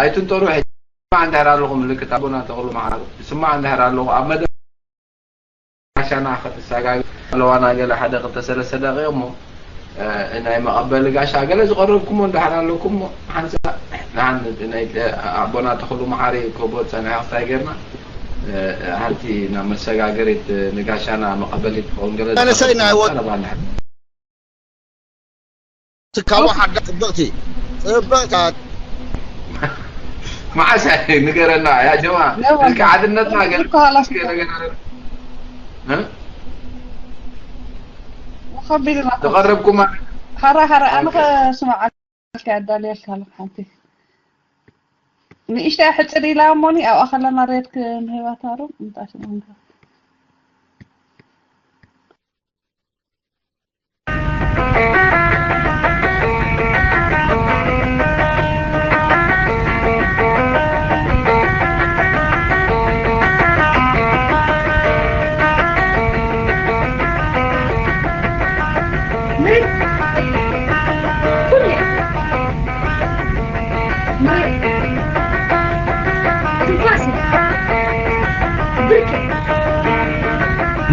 ኣይትንጠሩ። ሕጂ ስማዕ እንድሕር ኣለኹ፣ ምልክት ኣቦና ተኽሉ መሓሪ፣ ስማዕ እንድሕር ኣለኹ፣ ኣብ መደብ ጋሻና ክትሰጋገር ኣለዋና፣ ገለ ሓደ ክልተ ሰለስተ ደቂቕ እሞ፣ እ፣ ናይ መቐበሊ ጋሻ ገለ ዝቐረብኩሞ እንድሕር ኣለኩም እሞ፣ ሓንሳእ ንሓን ናይ ኣቦና ተኽሉ መሓሪ ክህቦ ዝጸንሐ ክስታይ ጌርና፣ እ፣ ሓንቲ ናብ መሰጋገሪት ንጋሻና መቐበሊት ትኸውን ገለ ኣነሰይ ናይ ወ- ጠለባ እንድሕር ትካቦ ሓዳ ጽብቕቲ፣ ጽብቕታት። መዓስ ንገረና ያ ጀማ፣ እስኪ ሓድነትና ገለ እኮ ሓላፍ እስኪ ነገር ኣለ። እ? ወኸቢልና። ተቐረብኩማ። ሓራ፣ ሓራ፣ ኣነ ኦኬ። ከስምዓልካ ኣዳልየልካ ኣለኹ ሓንቲ። ንእሽተይ ሕጽር ኢላ እሞኒ ኣብኣ ከለና ሬድክ ንህባታሩ፣ እንታይ ስምዑ?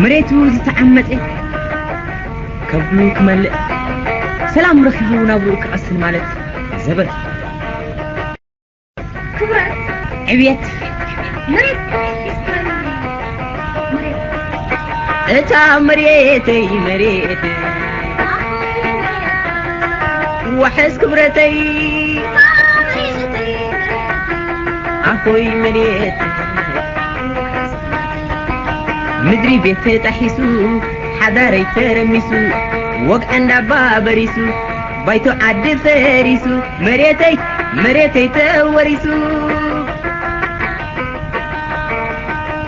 መሬቱ ዝተዓመፀ ከብዱ ክመልእ፣ ሰላም ረኺቡ ናብርኡ ክቐስን ማለት ዘበት። ክብረት ዕብየት መሬት ሒዝካኒ መሬት። እታ መሬተይ መሬት ዋሕስ ክብረተይ ኣኾይ መሬት ምድሪ ቤት ተጣሒሱ ሓዳረይ ተረሚሱ ወግዐ እንዳባ በሪሱ ባይቶ ዓዲ ፈሪሱ መሬተይ መሬተይ ተወሪሱ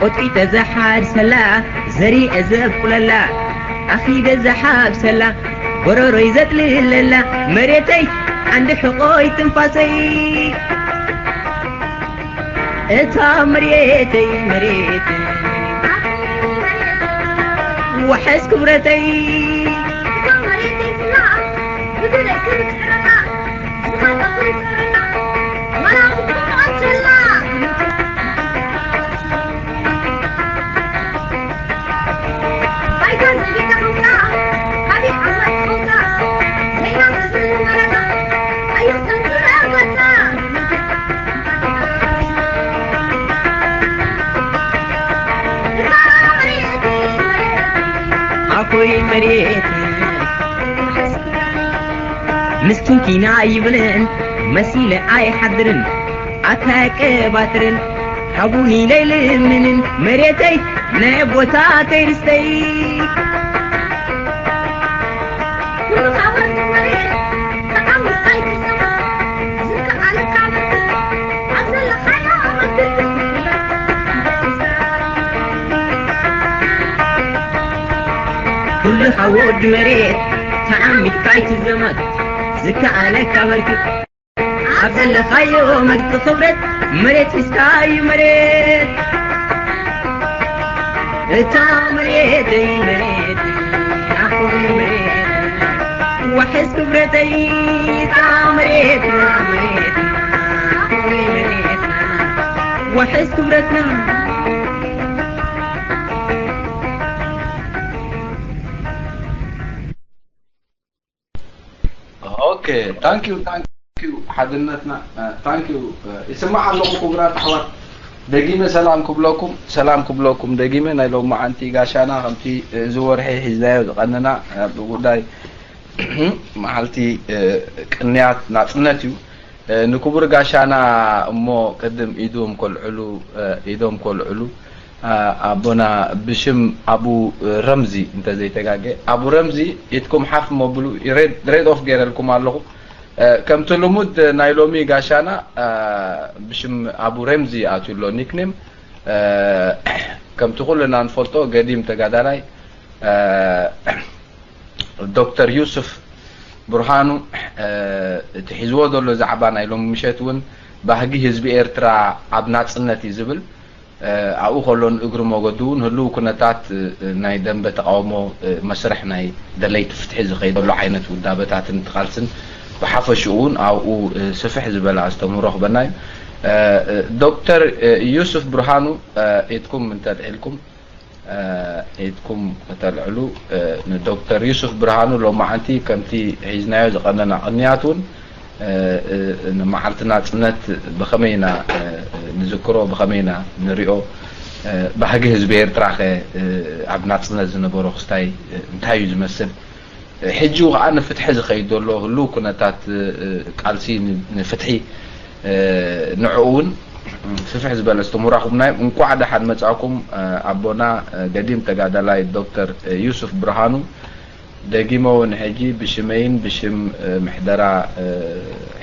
ቆጥቂጠ ዘሓድሰላ ዘሪአ ዘብቁለላ ኣኺደ ዘሓብሰላ ጎረሮይ ዘጥልለላ መሬተይ ዓንዲ ሕቆይ ትንፋሰይ እታ መሬተይ መሬተይ ዋሕስ ክብረተይ ኣኮይ መሬት ምስኪንኪና ይብልን መሲለ ኣይሓድርን ኣታ ቀባትርን ሃቡኒ ለይልምንን መሬተይ ናይ ኣቦታተይ ርስተይ ኩሉ ካብ ወዲ መሬት ተዓሚትካ ኣይትዘመት ዝከኣለካ በርክት ኣብ ዘለኻዮ መግቢ ክብረት መሬት ሒዝካ እዩ መሬት እታ መሬተይ መሬት ኣኾይ መሬት ዋሕስ ክብረተይ እታ መሬትና መሬትና ኣኾይ መሬትና ዋሕስ ክብረትና ኦኬ ታንክ ዩ ታንክ ዩ ሓድነትና ታንክ ዩ ይስማዕ ኣለኹ ክቡራት ኣሕዋት ደጊመ ሰላም ክብለኩም ሰላም ክብለኩም ደጊመ ናይ ሎማዓንቲ ጋሻና ከምቲ እዚ ወርሒ ሒዝናዮ ዝቐነና ብጉዳይ መዓልቲ ቅንያት ናፅነት እዩ ንክቡር ጋሻና እሞ ቅድም ኢዶም ኮልዕሉ ኢዶም ኮልዕሉ ኣቦና ብሽም ኣቡ ረምዚ እንተዘይተጋገ ኣቡ ረምዚ ኢትኩም ሓፍ መብሉ ሬድ ኦፍ ገይረልኩም ኣለኹ ከምቲ ልሙድ ናይ ሎሚ ጋሻና ብሽም ኣቡ ረምዚ ኣትዩ ኣሎ ኒክኔም ከምቲ ኩልና ንፈልጦ ገዲም ተጋዳላይ ዶክተር ዩስፍ ብርሃኑ እቲ ሒዝዎ ዘሎ ዛዕባ ናይ ሎሚ ምሸት እውን ባህጊ ህዝቢ ኤርትራ ኣብ ናፅነት እዩ ዝብል ኣብኡ ከሎ ንእግሪ መገዱ እውን ህልው ኩነታት ናይ ደንበ ተቃውሞ መስርሕ ናይ ደለይቲ ፍትሒ ዝኸይደሉ ዓይነት ውዳበታትን ትቃልስን ብሓፈሽኡ እውን ኣብኡ ስፍሕ ዝበለ ኣስተምህሮ ክበና እዩ ዶክተር ዩሱፍ ብርሃኑ፣ ኢድኩም እንተልዒልኩም፣ ኢድኩም ከተልዕሉ፣ ንዶክተር ዩሱፍ ብርሃኑ ሎማዓንቲ ከምቲ ሒዝናዮ ዝቐነና ቅንያት እውን፣ ንመዓልቲ ናጽነት ብኸመይ ኢና ንዝክሮ፣ ብኸመይ ኢና ንሪኦ፣ ባህጊ ህዝቢ ኤርትራ ከ ኣብ ናጽነት ዝነበሮ ክስታይ እንታይ እዩ ዝመስል? ሕጂ ከዓ ንፍትሒ ዝኸይድ ዘሎ ህሉው ኩነታት፣ ቃልሲ ንፍትሒ፣ ንዕኡ እውን ስፍሕ ዝበለ እስትምራ ክቡናዮም። እንኳዕ ደሓን መጻእኩም ኣቦና ገዲም ተጋዳላይ ዶክተር ዩሱፍ ብርሃኑ። ደጊመ እውን ሕጂ ብሽመይን ብሽም ምሕደራ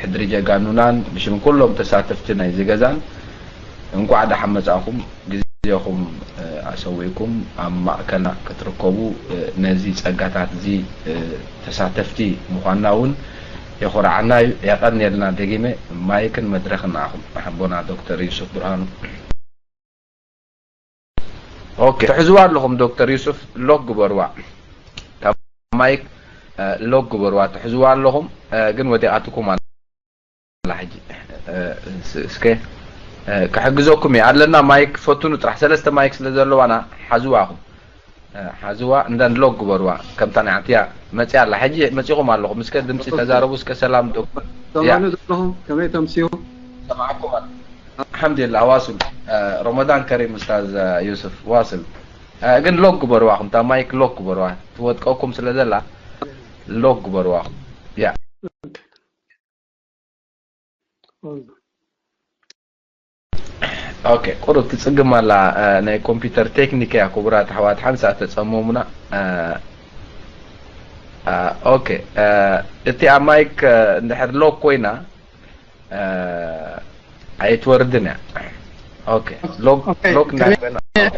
ሕድሪ ጀጋኑናን ብሽም ኩሎም ተሳተፍቲ ናይዚ ገዛን እንኳዕ ደሓን መጻእኩም። ግዜኹም ኣሰዊእኩም ኣብ ማእከልና ክትርከቡ፣ ነዚ ጸጋታት እዚ ተሳተፍቲ ምዃንና እውን የኹርዓና እዩ። የቐንየልና። ደጊመ ማይክን መድረኽን ንዓኹም ኣቦና ዶክተር ዩሱፍ ብርሃኑ። ኦኬ፣ ትሕዝዋ ኣለኹም ዶክተር ዩሱፍ፣ ሎክ ግበርዋ። እታ ማይክ ሎክ ግበርዋ፣ ትሕዝዋ ኣለኹም፣ ግን ወዲቓትኩም ኣላ። ኣላ ሕጂ። እስከ ክሕግዘኩም እየ። ኣለና ማይክ፣ ፈትኑ ጥራሕ። ሰለስተ ማይክ ስለ ዘለዋና ሓዝዋ ኢኹም። ሓዝዋ እንዳ ሎክ ግበርዋ። ከምታ ናይ ዓንቲያ መጽያ ኣላ። ሕጂ መጺኹም ኣለኹም። እስከ ድምጺ ተዛረቡ። እስከ ሰላም ዶ-፣ ያ። ሰማዕኒ ዘለኹም? ከመይ ተምስዩ? ሰማዕኩም ኣለ። ኣልሓምዱሊላህ። ዋስል። ረመዳን ከሪም ኡስታዝ ዩሱፍ። ዋስል። ግን ሎክ ግበርዋ። እታ ማይክ ሎክ ግበርዋ። ትወጥቀኩም ስለ ዘላ ሎክ ግበርዋ። ያ። ኦኬ፣ ቁሩብ ትጽግም ኣላ። ናይ ኮምፒውተር ቴክኒክ እያ፣ ክቡራት ኣሕዋት፣ ሓንሳእ ተጸመሙና። ኦኬ፣ እቲኣ ማይክ እንድሕር ሎክ ኮይና ኣይትወርድን እያ። ኦኬ፣ ሎክ፣ ኦኬ፣ ሎክ ከመይ፣ እንዳበልና።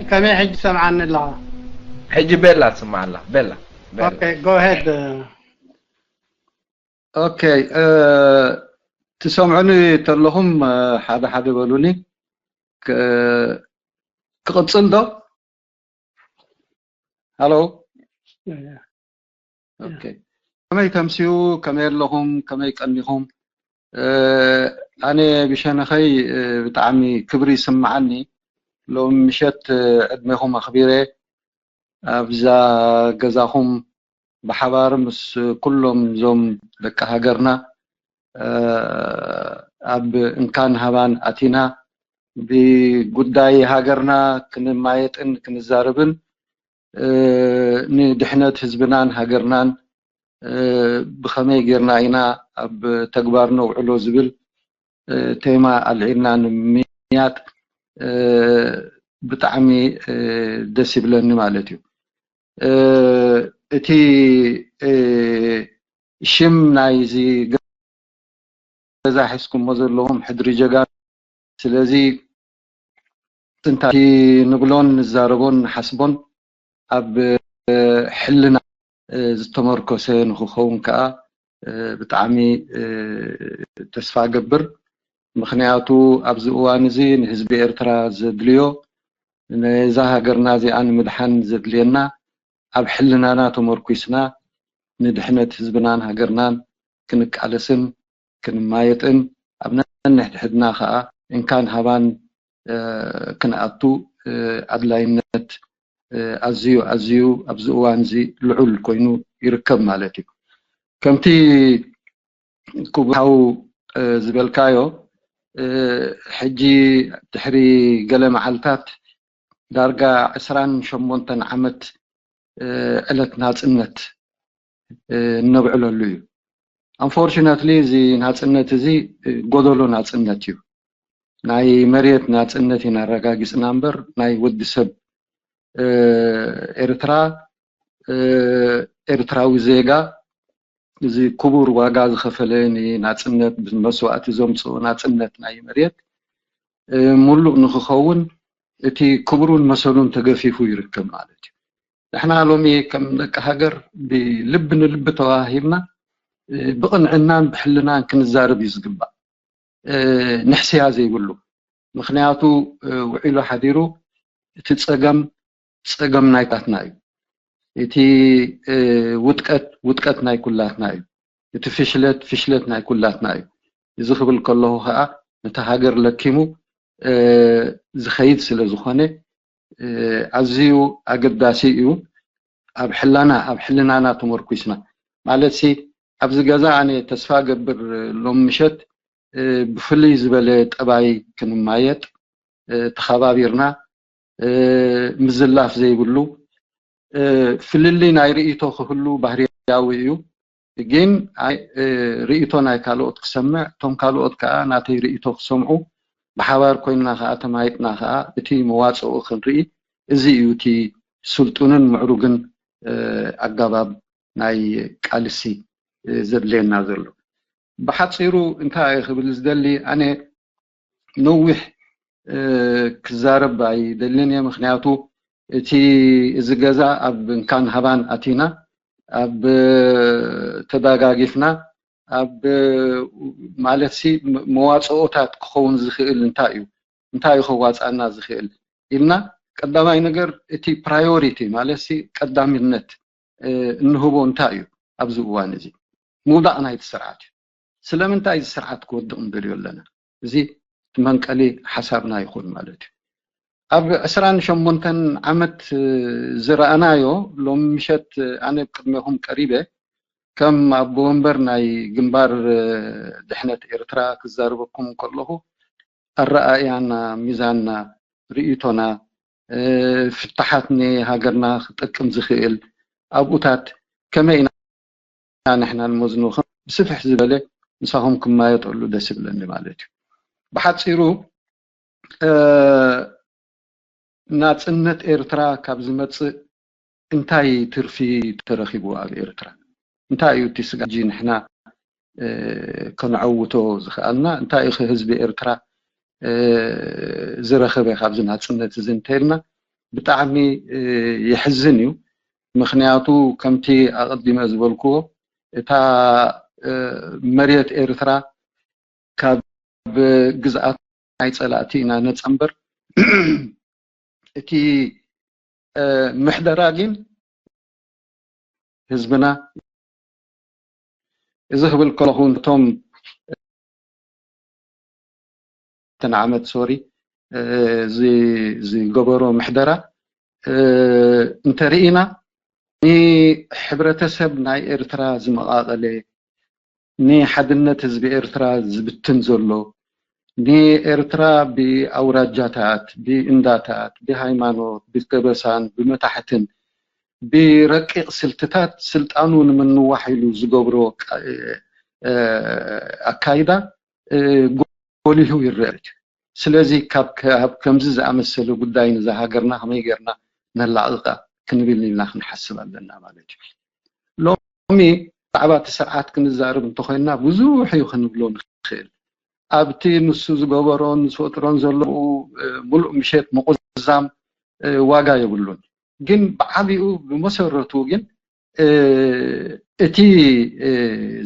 ከመይ ሕጂ ሰምዓኒ ኣለኻ? ሕጂ ቤላ ትስማዕ ኣላ፣ ቤላ፣ ቤላ። ኦኬ፣ go ahead። ኦኬ፣ ትሰምዑኒ ተለኹም ሓደ ሓደ በሉኒ። ክ-፣ ክቕጽል ዶ? ሃሎ? ያ፣ ያ። ኦኬ። ከመይ ተምስዩ? ከመይ ኣለኹም? ከመይ ቀኒኹም? ኣነ ብሸነኸይ ብጣዕሚ ክብሪ ይስምዓኒ። ሎሚ ምሸት ዕድሜኹም ኣኽቢረ ኣብዛ ገዛኹም ብሓባር ምስ ኩሎም እዞም ደቂ ሃገርና ኣብ እንካን ሃባን ኣቲና ብጉዳይ ሃገርና ክንማየጥን ክንዛረብን ንድሕነት ህዝብናን ሃገርናን ብኸመይ ጌርና ኢና ኣብ ተግባር ነውዕሎ ዝብል ቴማ ኣልዒልና ንምምያጥ ብጣዕሚ ደስ ይብለኒ ማለት እዩ። እቲ ሽም ናይዚ ገዛ ሒዝኩሞ ዘለኹም ሕድሪ ጀጋኑ። ስለዚ ጥንታ ንብሎን ንዛረቦን ንሓስቦን ኣብ ሕልና ዝተመርኮሰ ንኽኸውን ከኣ ብጣዕሚ ተስፋ እገብር። ምኽንያቱ ኣብዚ እዋን እዚ ንህዝቢ ኤርትራ ዘድልዮ፣ ነዛ ሃገርና እዚኣ ንምድሓን ዘድልየና ኣብ ሕልናና ተመርኲስና ንድሕነት ህዝብናን ሃገርናን ክንቃለስን ክንማየጥን ኣብ ነንሕድሕድና ከኣ እንካን ሃባን ክንኣቱ ኣድላይነት ኣዝዩ ኣዝዩ ኣብዚ እዋን እዚ ልዑል ኮይኑ ይርከብ ማለት እዩ። ከምቲ ክቡር ሓው ዝበልካዮ ሕጂ ድሕሪ ገለ መዓልታት ዳርጋ ዕስራን ሸሞንተን ዓመት ዕለት ናጽነት እነብዕለሉ እዩ። Unfortunately እዚ ናጽነት እዚ ጎደሎ ናጽነት እዩ። ናይ መሬት ናጽነት ኢና ኣረጋጊጽና እምበር ናይ ወዲ ሰብ ኤርትራ ኤርትራዊ ዜጋ እዚ ክቡር ዋጋ ዝኸፈለ ንናጽነት ብመስዋእቲ ዘምጽኦ ናጽነት ናይ መሬት ምሉእ ንክኸውን እቲ ክብሩን መሰሉን ተገፊፉ ይርከብ ማለት እዩ። ንሕና ሎሚ ከም ደቂ ሃገር ብልቢ ንልቢ ተዋሂብና ብቕንዕናን ብሕልናን ክንዛረብ እዩ ዝግባእ። ንሕስያ ዘይብሉ። ምኽንያቱ ውዒሉ ሓዲሩ እቲ ጸገም ጸገም ናይ ኩላትና እዩ። እቲ ውድቀት ውድቀት ናይ ኩላትና እዩ። እቲ ፍሽለት ፍሽለት ናይ ኩላትና እዩ። እዚ ክብል ከለኹ ከኣ ነታ ሃገር ለኪሙ ዝኸይድ ስለ ዝኾነ ኣዝዩ ኣገዳሲ እዩ። ኣብ ሕላና ኣብ ሕልናና ተመርኩስና ማለት ሲ ኣብዚ ገዛ ኣነ ተስፋ ገብር ሎም ምሸት ብፍልይ ዝበለ ጠባይ ክንማየጥ ተኸባቢርና ምዝላፍ ዘይብሉ ፍልልይ ናይ ርእይቶ ክህሉ ባህርያዊ እዩ። ግን ርእይቶ ናይ ካልኦት ክሰምዕ እቶም ካልኦት ከዓ ናተይ ርእይቶ ክሰምዑ ብሓባር ኮይንና ከዓ ተማይጥና ከዓ እቲ መዋፅኦ ክንርኢ እዚ እዩ እቲ ስልጡንን ምዕሩግን ኣጋባብ ናይ ቃልሲ ዘድልየና ዘሎ። ብሓፂሩ እንታይ ክብል ዝደሊ ኣነ ነዊሕ ክዛረብ ኣይደልን እየ። ምክንያቱ እቲ እዚ ገዛ ኣብ እንካን ሃባን ኣቲና ኣብ ተደጋጊፍና ኣብ ማለት ሲ መዋፅኦታት ክኸውን ዝኽእል እንታይ እዩ እንታይ እዩ ከዋፃና ዝኽእል ኢልና ቀዳማይ ነገር እቲ ፕራዮሪቲ ማለት ሲ ቀዳምነት እንህቦ እንታይ እዩ ኣብዚ እዋን እዚ ምውዳቕ ናይቲ ስርዓት እዩ። ስለምንታይ እዚ ስርዓት ክወድቕ ንደልዮ ኣለና? እዚ መንቀሊ ሓሳብና ይኹን ማለት እዩ። ኣብ ዕስራን ሸሞንተን ዓመት ዝረኣናዮ ሎም ምሸት ኣነ ቅድሜኹም ቀሪበ ከም ኣቦ ወንበር ናይ ግንባር ድሕነት ኤርትራ ክዛረበኩም ከለኹ ኣረኣእያና፣ ሚዛንና፣ ርእይቶና፣ ፍታሓት ንሃገርና ክጠቅም ዝኽእል ኣብኡታት ከመይ ኢና ንሕና ንመዝኖ ብስፍሕ ዝበለ ምሳኹም ክማየጠሉ ደስ ይብለኒ ማለት እዩ። ብሓፂሩ ናፅነት ኤርትራ ካብ ዝመፅእ እንታይ ትርፊ ተረኺቡ ኣብ ኤርትራ? እንታይ እዩ እቲ ስጋብ ሕጂ ንሕና ከነዐውቶ ዝኽኣልና? እንታይ እዩ ህዝቢ ኤርትራ ዝረኸበ ካብዚ ናፅነት እዚ እንተኢልና ብጣዕሚ የሕዝን እዩ። ምክንያቱ ከምቲ ኣቐዲመ ዝበልክዎ እታ መሬት ኤርትራ ካብ ግዝኣት ናይ ፀላእቲ ኢና ነፃ እምበር እቲ ምሕደራ ግን ህዝብና እዚ ክብል ከለኹ ነቶም ተን ዓመት ሶሪ ዝገበሮ ምሕደራ እንተርኢና ንሕብረተሰብ ናይ ኤርትራ ዝመቓቐለ ንሓድነት ህዝቢ ኤርትራ ዝብትን ዘሎ ንኤርትራ ብኣውራጃታት፣ ብእንዳታት፣ ብሃይማኖት፣ ብከበሳን ብመታሕትን ብረቂቕ ስልትታት ስልጣኑ ንምንዋሕ ኢሉ ዝገብሮ ኣካይዳ ጎሊሁ ይረአ እዩ። ስለዚ ካብ ከምዚ ዝኣመሰለ ጉዳይ ንዛ ሃገርና ከመይ ጌርና ነላቕቃ ክንብል ኢልና ክንሓስብ ኣለና ማለት እዩ። ሎሚ ብዛዕባ እቲ ስርዓት ክንዛረብ እንተኮይንና ብዙሕ እዩ ክንብሎ ንኽእል። ኣብቲ ንሱ ዝገበሮን ዝፈጥሮን ዘሎ ሙሉእ ምሸት ምቑዛም ዋጋ የብሉን። ግን ብዓቢኡ ብመሰረቱ ግን እቲ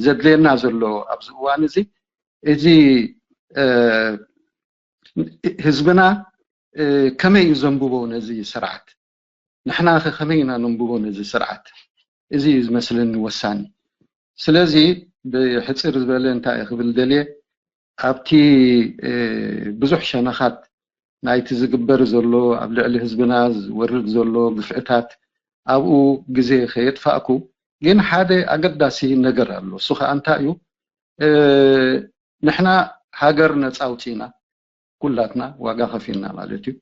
ዘድልየና ዘሎ ኣብዚ እዋን እዚ እዚ ህዝብና ከመይ እዩ ዘንብቦ ነዚ ስርዓት? ንሕና ከ ከመይ ኢና ነንብቦ ነዚ ስርዓት? እዚ እዩ ዝመስለኒ ወሳኒ። ስለዚ ብሕፅር ዝበለ እንታይ ክብል ደልየ ኣብቲ ብዙሕ ሸነኻት ናይቲ ዝግበር ዘሎ ኣብ ልዕሊ ህዝብና ዝወርድ ዘሎ ግፍዕታት ኣብኡ ግዜ ከየጥፋእኩ ግን ሓደ ኣገዳሲ ነገር ኣሎ። እሱ ከዓ እንታይ እዩ? ንሕና ሃገር ነፃ ኣውፂእና ኩላትና ዋጋ ከፊልና ማለት እዩ።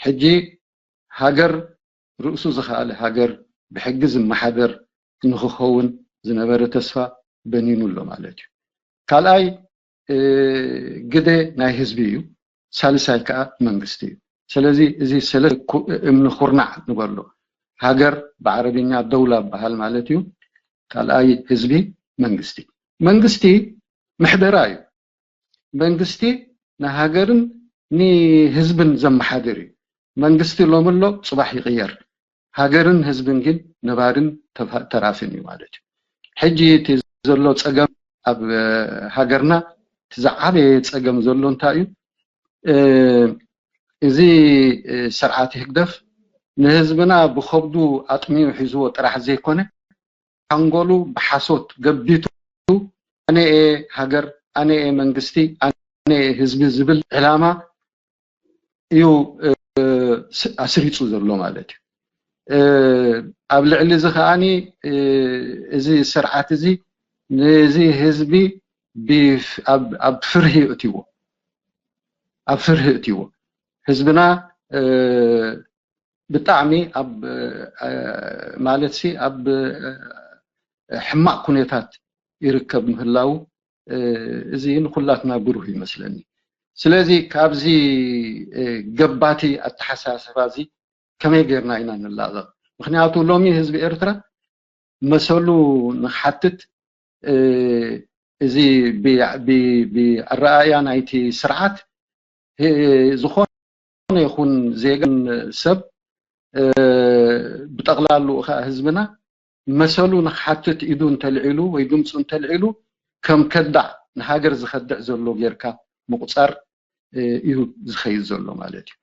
ሕጂ ሃገር ርእሱ ዝኸኣለ ሃገር ብሕጊ ዝመሓደር ንክኸውን ዝነበረ ተስፋ በኒኑ ኣሎ ማለት እዩ። ካልኣይ ግደ ናይ ህዝቢ እዩ። ሳልሳይ ከዓ መንግስቲ እዩ። ስለዚ እዚ ሰለስተ እምኒ ኩርናዕ ንበሎ። ሃገር ብዓረብኛ ደውላ በሃል ማለት እዩ። ካልኣይ ህዝቢ መንግስቲ። መንግስቲ ምሕደራ እዩ። መንግስቲ ንሃገርን ንህዝብን ዘመሓድር እዩ። መንግስቲ ሎሚ ኣሎ፣ ፅባሕ ይቕየር። ሃገርን ህዝብን ግን ነባርን ተራፍን እዩ ማለት እዩ። ሕጂ እቲ ዘሎ ፀገም ኣብ ሃገርና እቲ ዝዓበየ ፀገም ዘሎ እንታይ እዩ? እዚ ስርዓት ህግደፍ ንህዝብና ብኸብዱ ኣጥሚዩ ሒዝዎ ጥራሕ ዘይኮነ ሓንጎሉ ብሓሶት ገቢቱ ኣነ እየ ሃገር፣ ኣነ እየ መንግስቲ፣ ኣነ ህዝቢ ዝብል ዕላማ እዩ ኣስሪፁ ዘሎ ማለት እዩ። ኣብ ልዕሊ እዚ ከዓኒ እዚ ስርዓት እዚ ነዚ ህዝቢ ኣብ ፍርሂ እትዎ ኣብ ፍርሂ እትዎ ህዝብና ብጣዕሚ ኣብ ማለት ሲ ኣብ ሕማቕ ኩነታት ይርከብ ምህላው እዚ ንኩላትና ብሩህ ይመስለኒ። ስለዚ ካብዚ ገባቲ ኣተሓሳስባ እዚ ከመይ ጌርና ኢና ንላቐቕ? ምክንያቱ ሎሚ ህዝቢ ኤርትራ መሰሉ ንክሓትት እዚ ብኣረኣእያ ናይቲ ስርዓት ዝኾነ ይኹን ዜጋን ሰብ ብጠቕላሉ ከዓ ህዝብና መሰሉ ንክሓትት ኢዱ እንተልዒሉ ወይ ድምፁ እንተልዒሉ ከም ከዳዕ ንሃገር ዝኸድዕ ዘሎ ጌርካ ምቁፃር እዩ ዝኸይድ ዘሎ ማለት እዩ።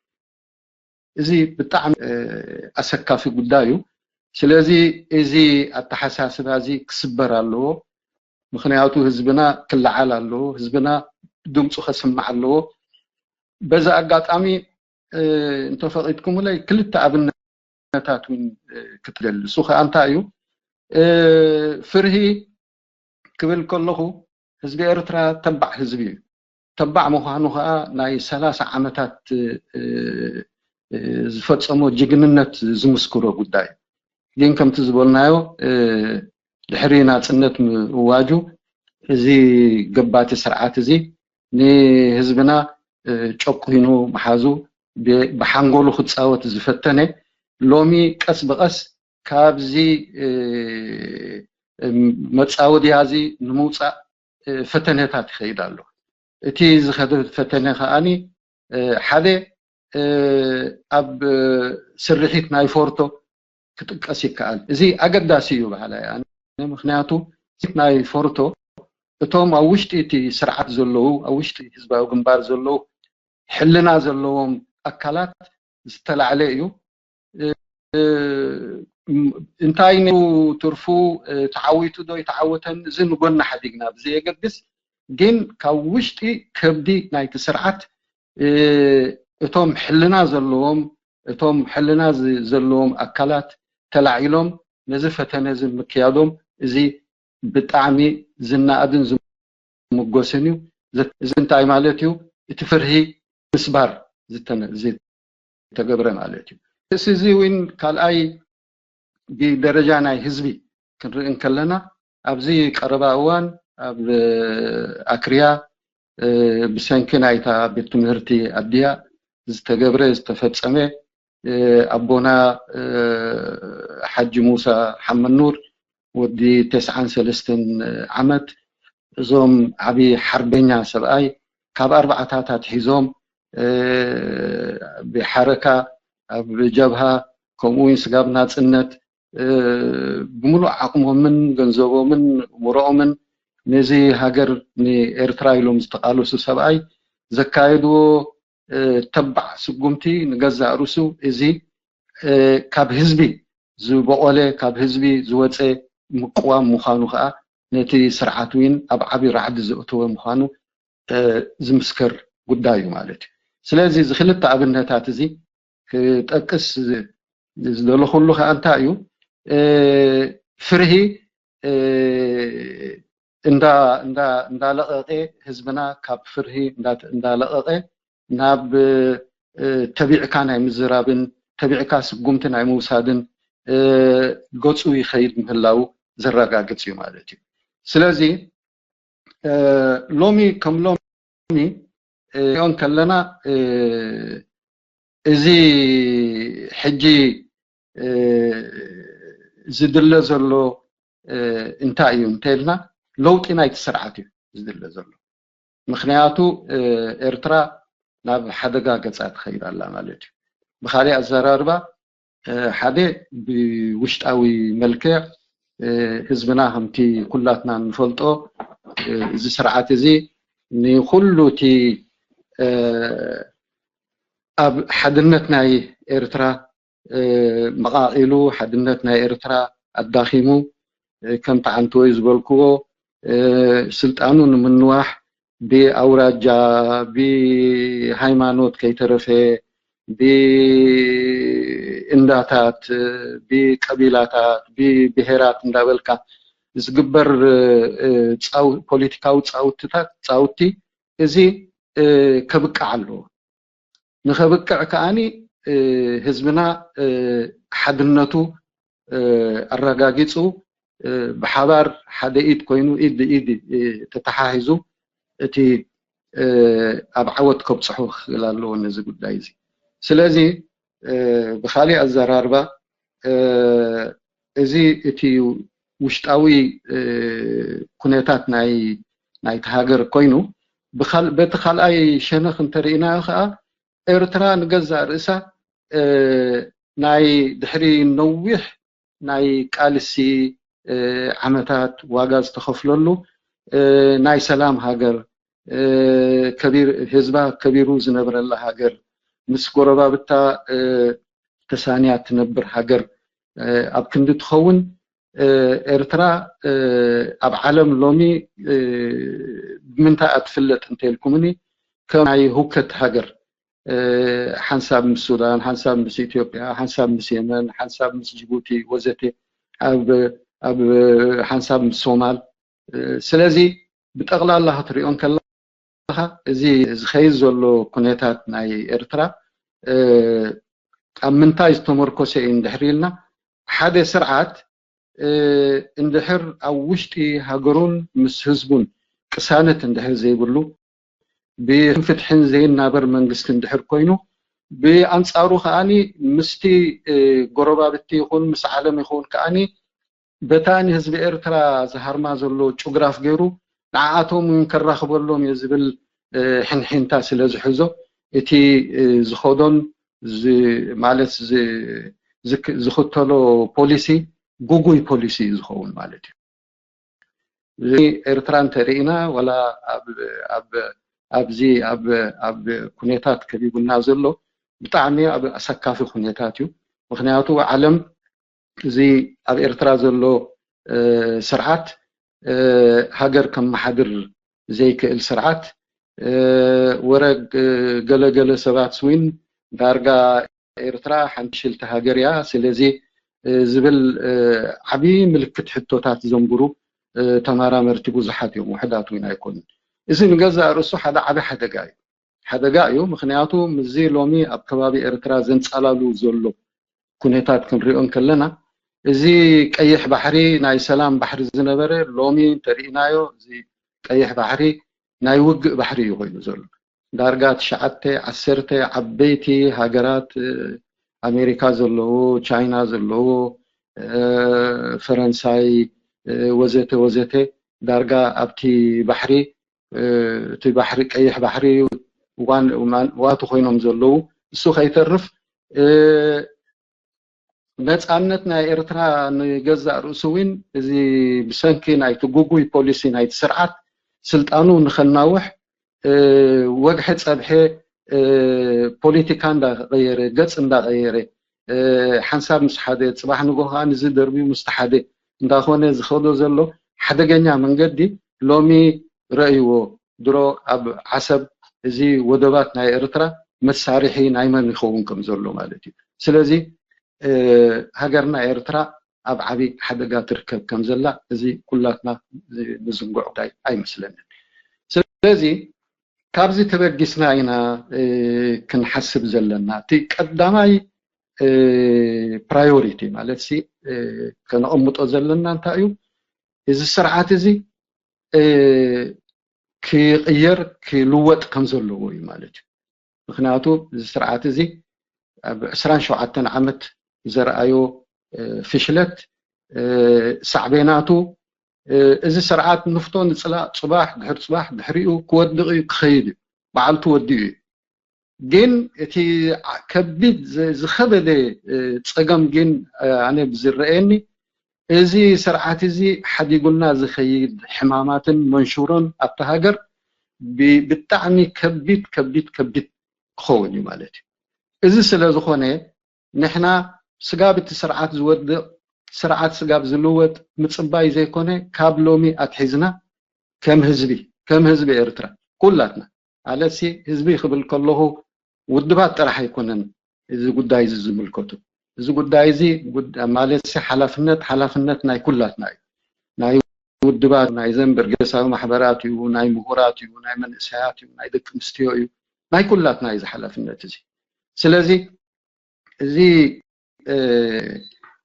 እዚ ብጣዕሚ ኣሰካፊ ጉዳይ እዩ። ስለዚ እዚ ኣተሓሳስባ እዚ ክስበር ኣለዎ። ምክንያቱ ህዝብና ክለዓል ኣለዎ፣ ህዝብና ድምፁ ከስማዕ ኣለዎ። በዚ ኣጋጣሚ እንተፈቒድኩምለይ ክልተ ኣብነታት እውን ክትገልጹ ከኣ እንታይ እዩ ፍርሂ ክብል ከለኹ ህዝቢ ኤርትራ ተባዕ ህዝቢ እዩ። ተባዕ ምዃኑ ከኣ ናይ ሰላሳ ዓመታት ዝፈጸሞ ጅግንነት ዝምስክሮ ጉዳይ እዩ። ግን ከምቲ ዝበልናዮ ድሕሪ ናጽነት ምእዋጁ እዚ ገባቲ ስርዓት እዚ ንህዝብና ጨቁኑ ምሓዙ ብሓንጎሉ ክጻወት ዝፈተነ ሎሚ ቀስ ብቐስ ካብዚ መጻወድያ እዚ ንምውጻእ ፈተነታት ይኸይድ ኣሎ። እቲ ዝኸደ ፈተነ ከዓኒ ሓደ ኣብ ስርሒት ናይ ፎርቶ ክጥቀስ ይከኣል። እዚ ኣገዳሲ እዩ በሃላይ ኣነ። ምክንያቱ ናይ ፎርቶ እቶም ኣብ ውሽጢ እቲ ስርዓት ዘለዉ ኣብ ውሽጢ ህዝባዊ ግንባር ዘለዉ ሕልና ዘለዎም ኣካላት ዝተላዕለ እዩ። እንታይ ነይሩ ትርፉ ተዓዊቱ ዶ ይተዓወተን እዚ ንጎና ሓዲግና ብዘየገድስ ግን ካብ ውሽጢ ከብዲ ናይቲ ስርዓት እቶም ሕልና ዘለዎም እቶም ሕልና ዘለዎም ኣካላት ተላዒሎም ነዚ ፈተነ እዚ ምክያዶም እዚ ብጣዕሚ ዝነኣድን ዝምጎስን እዩ። እዚ እንታይ ማለት እዩ? እቲ ፍርሂ ምስባር ዝተገበረ ማለት እዩ። እዚ እውን ካልኣይ ብደረጃ ናይ ህዝቢ ክንርኢ እንከለና ኣብዚ ቀረባ እዋን ኣብ ኣክርያ ብሰንኪ ናይታ ቤት ትምህርቲ ኣድያ ዝተገብረ ዝተፈጸመ ኣቦና ሓጂ ሙሳ ሓመኑር ወዲ ተስዓን ሰለስተን ዓመት እዞም ዓቢ ሓርበኛ ሰብኣይ ካብ ኣርባዕታት ኣትሒዞም ብሓረካ ኣብ ጀብሃ ከምኡ እውን ስጋብ ናጽነት ብምሉእ ዓቕሞምን ገንዘቦምን እምሮኦምን ነዚ ሃገር ንኤርትራ ኢሎም ዝተቓለሱ ሰብኣይ ዘካየድዎ ተባዕ ስጉምቲ ንገዛእ ርእሱ እዚ ካብ ህዝቢ ዝበቖለ ካብ ህዝቢ ዝወፀ ምቅዋም ምዃኑ ከዓ ነቲ ስርዓት እውን ኣብ ዓብዪ ራዕዲ ዘእተወ ምዃኑ ዝምስከር ጉዳይ እዩ ማለት እዩ። ስለዚ እዚ ክልተ ኣብነታት እዚ ክጠቅስ ዝደለኹሉ ከዓ እንታይ እዩ ፍርሂ እንዳለቐቐ ህዝብና ካብ ፍርሂ እንዳለቐቐ ናብ ተቢዕካ ናይ ምዝራብን ተቢዕካ ስጉምቲ ናይ ምውሳድን ገፁ ይኸይድ ምህላው ዘረጋግፅ እዩ ማለት እዩ። ስለዚ ሎሚ ከም ሎሚ ሪኦ ከለና እዚ ሕጂ ዝድለ ዘሎ እንታይ እዩ እንተልና ለውጢ ናይቲ ስርዓት እዩ ዝድለ ዘሎ። ምክንያቱ ኤርትራ ናብ ሓደጋ ገፃ ትኸይድ ኣላ ማለት እዩ። ብካሊእ ኣዘራርባ ሓደ ብውሽጣዊ መልክዕ ህዝብና ከምቲ ኩላትና እንፈልጦ እዚ ስርዓት እዚ ንኩሉ እቲ ኣብ ሓድነት ናይ ኤርትራ መቓቒሉ ሓድነት ናይ ኤርትራ ኣዳኺሙ ከም ተዓንተወይ ዝበልክዎ ስልጣኑ ንምንዋሕ ብኣውራጃ፣ ብሃይማኖት ከይተረፈ፣ ብእንዳታት፣ ብቀቢላታት፣ ብብሄራት እንዳበልካ ዝግበር ፖለቲካዊ ፃውትታት ፃውቲ እዚ ከብቅዕ ኣለዎ። ንኸብቅዕ ከዓኒ ህዝብና ሓድነቱ ኣረጋጊፁ ብሓባር ሓደ ኢድ ኮይኑ ኢድ ብኢድ ተተሓሒዙ እቲ ኣብ ዓወት ከብፅሑ ክኽእል ኣለዎ ነዚ ጉዳይ እዚ። ስለዚ ብካሊእ ኣዘራርባ እዚ እቲ ውሽጣዊ ኩነታት ናይ ናይቲ ሃገር ኮይኑ በቲ ካልኣይ ሸነኽ እንተርኢናዮ ከዓ ኤርትራ ንገዛእ ርእሳ ናይ ድሕሪ ነዊሕ ናይ ቃልሲ ዓመታት ዋጋ ዝተኸፍለሉ ናይ ሰላም ሃገር፣ ህዝባ ከቢሩ ዝነብረላ ሃገር፣ ምስ ጎረባብታ ተሳንያ ትነብር ሃገር ኣብ ክንዲ ትኸውን ኤርትራ ኣብ ዓለም ሎሚ ብምንታይ እያ ትፍለጥ እንተኢልኩምኒ ከም ናይ ህውከት ሃገር ሓንሳብ ምስ ሱዳን፣ ሓንሳብ ምስ ኢትዮጵያ፣ ሓንሳብ ምስ የመን፣ ሓንሳብ ምስ ጅቡቲ ወዘተ ኣብ ሓንሳብ ምስ ሶማል። ስለዚ ብጠቕላላ ክትሪኦ እንከለኻ እዚ ዝኸይድ ዘሎ ኩነታት ናይ ኤርትራ ኣብ ምንታይ ዝተመርኮሰ እዩ እንድሕር ኢልና ሓደ ስርዓት እንድሕር ኣብ ውሽጢ ሃገሩን ምስ ህዝቡን ቅሳነት እንድሕር ዘይብሉ ብፍትሕን ዘይናበር መንግስቲ እንድሕር ኮይኑ ብኣንፃሩ ከዓኒ ምስቲ ጎረባብቲ ይኹን ምስ ዓለም ይኹን ከዓኒ በታ ንህዝቢ ኤርትራ ዝሃርማ ዘሎ ጩግራፍ ገይሩ ንዓኣቶም እውን ከራኽበሎም እየ ዝብል ሕንሒንታ ስለ ዝሕዞ እቲ ዝኸዶን ማለት ዝኽተሎ ፖሊሲ ጉጉይ ፖሊሲ እዩ ዝኸውን ማለት እዩ። እዚ ኤርትራ እንተርኢና ዋላ ኣብዚ ኣብ ኩነታት ከቢቡና ዘሎ ብጣዕሚ ኣብ ኣሰካፊ ኩነታት እዩ። ምክንያቱ ዓለም እዚ ኣብ ኤርትራ ዘሎ ስርዓት ሃገር ከመሓድር ዘይክእል ስርዓት ወረ ገለገለ ሰባት ስዊን ዳርጋ ኤርትራ ሓንቲ ሽልቲ ሃገር እያ ስለዚ ዝብል ዓብዪ ምልክት ሕቶታት ዘንብሩ ተመራመርቲ ብዙሓት እዮም፣ ውሕዳት እውን ኣይኮኑን። እዚ ንገዛእ ርእሱ ሓደ ዓቢ ሓደጋ እዩ። ሓደጋ እዩ፣ ምኽንያቱ ምስዚ ሎሚ ኣብ ከባቢ ኤርትራ ዘንጻላሉ ዘሎ ኩነታት ክንሪኦ እንከለና፣ እዚ ቀይሕ ባሕሪ ናይ ሰላም ባሕሪ ዝነበረ ሎሚ እንተርኢናዮ፣ እዚ ቀይሕ ባሕሪ ናይ ውግእ ባሕሪ እዩ ኮይኑ ዘሎ። ዳርጋ ትሽዓተ ዓሰርተ ዓበይቲ ሃገራት ኣሜሪካ ዘለዎ፣ ቻይና ዘለዎ፣ ፈረንሳይ ወዘተ ወዘተ ዳርጋ ኣብቲ ባሕሪ እቲ ባሕሪ ቀይሕ ባሕሪ ዋቱ ኮይኖም ዘለዉ እሱ ከይተርፍ ነፃነት ናይ ኤርትራ ንገዛእ ርእሱ እውን እዚ ብሰንኪ ናይቲ ጉጉይ ፖሊሲ ናይቲ ስርዓት ስልጣኑ ንኸናውሕ ወግሐ ፀብሐ ፖለቲካ እንዳቀየረ ገፅ እንዳቀየረ ሓንሳብ ምስ ሓደ ፅባሕ ንጎ ከዓ ንዚ ደርቢዩ ምስቲ ሓደ እንዳኾነ ዝኸዶ ዘሎ ሓደገኛ መንገዲ ሎሚ ረእይዎ ድሮ ኣብ ዓሰብ እዚ ወደባት ናይ ኤርትራ መሳርሒ ናይ መን ይኸውን ከም ዘሎ ማለት እዩ። ስለዚ ሃገርና ኤርትራ ኣብ ዓቢ ሓደጋ ትርከብ ከም ዘላ እዚ ኩላትና ንዝንግዖ ጉዳይ ኣይመስለንን። ስለዚ ካብዚ ተበጊስና ኢና ክንሓስብ ዘለና። እቲ ቀዳማይ ፕራዮሪቲ ማለት ሲ ከነቐምጦ ዘለና እንታይ እዩ? እዚ ስርዓት እዚ ክቕየር ክልወጥ ከም ዘለዎ እዩ ማለት እዩ። ምክንያቱ እዚ ስርዓት እዚ ኣብ ዕስራን ሸውዓተን ዓመት ዘርኣዮ ፍሽለት ሳዕቤናቱ እዚ ስርዓት ንፍቶ ንፅላእ ፅባሕ ድሕር ፅባሕ ድሕሪኡ ክወድቕ እዩ ክኸይድ እዩ። በዓልቱ ወዲኡ እዩ። ግን እቲ ከቢድ ዝኸበደ ፀገም ግን ኣነ ብዝረአየኒ እዚ ስርዓት እዚ ሓዲጉና ዝኸይድ ሕማማትን መንሹሮን ኣብቲ ሃገር ብጣዕሚ ከቢድ ከቢድ ከቢድ ክኸውን እዩ ማለት እዩ። እዚ ስለ ዝኾነ ንሕና ስጋብ እቲ ስርዓት ዝወድቕ ስርዓት ስጋብ ዝልወጥ ምፅባይ ዘይኮነ ካብ ሎሚ ኣትሒዝና ከም ህዝቢ ከም ህዝቢ ኤርትራ ኩላትና። ማለትሲ ህዝቢ ክብል ከለኹ ውድባት ጥራሕ ኣይኮነን እዚ ጉዳይ እዚ ዝምልከቱ። እዚ ጉዳይ እዚ ጉድ-፣ ማለትሲ ሓላፍነት፣ ሓላፍነት ናይ ኩላትና እዩ። ናይ ውድባት፣ ናይ ዘን በርጌሳዊ ማሕበራት እዩ፣ ናይ ምሁራት እዩ፣ ናይ መንእሰያት እዩ፣ ናይ ደቂ ኣንስትዮ እዩ፣ ናይ ኩላትና እዩ እዚ ሓላፍነት እዚ። ስለዚ እዚ፣ እ፣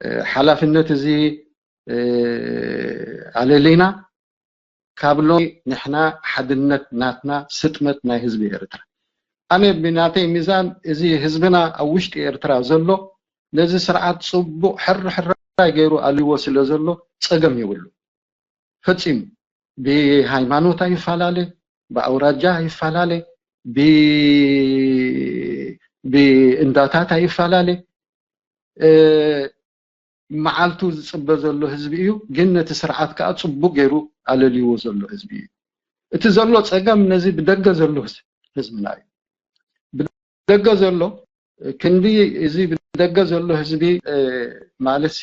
እ፣ ሓላፍነት እዚ፣ እ፣ ኣለሊና ካብ ሎሚ ንሕና ሓድነት ናትና ስጥመት ናይ ህዝቢ ኤርትራ። ኣነ ብናተይ ሚዛን እዚ ህዝብና ኣብ ውሽጢ ኤርትራ ዘሎ ነዚ ስርዓት ጽቡቕ ሕርሕራይ ገይሩ ኣልዎ ስለ ዘሎ ጸገም የብሉ። ፈጺሙ ብሃይማኖት ኣይፈላለ፣ ብኣውራጃ ኣይፈላለ፣ ብ-፣ ብእንዳታት ኣይፈላለ። እ፣ መዓልቱ ዝጽበ ዘሎ ህዝቢ እዩ፣ ግን ነቲ ስርዓት ከኣ ጽቡቕ ገይሩ ኣለልይዎ ዘሎ ህዝቢ እዩ። እቲ ዘሎ ጸገም ነዚ ብደገ ዘሎ ህዝ-፣ ህዝብና እዩ። ብደገ ዘሎ ክንዲ እዚ ብደገ ዘሎ ህዝቢ፣ እ፣ ማለትሲ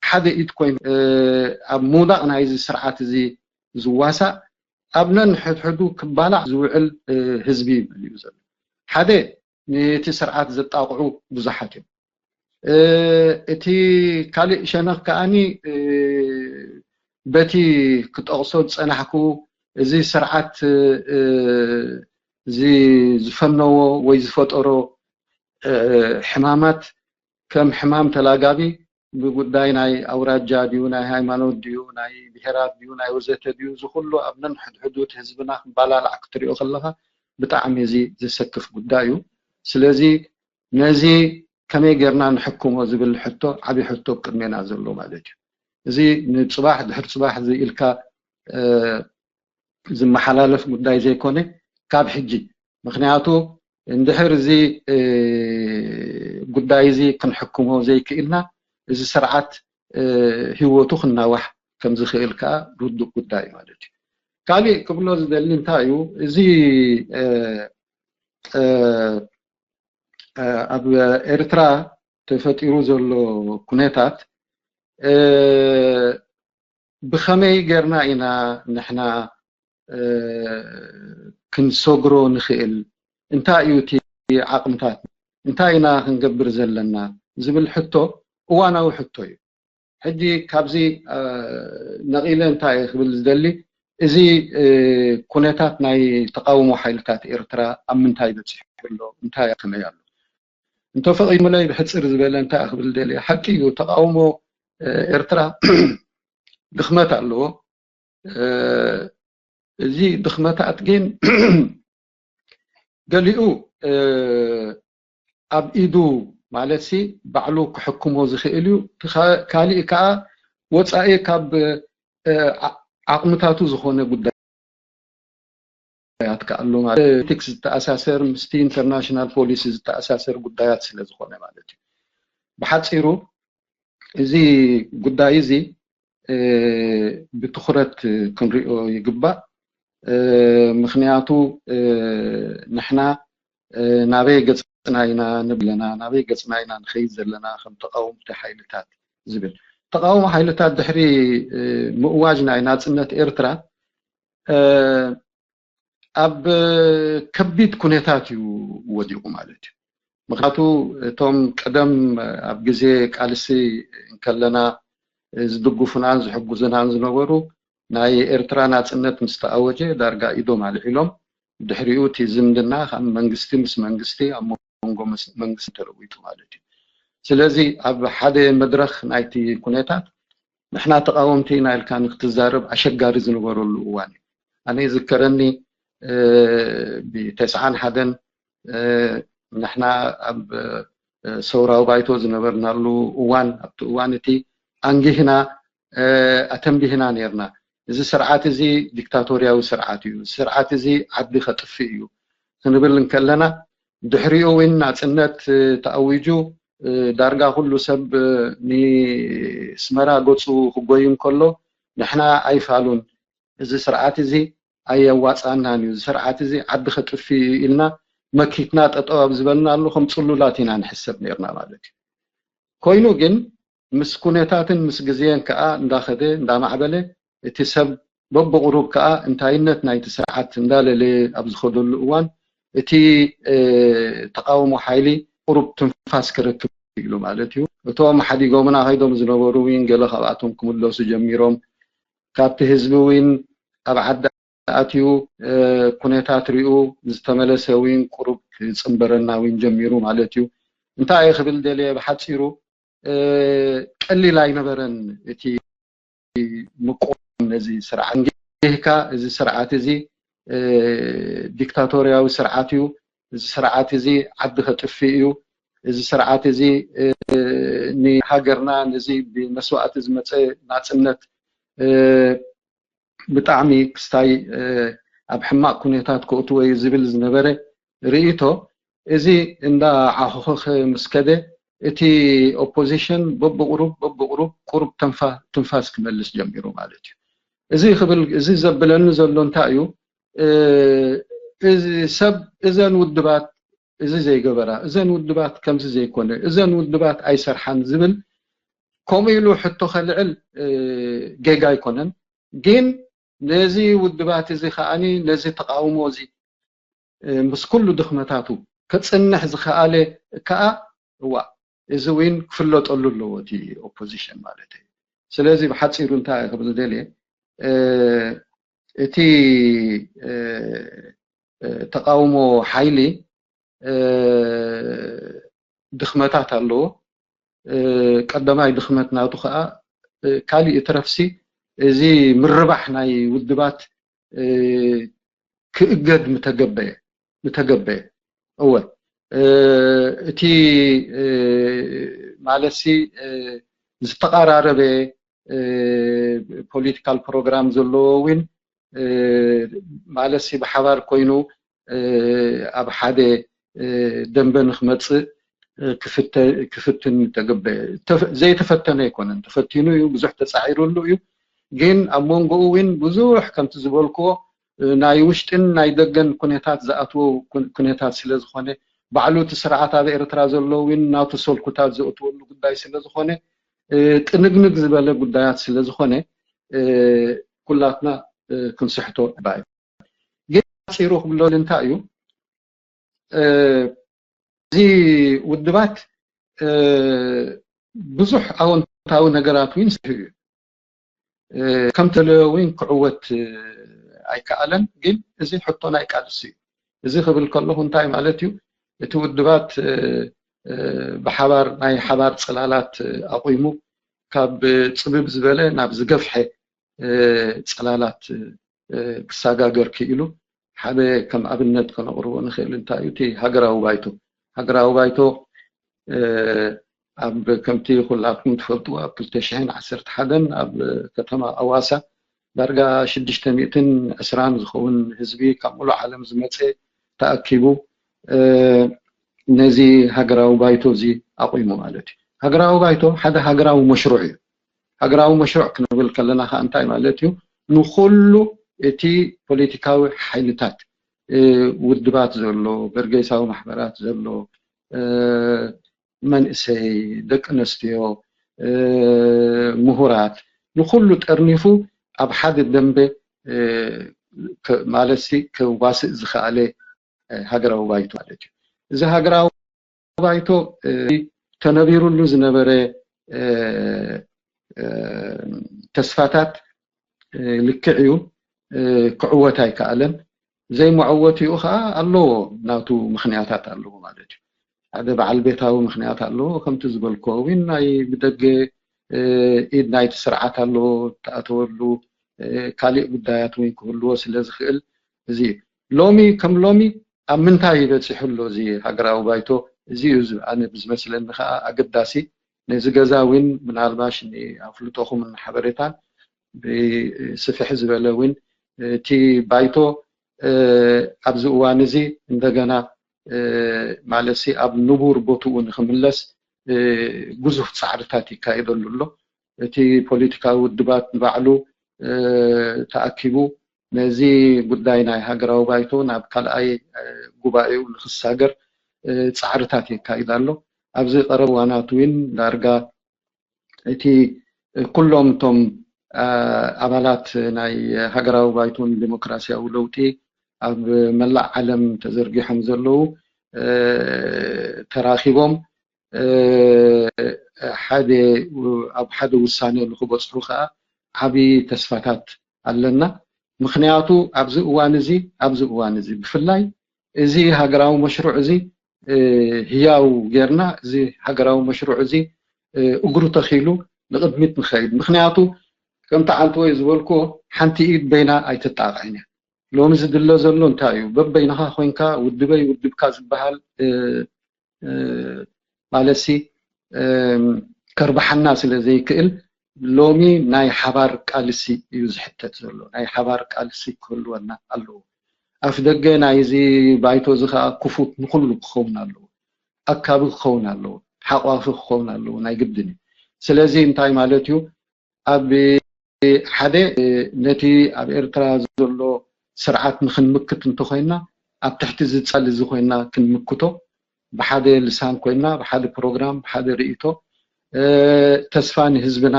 ሓደ ኢድ ኮይኑ፣ እ፣ ኣብ ምውዳቕ ናይዚ ስርዓት እዚ ዝዋሳእ ኣብ ነንሕድሕዱ ክባላዕ ዝውዕል፣ እ፣ ህዝቢ እዩ መሊኡ ዘሎ። ሓደ ነቲ ስርዓት ዘጣቕዑ ብዙሓት እዮም። እ፣ እቲ ካልእ ሸነኽ ከኣኒ፣ እ፣ በቲ ክጠቕሶ ዝጸናሕኩ እዚ ስርዓት፣ እ፣ እዚ ዝፈነዎ ወይ ዝፈጠሮ፣ እ፣ ሕማማት ከም ሕማም ተላጋቢ ብጉዳይ ናይ ኣውራጃ ድዩ፣ ናይ ሃይማኖት ድዩ፣ ናይ ብሄራት ድዩ፣ ናይ ወዘተ ድዩ፣ እዚ ኩሉ ኣብ ነንሕድሕዱ እቲ ህዝብና ክባላላዕ ክትሪኦ ከለኻ ብጣዕሚ እዚ ዘሰክፍ ጉዳይ እዩ። ስለዚ ነዚ ከመይ ጌርና ንሕክሞ ዝብል ሕቶ ዓቢ ሕቶ ኣብ ቅድሜና ዘሎ ማለት እዩ። እዚ ንጽባሕ ድሕሪ ጽባሕ እዚ ኢልካ፣ እ፣ ዝመሓላለፍ ጉዳይ ዘይኮነ ካብ ሕጂ፣ ምኽንያቱ እንድሕር እዚ፣ እ፣ ጉዳይ እዚ ክንሕክሞ ዘይክኢልና እዚ ስርዓት፣ እ፣ ህይወቱ ክናዋሕ ከም ዝኽእል ከኣ ርዱእ ጉዳይ እዩ ማለት እዩ። ካሊእ ክብሎ ዝደሊ እንታይ እዩ፣ እዚ፣ እ፣ እ፣ እ፣ ኣብ ኤርትራ ተፈጢሩ ዘሎ ኩነታት፣ እ፣ ብኸመይ ጌርና ኢና ንሕና፣ እ፣ ክንሰግሮ ንኽእል? እንታይ እዩ እቲ ዓቕምታት? እንታይ ኢና ክንገብር ዘለና? ዝብል ሕቶ እዋናዊ ሕቶ እዩ። ሕጂ ካብዚ፣ እ፣ ነቒለ እንታይ እየ ክብል ዝደሊ፣ እዚ፣ እ፣ ኩነታት ናይ ተቓውሞ ሓይልታት ኤርትራ ኣብ ምንታይ በጺሑ ኣሎ? እንታይ ከመይ ኣሎ? እንተፈቒድምለይ ብሕጽር ዝበለ እንታይ ክብል ደልየ፣ ሓቂ እዩ፣ ተቓውሞ፣ እ፣ ኤርትራ ድኽመት ኣለዎ። እ፣ እዚ ድኽመታት ግን ገሊኡ፣ እ፣ ኣብ ኢዱ ማለትሲ ባዕሉ ክሕክሞ ዝኽእል እዩ። እቲ ካ-፣ ካሊእ ከኣ ወጻኢ ካብ፣ እ፣ ዓ-፣ ዓቕምታቱ ዝኾነ ጉዳይ ጉዳያት ከኣ ኣሎ ማለት ፖለቲክስ ዝተኣሳሰር ምስቲ ኢንተርናሽናል ፖሊሲ ዝተኣሳሰር ጉዳያት ስለ ዝኾነ ማለት እዩ። ብሓጺሩ እዚ ጉዳይ እዚ፣ እ፣ ብትኹረት ክንሪኦ ይግባእ። እ፣ ምኽንያቱ፣ እ፣ ንሕና፣ እ፣ ናበይ ገጽና ኢና ንብል ኣለና፣ ናበይ ገጽና ኢና ንኸይድ ዘለና ከም ተቓወምቲ ሓይልታት ዝብል። ተቓውሞ ሓይልታት ድሕሪ፣ እ፣ ምእዋጅ ናይ ናጽነት ኤርትራ፣ እ፣ ኣብ ከቢድ ኩነታት እዩ ወዲቑ ማለት እዩ። ምኽንያቱ እቶም ቀደም ኣብ ግዜ ቃልሲ እንከለና ዝድግፉናን ዝሕግዙናን ዝነበሩ ናይ ኤርትራ ናጽነት ምስ ተኣወጀ ዳርጋ ኢዶም ኣልዒሎም፣ ድሕሪኡ እቲ ዝምድና ካብ መንግስቲ ምስ መንግስቲ ኣብ መንጎ መስ-፣ መንግስቲ ተለዊጡ ማለት እዩ። ስለዚ ኣብ ሓደ መድረኽ ናይቲ ኩነታት ንሕና ተቓወምቲ ኢና ኢልካ ንክትዛረብ ኣሸጋሪ ዝነበረሉ እዋን እዩ። ኣነ ይዝከረኒ፣ እ፣ ብተስዓን ሓደን፣ እ፣ ንሕና ኣብ፣ እ፣ ሰውራዊ ባይቶ ዝነበርናሉ እዋን፣ ኣብቲ እዋን እቲ ኣንጊህና፣ እ፣ ኣተንቢህና ነይርና። እዚ ስርዓት እዚ ዲክታቶርያዊ ስርዓት እዩ። እዚ ስርዓት እዚ ዓዲ ከጥፍእ እዩ ክንብል እንከለና፣ ድሕሪኡ እውን ናጽነት፣ እ፣ ተኣዊጁ፣ እ፣ ዳርጋ ኩሉ ሰብ፣ እ፣ ንስመራ ገጹ ክጎዩ እንከሎ፣ ንሕና ኣይፋሉን፣ እዚ ስርዓት እዚ ኣየዋጽኣናን እዩ፣ እዚ ስርዓት እዚ ዓዲ ከጥፍእ እዩ ኢልና መኪትና ጠጠው ኣብ ዝበልናሉ ከም ጽሉላት ኢና ንሕሰብ ነይርና ማለት እዩ። ኮይኑ ግን ምስ ኩነታትን ምስ ግዜን ከኣ እንዳኸደ እንዳማዕበለ እቲ ሰብ በብቕሩብ ከዓ እንታይነት ናይቲ ስርዓት እንዳለለየ ኣብ ዝኸደሉ እዋን እቲ ተቃውሞ ሓይሊ ቁሩብ ትንፋስ ክረክብ ኢሉ ማለት እዩ። እቶም ሓዲጎምና ከይዶም ዝነበሩ እውን ገለ ካብኣቶም ክምለሱ ጀሚሮም። ካብቲ ህዝቢ እውን ኣብ ዓዲ ኣትዩ ኩነታት ሪኡ ዝተመለሰ እውን ቁሩብ ክፅንበረና እውን ጀሚሩ ማለት እዩ። እንታይ እየ ክብል ደልየ ብሓፂሩ ቀሊል ኣይነበረን እቲ ምቁም ነዚ ስርዓት እንዲህካ እዚ ስርዓት እዚ ዲክታቶርያዊ ስርዓት እዩ። እዚ ስርዓት እዚ ዓዲ ከጥፍእ እዩ። እዚ ስርዓት እዚ ንሃገርና ነዚ ብመስዋእቲ ዝመፀ ናፅነት ብጣዕሚ ክስታይ ኣብ ሕማቕ ኩነታት ከእትዎ እዩ ዝብል ዝነበረ ርእይቶ እዚ እንዳ ዓኹኽኽ ምስ ከደ እቲ ኦፖዚሽን በብቑሩብ በብቑሩብ ቁሩብ ተንፋ ትንፋስ ክመልስ ጀሚሩ ማለት እዩ። እዚ ክብል እዚ ዘብለኒ ዘሎ እንታይ እዩ? እዚ ሰብ እዘን ውድባት እዚ ዘይገበራ፣ እዘን ውድባት ከምዚ ዘይኮነ፣ እዘን ውድባት ኣይሰርሓን ዝብል ከምኡ ኢሉ ሕቶ ከልዕል ጌጋ ኣይኮነን። ግን ነዚ ውድባት እዚ ከዓኒ ነዚ ተቃውሞ እዚ ምስ ኩሉ ድኽመታቱ ከፅንሕ ዝኸኣለ ከዓ እዋ እዚ እውን ክፍለጠሉ ኣለዎ እቲ ኦፖዚሽን ማለት እዩ። ስለዚ ብሓፂሩ እንታይ ክብል ደልየ እቲ ተቃውሞ ሓይሊ ድኽመታት ኣለዎ። ቀዳማይ ድኽመት ናቱ ከዓ ካሊእ ትረፍሲ እዚ ምርባሕ ናይ ውድባት ክእገድ ምተገበየ ምተገበየ እወ እቲ ማለትሲ ዝተቐራረበ ፖለቲካል ፕሮግራም ዘለዎ እውን ማለትሲ ብሓባር ኮይኑ ኣብ ሓደ ደንበ ንክመፅእ ክፍትን ተገበ ዘይተፈተነ ኣይኮነን። ተፈቲኑ እዩ፣ ብዙሕ ተፃዒሩሉ እዩ። ግን ኣብ መንጎኡ እውን ብዙሕ ከምቲ ዝበልክዎ ናይ ውሽጥን ናይ ደገን ኩነታት ዝኣትዎ ኩነታት ስለ ዝኾነ ባዕሉ እቲ ስርዓት ኣብ ኤርትራ ዘሎ እውን ናቱ ሰልኩታት ዘእትወሉ ጉዳይ ስለ ዝኾነ ጥንግንግ ዝበለ ጉዳያት ስለ ዝኾነ ኩላትና ክንስሕቶ ባይ ግን ኣፂሩ ክብሎ እንታይ እዩ እዚ ውድባት ብዙሕ ኣወንታዊ ነገራት እውን ስርሑ እዩ። ከም ተለዮ እውን ክዕወት ኣይከኣለን። ግን እዚ ሕቶ ናይ ቃልሲ እዩ። እዚ ክብል ከለኹ እንታይ ማለት እዩ? እቲ ውድባት ብሓባር ናይ ሓባር ፅላላት ኣቑሙ ካብ ፅብብ ዝበለ ናብ ዝገፍሐ ፅላላት ክሰጋገር ክኢሉ ሓደ ከም ኣብነት ከነቕርቦ ንኽእል እንታይ እዩ እቲ ሃገራዊ ባይቶ። ሃገራዊ ባይቶ ኣብ ከምቲ ኩላትኩም ትፈልጡ ኣብ ክልተ ሽሕን ዓሰርተ ሓደን ኣብ ከተማ ኣዋሳ ዳርጋ ሽዱሽተ ሚእትን ዕስራን ዝኸውን ህዝቢ ካብ ሙሉእ ዓለም ዝመፀ ተኣኪቡ ነዚ ሃገራዊ ባይቶ እዚ ኣቑሙ ማለት እዩ። ሃገራዊ ባይቶ ሓደ ሃገራዊ መሽሩዕ እዩ። ሃገራዊ መሽሩዕ ክንብል ከለና ከዓ እንታይ ማለት እዩ? ንኩሉ እቲ ፖለቲካዊ ሓይልታት ውድባት ዘሎ፣ በርጌሳዊ ማሕበራት ዘሎ፣ መንእሰይ፣ ደቂ ኣንስትዮ፣ ምሁራት ንኩሉ ጠርኒፉ ኣብ ሓደ ደንበ ማለትሲ ከዋስእ ዝኸኣለ ሃገራዊ ባይቶ ማለት እዩ። እዚ ሃገራዊ ባይቶ ተነቢሩሉ ዝነበረ ተስፋታት ልክዕ እዩ፣ ክዕወት ኣይከኣለን። ዘይመዕወቲኡ ከዓ ኣለዎ፣ ናቱ ምኽንያታት ኣለዎ ማለት እዩ። ሓደ በዓል ቤታዊ ምኽንያት ኣለዎ፣ ከምቲ ዝበልክዎ እውን ናይ ብደገ ኢድ ናይቲ ስርዓት ኣለዎ፣ ተኣተወሉ ካሊእ ጉዳያት እውን ክህልዎ ስለ ዝኽእል እዚ እዩ። ሎሚ ከም ሎሚ ኣብ ምንታይ ይበፂሑ ኣሎ እዚ ሃገራዊ ባይቶ? እዚ እዩ ኣነ ብዝመስለኒ ከዓ ኣገዳሲ። ነዚ ገዛ እውን ምናልባሽ ንኣፍልጦኹም ንሓበሬታን ብስፍሕ ዝበለ እውን እቲ ባይቶ ኣብዚ እዋን እዚ እንደገና ማለትሲ ኣብ ንቡር ቦትኡ ንክምለስ ግዙፍ ፃዕርታት ይካየደሉ ኣሎ። እቲ ፖለቲካዊ ውድባት ንባዕሉ ተኣኪቡ ነዚ ጉዳይ ናይ ሃገራዊ ባይቶ ናብ ካልኣይ ጉባኤኡ ንክሳገር ፃዕርታት የካይድ ኣሎ። ኣብዚ ቀረብ እዋናት እውን ዳርጋ እቲ ኩሎም እቶም ኣባላት ናይ ሃገራዊ ባይቶን ዲሞክራሲያዊ ለውጢ ኣብ መላእ ዓለም ተዘርጊሖም ዘለዉ ተራኺቦም ሓደ ኣብ ሓደ ውሳነ ንክበፅሑ ከዓ ዓብዪ ተስፋታት ኣለና። ምክንያቱ ኣብዚ እዋን እዚ ኣብዚ እዋን እዚ ብፍላይ እዚ ሃገራዊ መሽሩዕ እዚ ህያው ጌርና እዚ ሃገራዊ መሽሩዕ እዚ እግሩ ተኺሉ ንቕድሚት ንኸይድ። ምክንያቱ ከምቲ ዓንተወይ ዝበልኩ ሓንቲ ኢድ በይና ኣይትጣቕዕን እያ። ሎሚ ዝድለ ዘሎ እንታይ እዩ? በበይንኻ ኮይንካ ውድበይ ውድብካ ዝበሃል ማለትሲ ከርብሓና ስለ ዘይክእል ሎሚ ናይ ሓባር ቃልሲ እዩ ዝሕተት ዘሎ። ናይ ሓባር ቃልሲ ክህልወና ኣለዎ። ኣፍ ደገ ናይዚ ባይቶ እዚ ከዓ ክፉት ንኩሉ ክኸውን ኣለዎ። ኣካቢ ክኸውን ኣለዎ። ሓቋፊ ክኸውን ኣለዎ። ናይ ግድን እዩ። ስለዚ እንታይ ማለት እዩ? ኣብ ሓደ ነቲ ኣብ ኤርትራ ዘሎ ስርዓት ንክንምክት እንተኮይና ኣብ ትሕቲ ዝጻል እዚ ኮይና ክንምክቶ ብሓደ ልሳን ኮይና ብሓደ ፕሮግራም ብሓደ ርእይቶ ተስፋ ንህዝብና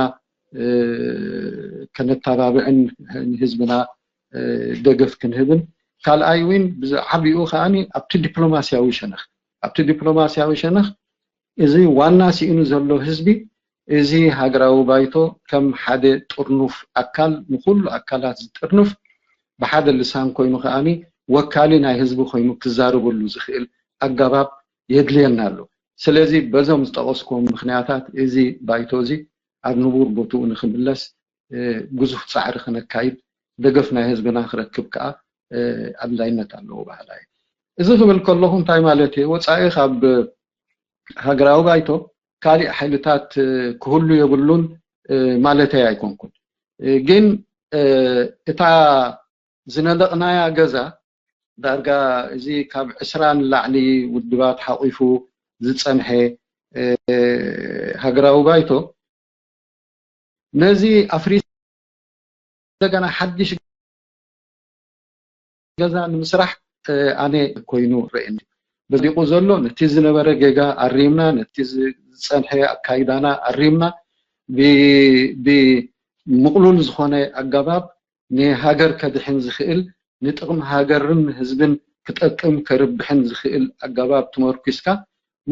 ከነተባብዕን ንህዝብና ደገፍ ክንህብን ካልኣይ እውን ብዓቢኡ ከዓኒ ኣብቲ ዲፕሎማስያዊ ሸነኽ ኣብቲ ዲፕሎማስያዊ ሸነኽ እዚ ዋና ስኢኑ ዘሎ ህዝቢ እዚ ሃገራዊ ባይቶ ከም ሓደ ጥርኑፍ ኣካል ንኩሉ ኣካላት ዝጥርንፍ ብሓደ ልሳን ኮይኑ ከዓኒ ወካሊ ናይ ህዝቢ ኮይኑ ክዛረበሉ ዝኽእል ኣገባብ የድልየና ኣሎ። ስለዚ በዞም ዝጠቐስኩም ምክንያታት እዚ ባይቶ እዚ ኣብ ንቡር ቦትኡ ንክምለስ ግዙፍ ፃዕሪ ክነካይድ ደገፍ ናይ ህዝብና ክረክብ ከዓ ኣድላይነት ኣለዎ በሃላይ። እዚ ክብል ከለኹ እንታይ ማለት እዩ? ወፃኢ ካብ ሃገራዊ ባይቶ ካሊእ ሓይልታት ክህሉ የብሉን ማለተይ ኣይኮንኩን። ግን እታ ዝነደቕናያ ገዛ ዳርጋ እዚ ካብ ዕስራ ንላዕሊ ውድባት ሓቂፉ ዝፀንሐ ሃገራዊ ባይቶ ነዚ ኣፍሪስ እንደገና ሓድሽ ገዛ ንምስራሕ ኣነ ኮይኑ ረእኒ በዲቁ ዘሎ ነቲ ዝነበረ ጌጋ ኣሪምና ነቲ ዝፀንሐ ኣካይዳና ኣሪምና ብምቅሉል ዝኾነ ኣገባብ ንሃገር ከድሕን ዝኽእል ንጥቕሚ ሃገርን ህዝብን ክጠቅም ከርብሕን ዝኽእል ኣገባብ ትመርኪስካ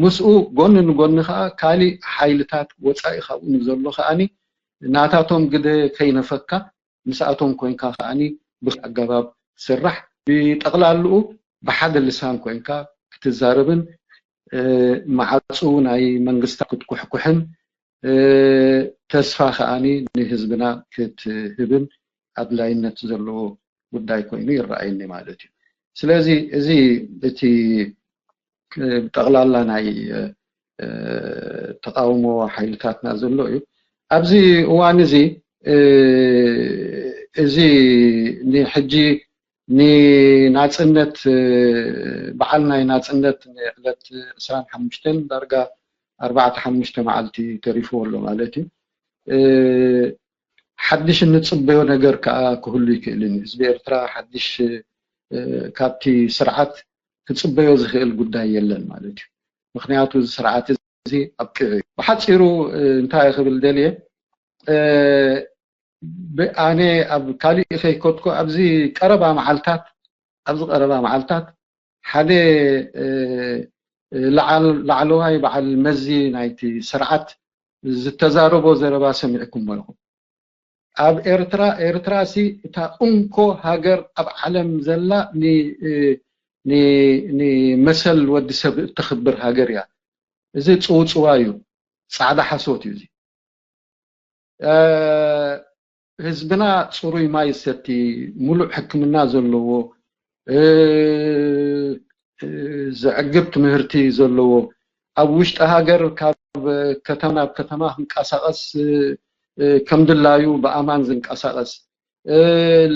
ምስኡ ጎኒ ንጎኒ ከዓ ካሊእ ሓይልታት ወፃኢ ካብኡ ንዘሎ ከዓኒ ናታቶም ግደ ከይነፈካ ምስኣቶም ኮይንካ ከዓኒ ብኣገባብ ስራሕ ብጠቕላልኡ ብሓደ ልሳን ኮይንካ ክትዛረብን መዓፁ ናይ መንግስታ ክትኩሕኩሕን ተስፋ ከዓኒ ንህዝብና ክትህብን ኣድላይነት ዘለዎ ጉዳይ ኮይኑ ይረኣየኒ ማለት እዩ። ስለዚ እዚ እቲ ብጠቕላላ ናይ ተቃውሞ ሓይልታትና ዘሎ እዩ። ኣብዚ እዋን እዚ እዚ ንሕጂ ንናፅነት በዓል ናይ ናፅነት ዕለት ዕስራን ሓሙሽተን ዳርጋ ኣርባዕተ ሓሙሽተ መዓልቲ ተሪፍዎ ኣሎ ማለት እዩ። ሓድሽ እንፅበዮ ነገር ከዓ ክህሉ ይክእልን ህዝቢ ኤርትራ ሓድሽ ካብቲ ስርዓት ክፅበዮ ዝኽእል ጉዳይ የለን ማለት እዩ። ምክንያቱ እዚ ስርዓት እዚ ኣብቂዑ እዩ። ብሓፂሩ እንታይ ክብል ደልየ ኣነ ኣብ ካሊእ ከይከድኩ ኣብዚ ቀረባ መዓልታት ኣብዚ ቀረባ መዓልታት ሓደ ላዕለዋይ በዓል መዚ ናይቲ ስርዓት ዝተዛረቦ ዘረባ ሰሚዕኩሞ ኢኹም። ኣብ ኤርትራ ኤርትራ ሲ እታ እንኮ ሃገር ኣብ ዓለም ዘላ ንመሰል ወዲ ሰብ እተኽብር ሃገር እያ። እዚ ፅውፅዋ እዩ። ፃዕዳ ሓሶት እዩ እዚ። ህዝብና ፅሩይ ማይ ዝሰቲ፣ ሙሉእ ሕክምና ዘለዎ፣ ዘዕግብ ትምህርቲ ዘለዎ፣ ኣብ ውሽጢ ሃገር ካብ ከተማ ናብ ከተማ ክንቀሳቐስ ከም ድላዩ ብኣማን ዝንቀሳቐስ፣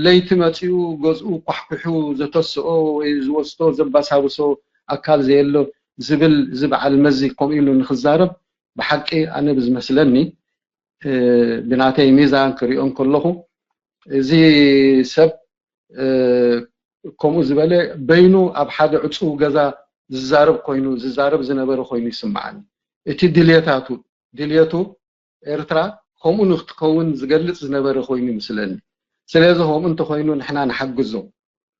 ለይቲ መፂኡ ገዝኡ ኳሕኩሑ ዘተስኦ ወይ ዝወስዶ ዘባሳብሶ ኣካል ዘየሎ ዝብል እዚ በዓል መዚ ከምኡ ኢሉ ንክዛረብ ብሓቂ ኣነ ብዝመስለኒ ብናተይ ሚዛን ክሪኦ እንከለኹ እዚ ሰብ ከምኡ ዝበለ በይኑ ኣብ ሓደ ዕፁው ገዛ ዝዛረብ ኮይኑ ዝዛረብ ዝነበረ ኮይኑ ይስምዓኒ። እቲ ድልየታቱ ድልየቱ ኤርትራ ከምኡ ንክትከውን ዝገልጽ ዝነበረ ኮይኑ ይመስለኒ። ስለዚ ከምኡ እንተኮይኑ ንሕና ንሓግዞ።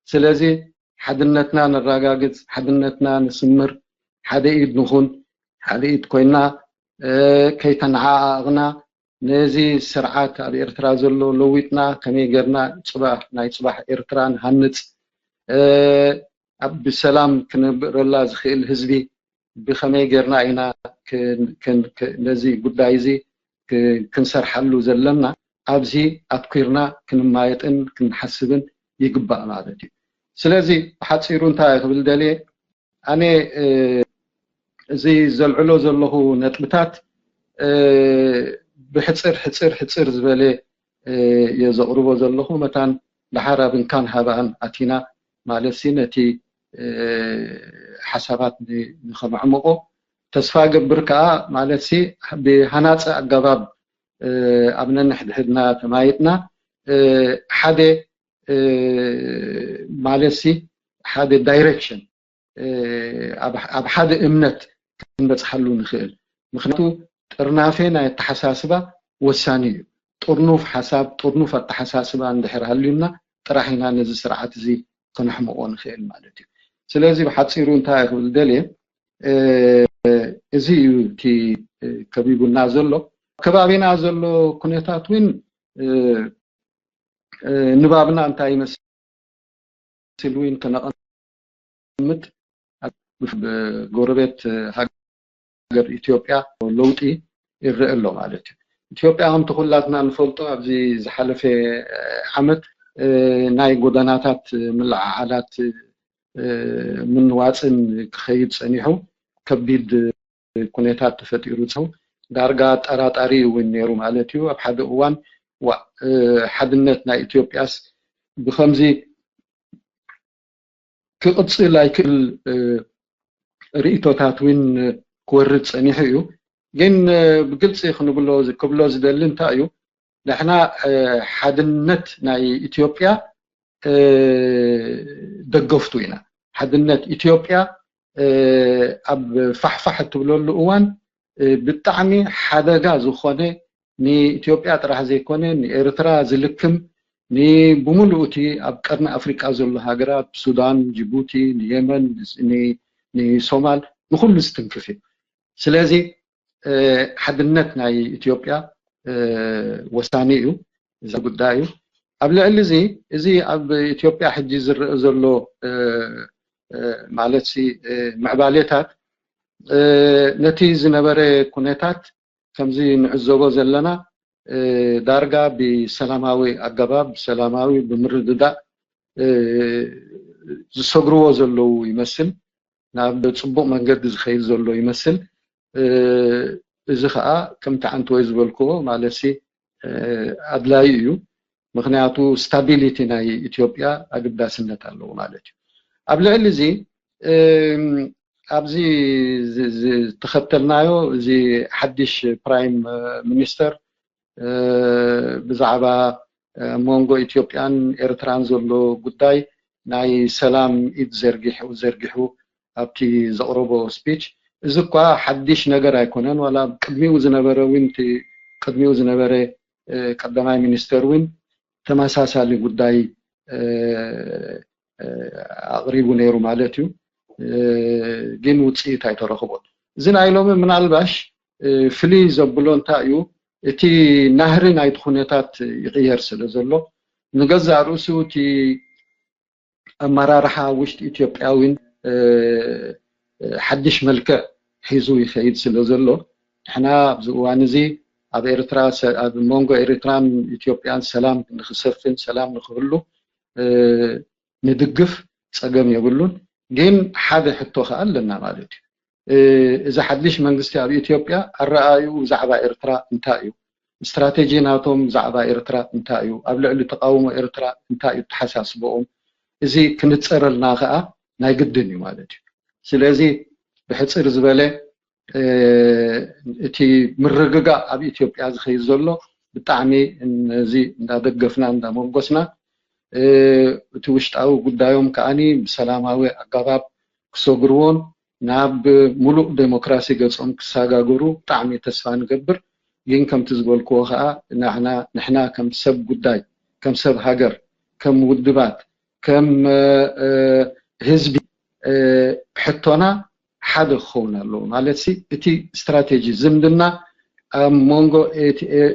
ስለዚ ሓድነትና ነራጋግጽ፣ ሓድነትና ንስምር፣ ሓደ ኢድ ንኹን፣ ሓደ ኢድ ኮይና ከይተነዓኣቕና ነዚ ስርዓት ኣብ ኤርትራ ዘሎ ለዊጥና ከመይ ጌርና ጽባሕ ናይ ጽባሕ ኤርትራ ንሃንጽ፣ ኣብ ብሰላም ክነብረላ ዝኽእል ህዝቢ ብኸመይ ጌርና ኢና ነዚ ጉዳይ እዚ ክንሰርሓሉ ዘለና ኣብዚ ኣትኲርና ክንማየጥን ክንሓስብን ይግባእ ማለት እዩ። ስለዚ ብሓጺሩ እንታይ ክብል ደልየ፣ ኣነ እዚ ዘልዕሎ ዘለኹ ነጥብታት ብሕጽር ሕጽር ሕጽር ዝበለ እየ ዘቕርቦ ዘለኹ። መታን ደሓር ኣብ እንካን ሃባን ኣቲና ማለት ሲ ነቲ ሓሳባት ንኸመዕምቖ ተስፋ ገብር ከኣ ማለት ሲ ብሃናጺ ኣገባብ ኣብ ነንሕድሕድና ተማይጥና ሓደ ማለት ሲ ሓደ ዳይሬክሽን ኣብ ሓደ እምነት ክንበጽሓሉ ንኽእል። ምክንያቱ ጥርናፌ ናይ ኣተሓሳስባ ወሳኒ እዩ። ጥርኑፍ ሓሳብ፣ ጥርኑፍ ኣተሓሳስባ እንድሕር ሃልዩና ጥራሕ ኢና ነዚ ስርዓት እዚ ከነሕምቖ ንኽእል ማለት እዩ። ስለዚ ብሓጺሩ እንታይ ክብል ደልየ፣ እዚ እዩ እቲ ከቢቡና ዘሎ። ከባቢና ዘሎ ኩነታት እውን ንባብና እንታይ ይመስል እውን ከነቐምጥ፣ ኣብ ጎረቤት ሃገር ኢትዮጵያ ለውጢ ይረአ ኣሎ ማለት እዩ። ኢትዮጵያ ከምቲ ኩላትና ንፈልጦ ኣብዚ ዝሓለፈ ዓመት ናይ ጎደናታት ምልዕዓላት ምንዋፅን ክኸይድ ፀኒሑ ከቢድ ኩነታት ተፈጢሩ ፀው ዳርጋ ኣጠራጣሪ እውን ነይሩ ማለት እዩ። ኣብ ሓደ እዋን ዋ ሓድነት ናይ ኢትዮጵያስ ብከምዚ ክቕፅል ኣይክእል ርእቶታት እውን ክወርድ ፀኒሑ እዩ። ግን ብግልፂ ክንብሎ ክብሎ ዝደሊ እንታይ እዩ፣ ንሕና ሓድነት ናይ ኢትዮጵያ ደገፍቱ ኢና። ሓድነት ኢትዮጵያ ኣብ ፋሕፋሕ እትብለሉ እዋን ብጣዕሚ ሓደጋ ዝኾነ ንኢትዮጵያ ጥራሕ ዘይኮነ ንኤርትራ ዝልክም ንብሙሉኡ እቲ ኣብ ቀርኒ ኣፍሪቃ ዘሎ ሃገራት ሱዳን፣ ጅቡቲ፣ ንየመን፣ ንሶማል ንኩሉ ዝትንክፍ እዩ። ስለዚ ሓድነት ናይ ኢትዮጵያ ወሳኒ እዩ። እዚ ጉዳይ እዩ። ኣብ ልዕሊ እዚ እዚ ኣብ ኢትዮጵያ ሕጂ ዝረአ ዘሎ ማለት ምዕባሌታት ነቲ ዝነበረ ኩነታት ከምዚ ንዕዘቦ ዘለና ዳርጋ ብሰላማዊ ኣገባብ ብሰላማዊ ብምርድዳእ ዝሰግርዎ ዘለዉ ይመስል። ናብ ፅቡቕ መንገዲ ዝኸይድ ዘሎ ይመስል። እዚ ከዓ ከምቲ ዓንተወይ ዝበልክዎ ማለት ሲ ኣድላዩ እዩ። ምክንያቱ ስታቢሊቲ ናይ ኢትዮጵያ ኣገዳስነት ኣለዎ ማለት እዩ። ኣብ ልዕሊ እዚ ኣብዚ ዝተኸተልናዮ እዚ ሓድሽ ፕራይም ሚኒስተር ብዛዕባ መንጎ ኢትዮጵያን ኤርትራን ዘሎ ጉዳይ ናይ ሰላም ኢድ ዘርጊሑ ዘርጊሑ ኣብቲ ዘቕረቦ ስፒች፣ እዚ እኳ ሓድሽ ነገር ኣይኮነን። ዋላ ቅድሚኡ ዝነበረ እውን ቅድሚኡ ዝነበረ ቀዳማይ ሚኒስተር እውን ተመሳሳሊ ጉዳይ ኣቕሪቡ ነይሩ ማለት እዩ። ግን ውፅኢት ኣይተረኽቦን። እዚ ናይ ሎሚ ምናልባሽ ፍልይ ዘብሎ እንታይ እዩ፣ እቲ ናህሪ ናይቲ ኩነታት ይቕየር ስለ ዘሎ ንገዛእ ርእሱ እቲ ኣመራርሓ ውሽጢ ኢትዮጵያ እውን ሓድሽ መልክዕ ሒዙ ይኸይድ ስለ ዘሎ ንሕና ኣብዚ እዋን እዚ ኣብ ኤርትራ ኣብ መንጎ ኤርትራን ኢትዮጵያን ሰላም ንክሰፍን ሰላም ንክህሉ ንድግፍ፣ ፀገም የብሉን። ግን ሓደ ሕቶ ከዓ ኣለና ማለት እዩ። እዚ ሓድሽ መንግስቲ ኣብ ኢትዮጵያ ኣረኣእዩ ብዛዕባ ኤርትራ እንታይ እዩ? ስትራቴጂ ናቶም ብዛዕባ ኤርትራ እንታይ እዩ? ኣብ ልዕሊ ተቃውሞ ኤርትራ እንታይ እዩ ተሓሳስበኦም? እዚ ክንፀረልና ከዓ ናይ ግድን እዩ ማለት እዩ። ስለዚ ብሕፅር ዝበለ እቲ ምርግጋእ ኣብ ኢትዮጵያ ዝኸይድ ዘሎ ብጣዕሚ ነዚ እንዳደገፍና እንዳመጎስና እቲ ውሽጣዊ ጉዳዮም ከዓኒ ብሰላማዊ ኣገባብ ክሰግርዎን ናብ ሙሉእ ዴሞክራሲ ገጾም ክሰጋገሩ ብጣዕሚ ተስፋ ንገብር። ግን ከምቲ ዝበልክዎ ከዓ ንሕና ንሕና ከም ሰብ ጉዳይ፣ ከም ሰብ ሃገር፣ ከም ውድባት፣ ከም ህዝቢ ሕቶና ሓደ ክኸውን ኣለዎ። ማለት ሲ እቲ ስትራቴጂ ዝምድና ኣብ መንጎ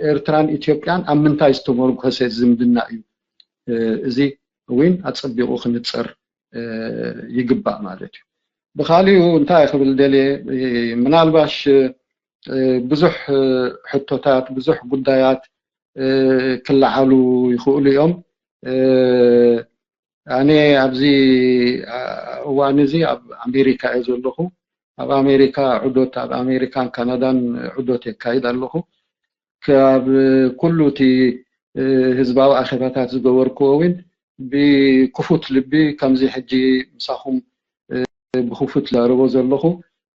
ኤርትራን ኢትዮጵያን ኣብ ምንታይ ዝተመርኮሰ ዝምድና እዩ? እዚ እውን ኣጸቢቑ ክንጸር ይግባእ ማለት እዩ። ብኻሊኡ እንታይ ክብል ደልየ፣ ምናልባሽ ብዙሕ ሕቶታት፣ ብዙሕ ጉዳያት ክለዓሉ ይኽእሉ እዮም። ኣነ ኣብዚ እዋን እዚ ኣብ ኣሜሪካ እየ ዘለኹ። ኣብ ኣሜሪካ ዑደት፣ ኣብ ኣሜሪካን ካናዳን ዑደት የካይድ ኣለኹ። ካብ ኩሉ እቲ ህዝባዊ ኣኼባታት ዝገበርክዎ እውን ብክፉት ልቢ ከምዚ ሕጂ ምሳኹም ብክፉት ዛረቦ ዘለኹ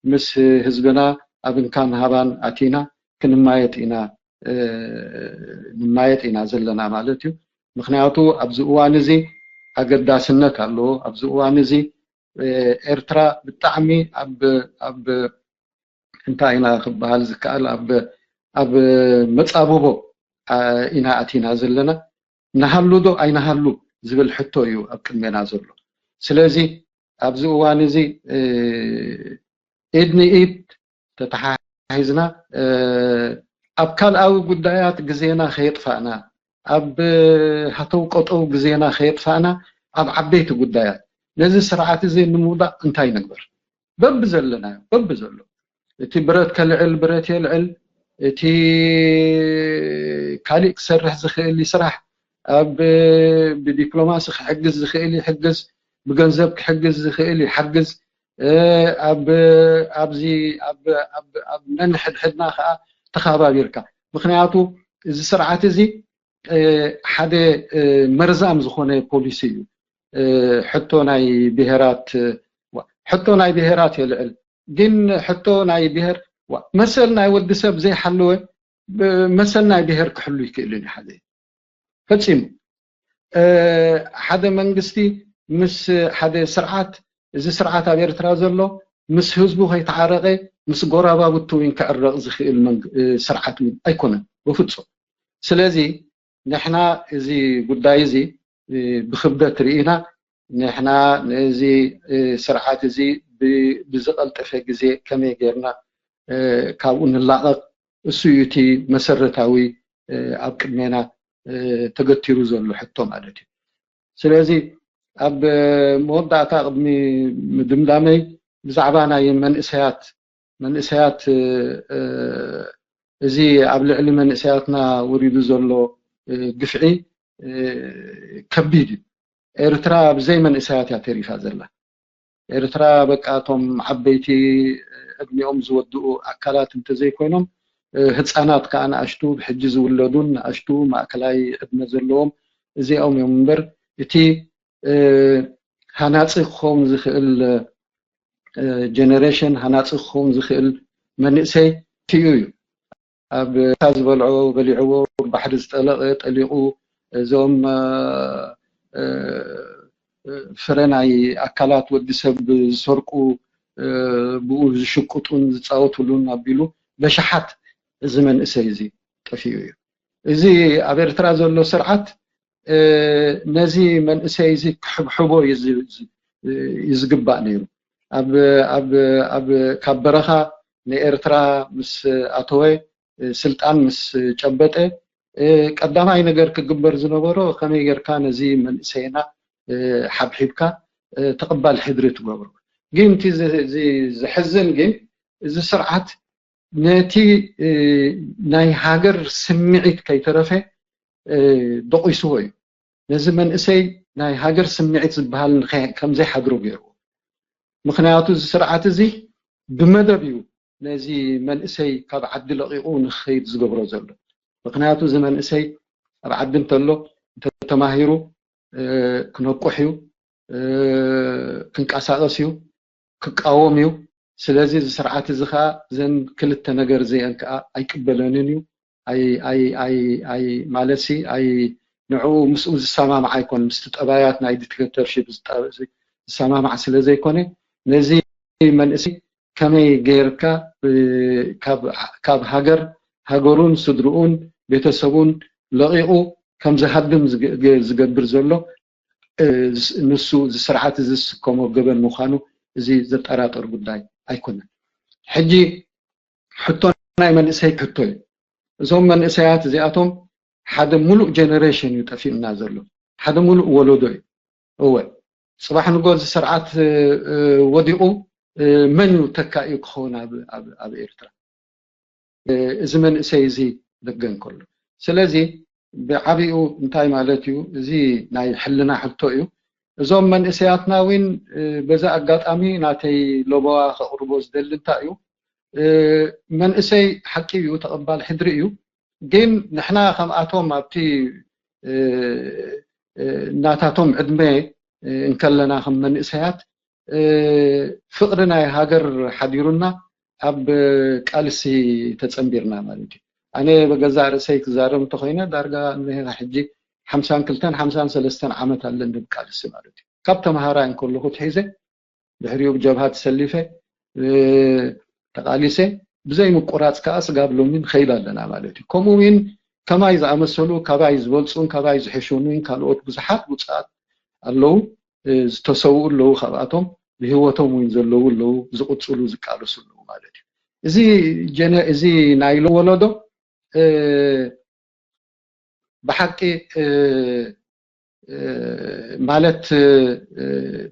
ምስ ህዝብና ኣብ እንካን ሃባን ኣቲና ክንማየጥ ኢና ንማየጥ ኢና ዘለና ማለት እዩ። ምክንያቱ ኣብዚ እዋን እዚ ኣገዳስነት ኣለዎ። ኣብዚ እዋን እዚ ኤርትራ ብጣዕሚ ኣብ ኣብ እንታይ ኢና ክበሃል ዝከኣል ኣብ ኣብ መጻብቦ ኢና ኣቲና ዘለና። ንሃሉ ዶ ኣይንሃሉ ዝብል ሕቶ እዩ ኣብ ቅድሜና ዘሎ። ስለዚ ኣብዚ እዋን እዚ ኢድ ንኢድ ተተሓሒዝና ኣብ ካልኣዊ ጉዳያት ግዜና ከየጥፋእና፣ ኣብ ሃተው ቀጠው ግዜና ከየጥፋእና ኣብ ዓበይቲ ጉዳያት ነዚ ስርዓት እዚ ንምውዳቕ እንታይ ንግበር? በብዘለናዮ በብዘሎ እቲ ብረት ከልዕል ብረት የልዕል፣ እቲ ካሊእ ክሰርሕ ዝኽእል ይስራሕ፣ ኣብ ብዲፕሎማሲ ክሕግዝ ዝኽእል ይሕግዝ፣ ብገንዘብ ክሕግዝ ዝኽእል ይሓግዝ። ኣብ ኣብዚ ኣብ ኣብ ኣብ ነንሕድሕድና ከዓ ተኸባቢርካ። ምክንያቱ እዚ ስርዓት እዚ ሓደ መርዛም ዝኾነ ፖሊሲ እዩ። ሕቶ ናይ ብሄራት ሕቶ ናይ ብሄራት የልዕል፣ ግን ሕቶ ናይ ብሄር መሰል ናይ ወዲ ሰብ ዘይሓለወ መሰል ናይ ብሄር ክሕሉ ይክእልን እዩ ሓደ ፈጺሙ። ሓደ መንግስቲ ምስ ሓደ ስርዓት፣ እዚ ስርዓት ኣብ ኤርትራ ዘሎ ምስ ህዝቡ ከይተዓረቐ ምስ ጎራባብቱ እውን ክዕረቕ ዝኽእል ስርዓት እውን ኣይኮነን ብፍጹም። ስለዚ ንሕና እዚ ጉዳይ እዚ ብክብደት ርኢና ንሕና ነዚ ስርዓት እዚ ብዝቐልጠፈ ግዜ ከመይ ጌርና ካብኡ ንላቐቕ፣ እሱ እዩ እቲ መሰረታዊ ኣብ ቅድሜና ተገቲሩ ዘሎ ሕቶ ማለት እዩ። ስለዚ ኣብ መወዳእታ ቅድሚ ምድምዳመይ ብዛዕባ ናይ መንእሰያት መንእሰያት እዚ ኣብ ልዕሊ መንእሰያትና ወሪዱ ዘሎ ግፍዒ ከቢድ እዩ። ኤርትራ ብዘይ መንእሰያት እያ ተሪፋ ዘላ። ኤርትራ በቃ እቶም ዓበይቲ ዕድሚኦም ዝወድኡ ኣካላት እንተዘይኮይኖም ህፃናት ከዓ ንኣሽቱ ብሕጂ ዝውለዱን ንኣሽቱ ማእከላይ ዕድመ ዘለዎም እዚኦም እዮም እምበር እቲ ሃናፂ ክኸውን ዝኽእል ጀነሬሽን ሃናፂ ክኸውን ዝኽእል መንእሰይ ትዩ እዩ። ኣብ ዝበልዖ በሊዕዎ፣ ባሕሪ ዝጠለቐ ጠሊቑ፣ እዞም ፍረ ናይ ኣካላት ወዲ ሰብ ዝሰርቁ ብኡ ዝሽቅጡን ዝፃወትሉን ኣቢሉ በሽሓት እዚ መንእሰይ እዚ ጠፊኡ እዩ። እዚ ኣብ ኤርትራ ዘሎ ስርዓት ነዚ መንእሰይ እዚ ክሕብሕቦ እዩ ዝግባእ ነይሩ። ኣብ ኣብ ኣብ ካብ በረኻ ንኤርትራ ምስ ኣተወ ስልጣን ምስ ጨበጠ ቀዳማይ ነገር ክግበር ዝነበሮ ከመይ ጌርካ ነዚ መንእሰይና ሓብሒብካ ተቐባል ሕድሪ ትገብሮ። ግን እቲ ዘሕዝን ግን እዚ ስርዓት ነቲ ናይ ሃገር ስምዒት ከይተረፈ ደቂስዎ እዩ። ነዚ መንእሰይ ናይ ሃገር ስምዒት ዝበሃል ከም ዘይሓድሮ ገይርዎ። ምክንያቱ እዚ ስርዓት እዚ ብመደብ እዩ ነዚ መንእሰይ ካብ ዓዲ ለቒቑ ንክኸይድ ዝገብሮ ዘሎ። ምክንያቱ እዚ መንእሰይ ኣብ ዓዲ እንተሎ እንተተማሂሩ ክነቁሕ እዩ፣ ክንቀሳቐስ እዩ፣ ክቃወም እዩ። ስለዚ እዚ ስርዓት እዚ ከዓ ዘን ክልተ ነገር እዚአን ከዓ ኣይቅበለንን እዩ። ኣይ ኣይ ኣይ ኣይ ማለት ሲ ኣይ ንዕኡ ምስኡ ዝሰማማዕ ኣይኮን ምስቲ ጠባያት ናይ ዲክተተርሺፕ ዝሰማማዕ ስለ ዘይኮነ ነዚ መንእሰይ ከመይ ገይርካ ካብ ሃገር ሃገሩን ስድርኡን ቤተሰቡን ለቒቑ ከም ዝሃድም ዝገብር ዘሎ ንሱ እዚ ስርዓት እዚ ዝስከሞ ገበን ምዃኑ እዚ ዘጠራጥር ጉዳይ ኣይኮነን። ሕጂ ሕቶ ናይ መንእሰይ ሕቶ እዩ። እዞም መንእሰያት እዚኣቶም ሓደ ሙሉእ ጀነሬሽን እዩ ጠፊኡና ዘሎ፣ ሓደ ሙሉእ ወለዶ እዩ። እወ፣ ፅባሕ ንጎ እዚ ስርዓት ወዲቑ መን እዩ ተካኢኡ ክኸውን ኣብ ኤርትራ? እዚ መንእሰይ እዚ ደገ እንከሎ። ስለዚ ብዓቢኡ እንታይ ማለት እዩ? እዚ ናይ ሕልና ሕቶ እዩ። እዞም መንእሰያትና እውን በዚ ኣጋጣሚ ናተይ ለበዋ ከቕርቦ ዝደሊ እንታይ እዩ? መንእሰይ ሓቂ እዩ፣ ተቐባል ሕድሪ እዩ። ግን ንሕና ከምኣቶም ኣብቲ ናታቶም ዕድመ እንከለና ከም መንእሰያት ፍቕሪ ናይ ሃገር ሓዲሩና ኣብ ቃልሲ ተጸንቢርና ማለት እዩ። ኣነ ብገዛእ ርእሰይ ክዛረብ እንተኾይነ ዳርጋ እነሄ ሕጂ ሓምሳን ክልተን ሓምሳን ሰለስተን ዓመት ኣለኒ ብቃልሲ ማለት እዩ። ካብ ተምሃራይ እንከለኹ ትሒዘ ድሕሪኡ ብጀብሃ ተሰሊፈ ተቓሊሰ ብዘይ ምቁራፅ ከዓ ስጋብ ሎሚ ንኸይድ ኣለና ማለት እዩ። ከምኡ እውን ከማይ ዝኣመሰሉ ካባይ ዝበልፁን ካባይ ዝሕሹን እውን ካልኦት ብዙሓት ውፅኣት ኣለዉ፣ ዝተሰውኡ ኣለዉ፣ ካብኣቶም ብህይወቶም እውን ዘለዉ ኣለዉ፣ ዝቕፅሉ ዝቃለሱ ኣለዉ ማለት እዩ። እዚ ጀነ እዚ ናይ ሎሚ ወለዶ ብሓቂ ማለት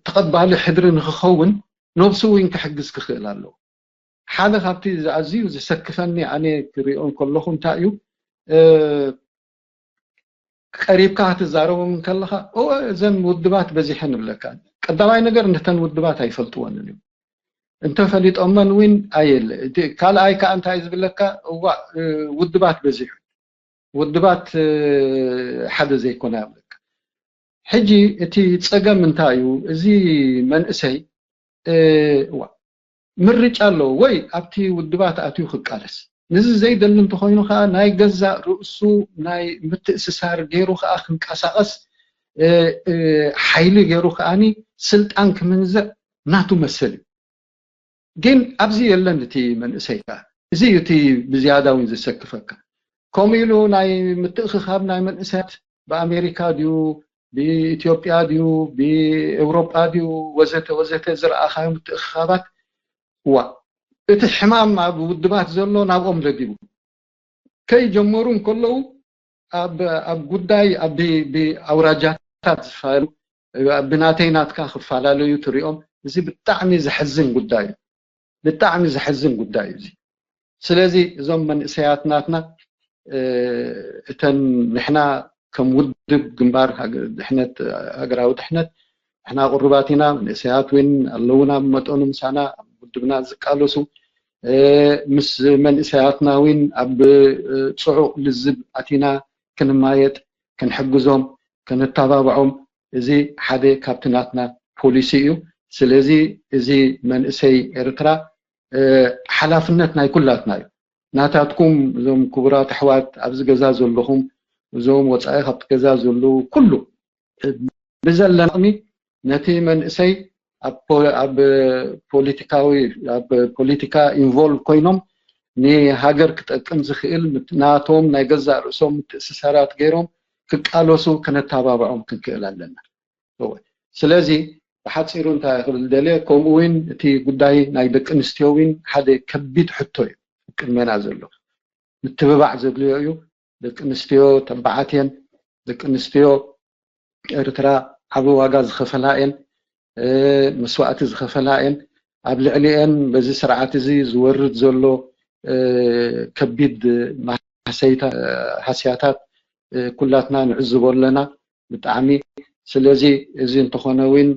ተቐባሊ ሕድሪ ንክኸውን ነብሱ እውን ክሕግዝ ክኽእል ኣለዎ። ሓደ ካብቲ ኣዝዩ ዘሰክፈኒ ኣነ ክሪኦ እንከለኹ እንታይ እዩ፣ ቀሪብካ ክትዛረቦም እንከለኻ እወ እዘን ውድባት በዚሐን ይብለካ። ቀዳማይ ነገር ነተን ውድባት ኣይፈልጥወንን እዮም። እንተፈሊጦመን እውን ኣየለ። እቲ ካልኣይ ከዓ እንታይ ዝብለካ፣ እዋእ ውድባት በዚሑ ውድባት ሓደ ዘይኮነ ይብለካ። ሕጂ እቲ ፀገም እንታይ እዩ? እዚ መንእሰይ ምርጫ ኣለዎ፣ ወይ ኣብቲ ውድባት ኣትዩ ክቃለስ፣ ንዚ ዘይደሊ እንተኮይኑ ከዓ ናይ ገዛእ ርእሱ ናይ ምትእስሳር ገይሩ ከዓ ክንቀሳቀስ ሓይሊ ገይሩ ከዓኒ ስልጣን ክምንዝዕ ናቱ መሰል እዩ። ግን ኣብዚ የለን እቲ መንእሰይ ከዓ። እዚ እዩ እቲ ብዝያዳ እውን ዘሰክፈካ። ከምኡ ኢሉ ናይ ምትእኽኻብ ናይ መንእሰያት ብኣሜሪካ ድዩ ብኢትዮጵያ ድዩ ብኤውሮጳ ድዩ ወዘተ ወዘተ ዝረኣኻዮ ምትእኽኻባት፣ ዋ እቲ ሕማም ኣብ ውድባት ዘሎ ናብኦም ለጊቡ ከይጀመሩ እንከለዉ ኣብ ጉዳይ ብኣውራጃታት ዝፋሉ ብናተይ ናትካ ክፈላለዩ ትሪኦም። እዚ ብጣዕሚ ዘሕዝን ጉዳይ እዩ። ብጣዕሚ ዘሕዝን ጉዳይ እዩ እዚ። ስለዚ እዞም መንእሰያት ናትና እተን ንሕና ከም ውድብ ግንባር ድሕነት ሃገራዊ ድሕነት ንሕና ቅሩባት ኢና፣ መንእሰያት እውን ኣለውና ብመጠኑ ምሳና ኣብ ውድብና ዝቃለሱ ምስ መንእሰያትና እውን ኣብ ፅዑቕ ልዝብ ኣቲና ክንማየጥ ክንሕግዞም ከነተባብዖም እዚ ሓደ ካብቲ ናትና ፖሊሲ እዩ። ስለዚ እዚ መንእሰይ ኤርትራ ሓላፍነት ናይ ኩላትና እዩ። ናታትኩም እዞም ክቡራት ኣሕዋት ኣብዚ ገዛ ዘለኹም እዞም ወፃኢ ካብቲ ገዛ ዘለዉ ኩሉ ብዘለና ዓቕሚ ነቲ መንእሰይ ኣብ ፖለቲካዊ ኣብ ፖለቲካ ኢንቮልቭ ኮይኖም ንሃገር ክጠቅም ዝኽእል ናቶም ናይ ገዛእ ርእሶም ምትእስሳራት ገይሮም ክቃለሱ ከነተባብዖም ክንክእል ኣለና። ስለዚ ብሓፂሩ እንታይ ክብል ደልየ፣ ከምኡ እውን እቲ ጉዳይ ናይ ደቂ ኣንስትዮ እውን ሓደ ከቢድ ሕቶ እዩ ቅድሜና ዘሎ። ምትብባዕ ዘድልዮ እዩ። ደቂ ኣንስትዮ ተባዓት እየን። ደቂ ኣንስትዮ ኤርትራ ዓቢ ዋጋ ዝኸፈላ እየን፣ መስዋእቲ ዝኸፈላ እየን። ኣብ ልዕሊአን በዚ ስርዓት እዚ ዝወርድ ዘሎ ከቢድ ሃስያታት ኩላትና ንዕዝቦ ኣለና ብጣዕሚ። ስለዚ እዚ እንተኾነ እውን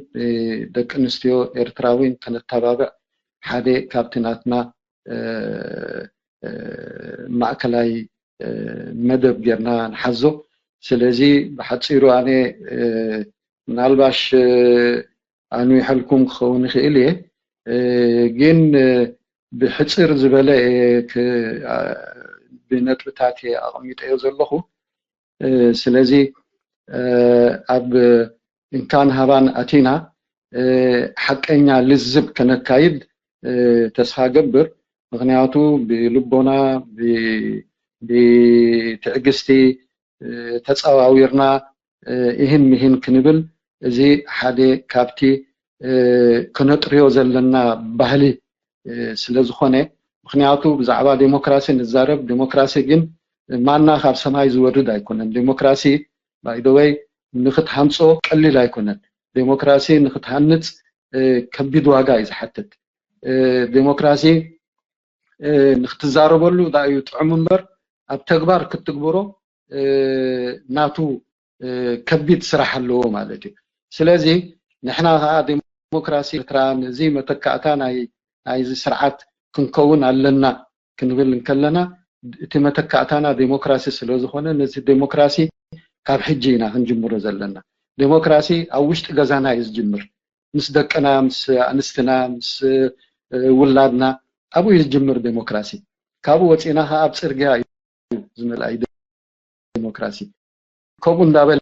ደቂ ኣንስትዮ ኤርትራ እውን ከነተባብዕ ሓደ ካብቲ ናትና ማእከላይ መደብ ጌርና ንሓዞ። ስለዚ ብሓፂሩ ኣነ ምናልባሽ ኣንዊሐልኩም ክኸውን ይኽእል እየ፣ ግን ብሕፅር ዝበለ ብነጥብታት እየ ኣቐሚጠዮ ዘለኹ። ስለዚ ኣብ እንካን ሃባን ኣቲና ሓቀኛ ልዝብ ከነካይድ ተስፋ ገብር። ምክንያቱ ብልቦና፣ ብትዕግስቲ ተፃዋዊርና ይህን ምሂን ክንብል፣ እዚ ሓደ ካብቲ ክነጥርዮ ዘለና ባህሊ ስለዝኾነ፣ ምክንያቱ ብዛዕባ ዴሞክራሲ ንዛረብ፣ ዴሞክራሲ ግን ማና ካብ ሰማይ ዝወርድ ኣይኮነን። ዴሞክራሲ ባይደወይ ንክትሃንፆ ቀሊል ኣይኮነን። ዴሞክራሲ ንክትሃንፅ ከቢድ ዋጋ እዩ ዝሓትት። ዴሞክራሲ ንክትዛረበሉ ዳእዩ ጥዑም እምበር ኣብ ተግባር ክትግብሮ ናቱ ከቢድ ስራሕ ኣለዎ ማለት እዩ። ስለዚ ንሕና ከዓ ዴሞክራሲ ኤርትራ ነዚ መተካእታ ናይዚ ስርዓት ክንከውን ኣለና ክንብል እንከለና፣ እቲ መተካእታና ዴሞክራሲ ስለዝኾነ ነዚ ዴሞክራሲ ካብ ሕጂ ኢና ክንጅምሮ ዘለና። ዴሞክራሲ ኣብ ውሽጢ ገዛና እዩ ዝጅምር። ምስ ደቅና፣ ምስ ኣንስትና፣ ምስ ውላድና ኣብኡ እዩ ዝጅምር ዴሞክራሲ። ካብኡ ወፂና ከዓ ኣብ ፅርግያ እዩ ዝመልኣ እዩ ዴሞክራሲ። ከምኡ እንዳበለ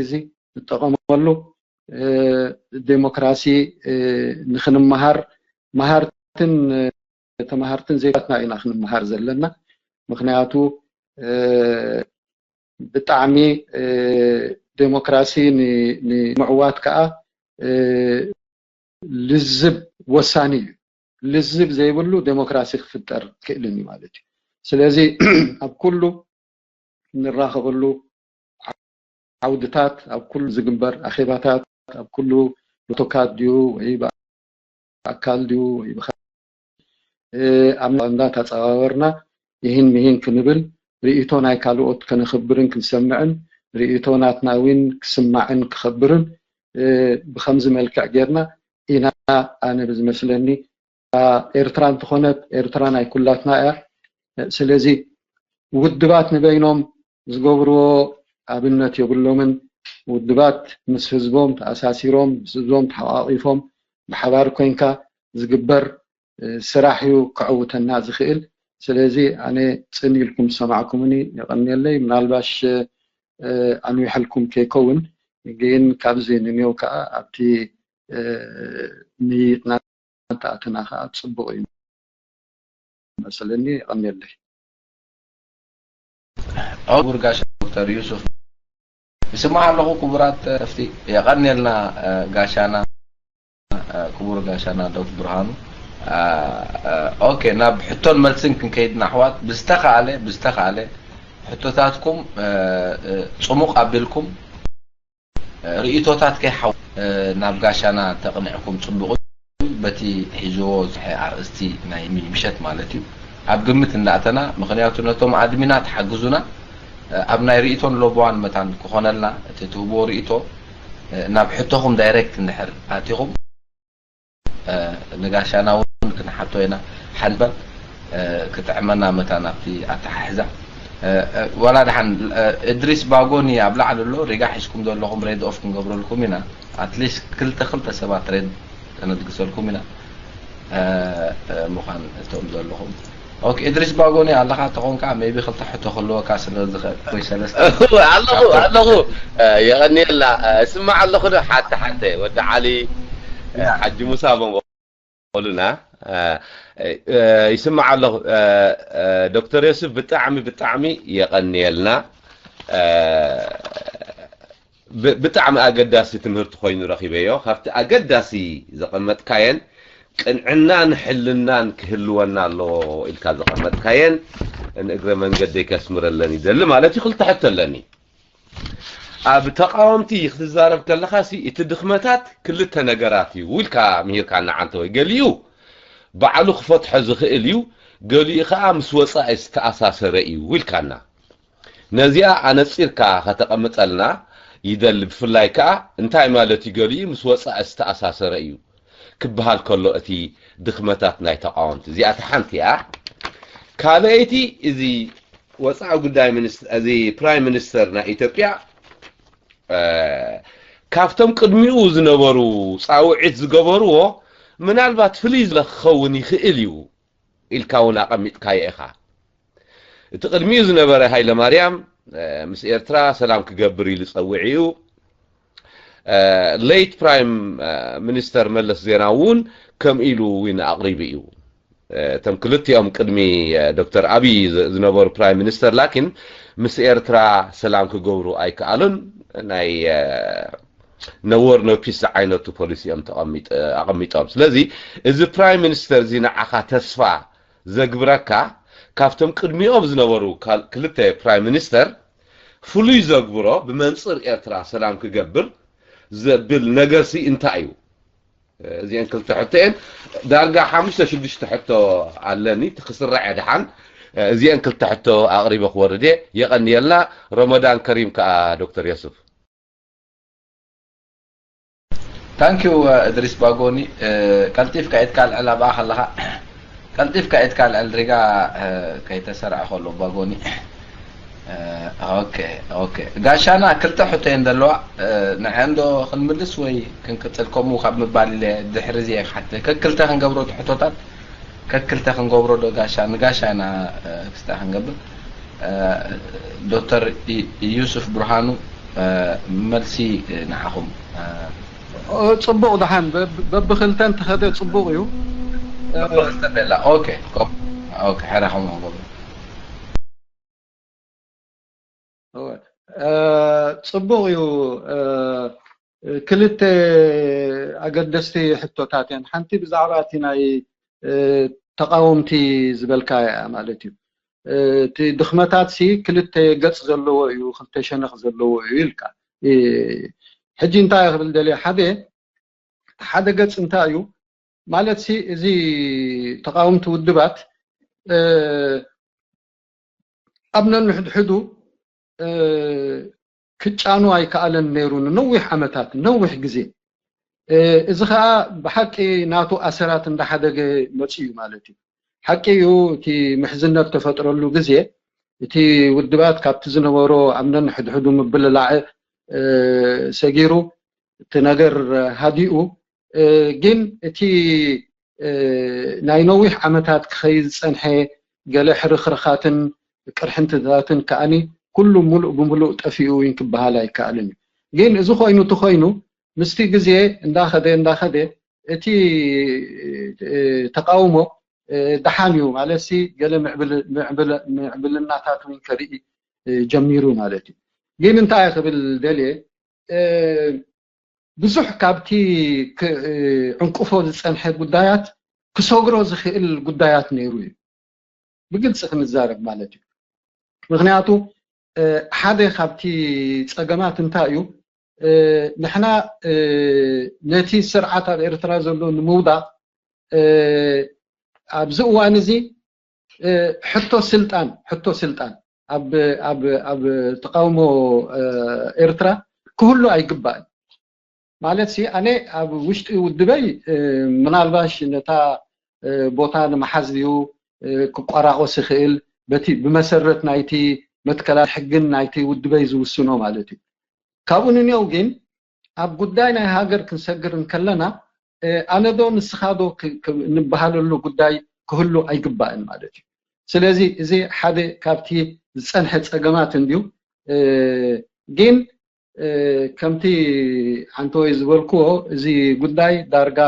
እዚ ንጠቐመሉ ዴሞክራሲ ንክንመሃር፣ መሃርትን ተማሃርትን ዜጋትና ኢና ክንመሃር ዘለና። ምክንያቱ ብጣዕሚ ዴሞክራሲ ንምዕዋት ከዓ ልዝብ ወሳኒ እዩ። ልዝብ ዘይብሉ ዴሞክራሲ ክፍጠር ክእልን እዩ ማለት እዩ። ስለዚ ኣብ ኩሉ ንራኸበሉ ዓውድታት፣ ኣብ ኩሉ ዝግበር ኣኼባታት፣ ኣብ ኩሉ ሎቶካት ድዩ ወይ ብኣካል ድዩ ወይ ብካ ኣብ እንዳተፀዋወርና ይህን ምሂን ክንብል፣ ርእይቶ ናይ ካልኦት ከነኽብርን ክንሰምዕን፣ ርእይቶ ናትና እውን ክስማዕን ክኸብርን ብከምዚ መልክዕ ጌርና ኢና፣ ኣነ ብዝመስለኒ፣ ኤርትራ እንተኾነት ኤርትራ ናይ ኩላትና እያ። ስለዚ ውድባት ንበይኖም ዝገብርዎ ኣብነት የብሎምን። ውድባት ምስ ህዝቦም ተኣሳሲሮም፣ ምስ ህዝቦም ተሓቋቒፎም፣ ብሓባር ኮይንካ ዝግበር ስራሕ እዩ ከዕውተና ዝኽእል። ስለዚ ኣነ ጽን ኢልኩም ዝሰማዕኩምኒ የቐንየለይ። ምናልባሽ ኣንዊሐልኩም ከይከውን ግን ካብዚ ንኔው ከዓ ኣብቲ ምይይጥና እንተኣተና ከዓ ፅቡቕ እዩ መስለኒ። የቐንየለይ። ክቡር ጋሻ ዶክተር ዩሱፍ፣ ይስማዕ ኣለኹ። ክቡራት ተሳተፍቲ፣ የቐንየልና ጋሻና፣ ክቡር ጋሻና ዶክተር ብርሃኑ። ኦኬ፣ ናብ ሕቶን መልስን ክንከይድና ኣሕዋት፣ ብዝተኻእለ ብዝተኻእለ ሕቶታትኩም ፅሙቕ ኣቢልኩም ርእይቶታት ከይሓው ናብ ጋሻና ተቕኒዕኩም ጽቡቕ እዩ። በቲ ሒዝዎ ዝሐ ኣርእስቲ ናይ ምሸት ማለት እዩ ኣብ ግምት እንዳእተና፣ ምኽንያቱ ነቶም ኣድሚና ተሓግዙና ኣብ ናይ ርእይቶን ለበዋን መታን ክኾነልና እቲ ትህብዎ ርእይቶ ናብ ሕቶኹም ዳይሬክት እንድሕር ኣቲኹም ንጋሻና እውን ክንሓቶ ኢና። ሓንበል ክጥዕመና መታን ኣብቲ ኣተሓሕዛ ዋላ ደሓን እድሪስ ባጎኒ ኣብ ላዕሊ ኣሎ። ሪጋ ሒዝኩም ዘለኹም ሬድ ኦፍ ክንገብረልኩም ኢና። ኣትሊስት ክልተ ክልተ ሰባት ሬድ ከነድግሰልኩም ኢና። ምዃን እቶም ዘለኹም ኦኬ። እድሪስ ባጎኒ ኣለኻ ተኾንካ ሜቢ ክልተ ሕቶ ክህልወካ ስለ ዝኽእል ወይ ሰለስተ ኣለኹ ኣለኹ። የቐንየላ። እስማዕ ኣለኹ ዶ ሓንቲ ሓንቲ ወዲ ዓሊ ሓጂ ሙሳ በንቆሉና ይስማዕ ኣለኹ። ዶክተር ዮስፍ ብጣዕሚ ብጣዕሚ የቐንየልና። ብጣዕሚ ኣገዳሲ ትምህርቲ ኮይኑ ረኺበዮ። ካብቲ ኣገዳሲ ዘቐመጥካየን ቅንዕናን ሕልናን ክህልወና ኣለዎ ኢልካ ዘቐመጥካየን ንእግረ መንገደይ ከስምረለን ይደሊ ማለት እዩ። ክልተ ሕቶ ኣለኒ። ኣብ ተቃወምቲ ክትዛረብ ከለኻሲ እቲ ድኽመታት ክልተ ነገራት እዩ ኢልካ ምሂርካና ዓንተ ወይ ገሊኡ ባዕሉ ክፈትሖ ዝኽእል እዩ፣ ገሊኡ ከዓ ምስ ወፃኢ ዝተኣሳሰረ እዩ ኢልካና። ነዚኣ ኣነፂርካ ከተቐምጠልና ይደሊ። ብፍላይ ከዓ እንታይ ማለት እዩ ገሊኡ ምስ ወፃኢ ዝተኣሳሰረ እዩ ክበሃል ከሎ እቲ ድኽመታት ናይ ተቃወምቲ እዚኣ እቲ ሓንቲ እያ። ካልኣይቲ እዚ ወፃኢ ጉዳይ ሚኒስትር እዚ ፕራይም ሚኒስተር ናይ ኢትዮጵያ ካብቶም ቅድሚኡ ዝነበሩ ፃውዒት ዝገበርዎ ምናልባት ፍልይ ዝበለ ክኸውን ይኽእል እዩ ኢልካ እውን ኣቐሚጥካዮ ኢኻ። እቲ ቅድሚኡ ዝነበረ ሃይለ ማርያም ምስ ኤርትራ ሰላም ክገብር ኢሉ ጸዊዕኡ። ሌት ፕራይም ሚኒስተር መለስ ዜናዊ እውን ከም ኢሉ እውን ኣቕሪቡ እዩ። እቶም ክልቲኦም ቅድሚ ዶክተር ኣብይ ዝነበሩ ፕራይም ሚኒስተር ላኪን ምስ ኤርትራ ሰላም ክገብሩ ኣይከኣሉን። ናይ ነወር ነፒስ ዝዓይነቱ ፖሊሲ እዮም ኣቐሚጦም። ስለዚ እዚ ፕራይም ሚኒስተር እዚ ንዓኻ ተስፋ ዘግብረካ ካብቶም ቅድሚኦም ዝነበሩ ክልተ ፕራይም ሚኒስተር ፍሉይ ዘግብሮ ብመንፅር ኤርትራ ሰላም ክገብር ዘብል ነገርሲ እንታይ እዩ? እዚአን ክልተ ሕቶ እየን። ዳርጋ ሓሙሽተ ሽዱሽተ ሕቶ ኣለኒ ክስራዕ እየ ደሓን። እዚአን ክልተ ሕቶ ኣቕሪበ ክወርድ እየ። የቐንየልና። ረመዳን ከሪም ከዓ ዶክተር የሱፍ። ታንኪዩ እድሪስ ባጎኒ። ቀልጢፍካ ኢድካ ኣልዕል ኣብኣ ከለኻ፣ ቀልጢፍካ ኢድካ ኣልዕል ሪጋ ከይተሰርዐ ከሎ ባጎኒ። ኦኬ ኦኬ፣ ጋሻና ክልተ ሕቶ እየን ዘለዋ። ንዐንዶ ክንምልስ ወይ ክንቅፅል ከምኡ ካብ ምባል ኢለ ድሕሪ እዚ እየ ክሓትተ። ከክልተ ክንገብሮ እቲ ሕቶታት ከክልተ ክንገብሮ ዶ ጋሻ ንጋሻ ኢና ክስታ ክንገብር። ዶክተር ዩሱፍ ብርሃኑ፣ መልሲ ንዓኹም። ጽቡቕ፣ ደሓን በብክልተን ተኸደ ጽቡቕ እዩ። በብክልተ ቤላ። ኦኬ ኦኬ፣ ሕራኹም ገብሩ። ጽቡቕ እዩ። ክልተ ኣገደስቲ ሕቶታት እየን። ሓንቲ ብዛዕባ እቲ ናይ ተቃወምቲ ዝበልካ እያ ማለት እዩ። እቲ ድኽመታት ሲ ክልተ ገጽ ዘለዎ እዩ፣ ክልተ ሸነኽ ዘለዎ እዩ ኢልካ። ሕጂ እንታይ ክብል ደልየ፣ ሓደ ሓደ ገጽ እንታይ እዩ ማለት ሲ፣ እዚ ተቃወምቲ ውድባት ኣብ ነንሕድሕዱ ክጫኑ ኣይከኣለን ነይሩ ንነዊሕ ዓመታት፣ ነዊሕ ግዜ። እዚ ኸዓ ብሓቂ ናቱ ኣሰራት እንዳሓደገ መጺኡ ማለት እዩ። ሓቂ እዩ፣ እቲ ምሕዝነት ተፈጥረሉ ግዜ እቲ ውድባት ካብቲ ዝነበሮ ኣብ ነንሕድሕዱ ምብልላዕ ሰጊሩ እቲ ነገር ሃዲኡ፣ ግን እቲ ናይ ነዊሕ ዓመታት ክኸይድ ዝጸንሐ ገለ ሕርኽርኻትን ቅርሕንትታትን ከኣኒ ኩሉ ሙሉእ ብምሉእ ጠፊኡ እውን ክበሃል ኣይከኣልን እዩ። ግን እዚ ኮይኑ እቲ ኮይኑ ምስቲ ግዜ እንዳኸደ እንዳኸደ እቲ ተቃውሞ ደሓን እዩ ማለት ሲ ገለ ምዕብልናታት እውን ከርኢ ጀሚሩ ማለት እዩ። ግን እንታይ ክብል ደልየ፣ ብዙሕ ካብቲ ዕንቅፎ ዝጸንሐ ጉዳያት ክሰግሮ ዝኽእል ጉዳያት ነይሩ እዩ፣ ብግልፂ ክንዛረብ ማለት እዩ። ምክንያቱ ሓደ ካብቲ ፀገማት እንታይ እዩ፣ ንሕና ነቲ ስርዓት ኣብ ኤርትራ ዘሎ ንምውዳቕ ኣብዚ እዋን እዚ ሕቶ ስልጣን፣ ሕቶ ስልጣን ኣብ ኣብ ኣብ ተቃውሞ ኤርትራ ክህሉ ኣይግባእን። ማለት ሲ ኣነ ኣብ ውሽጢ ውድበይ ምናልባሽ ነታ ቦታ ንምሓዝ ድዩ ክቋራቆስ ይኽእል፣ በቲ ብመሰረት ናይቲ መትከላት ሕግን ናይቲ ውድበይ ዝውስኖ ማለት እዩ። ካብኡ ንንየው ግን ኣብ ጉዳይ ናይ ሃገር ክንሰግር እንከለና ኣነ ዶ ንስኻ ዶ ንበሃለሉ ጉዳይ ክህሉ ኣይግባእን ማለት እዩ። ስለዚ እዚ ሓደ ካብቲ ዝፀንሐ ፀገማት እንድዩ። ግን ከምቲ ዓንተወይ ዝበልክዎ እዚ ጉዳይ ዳርጋ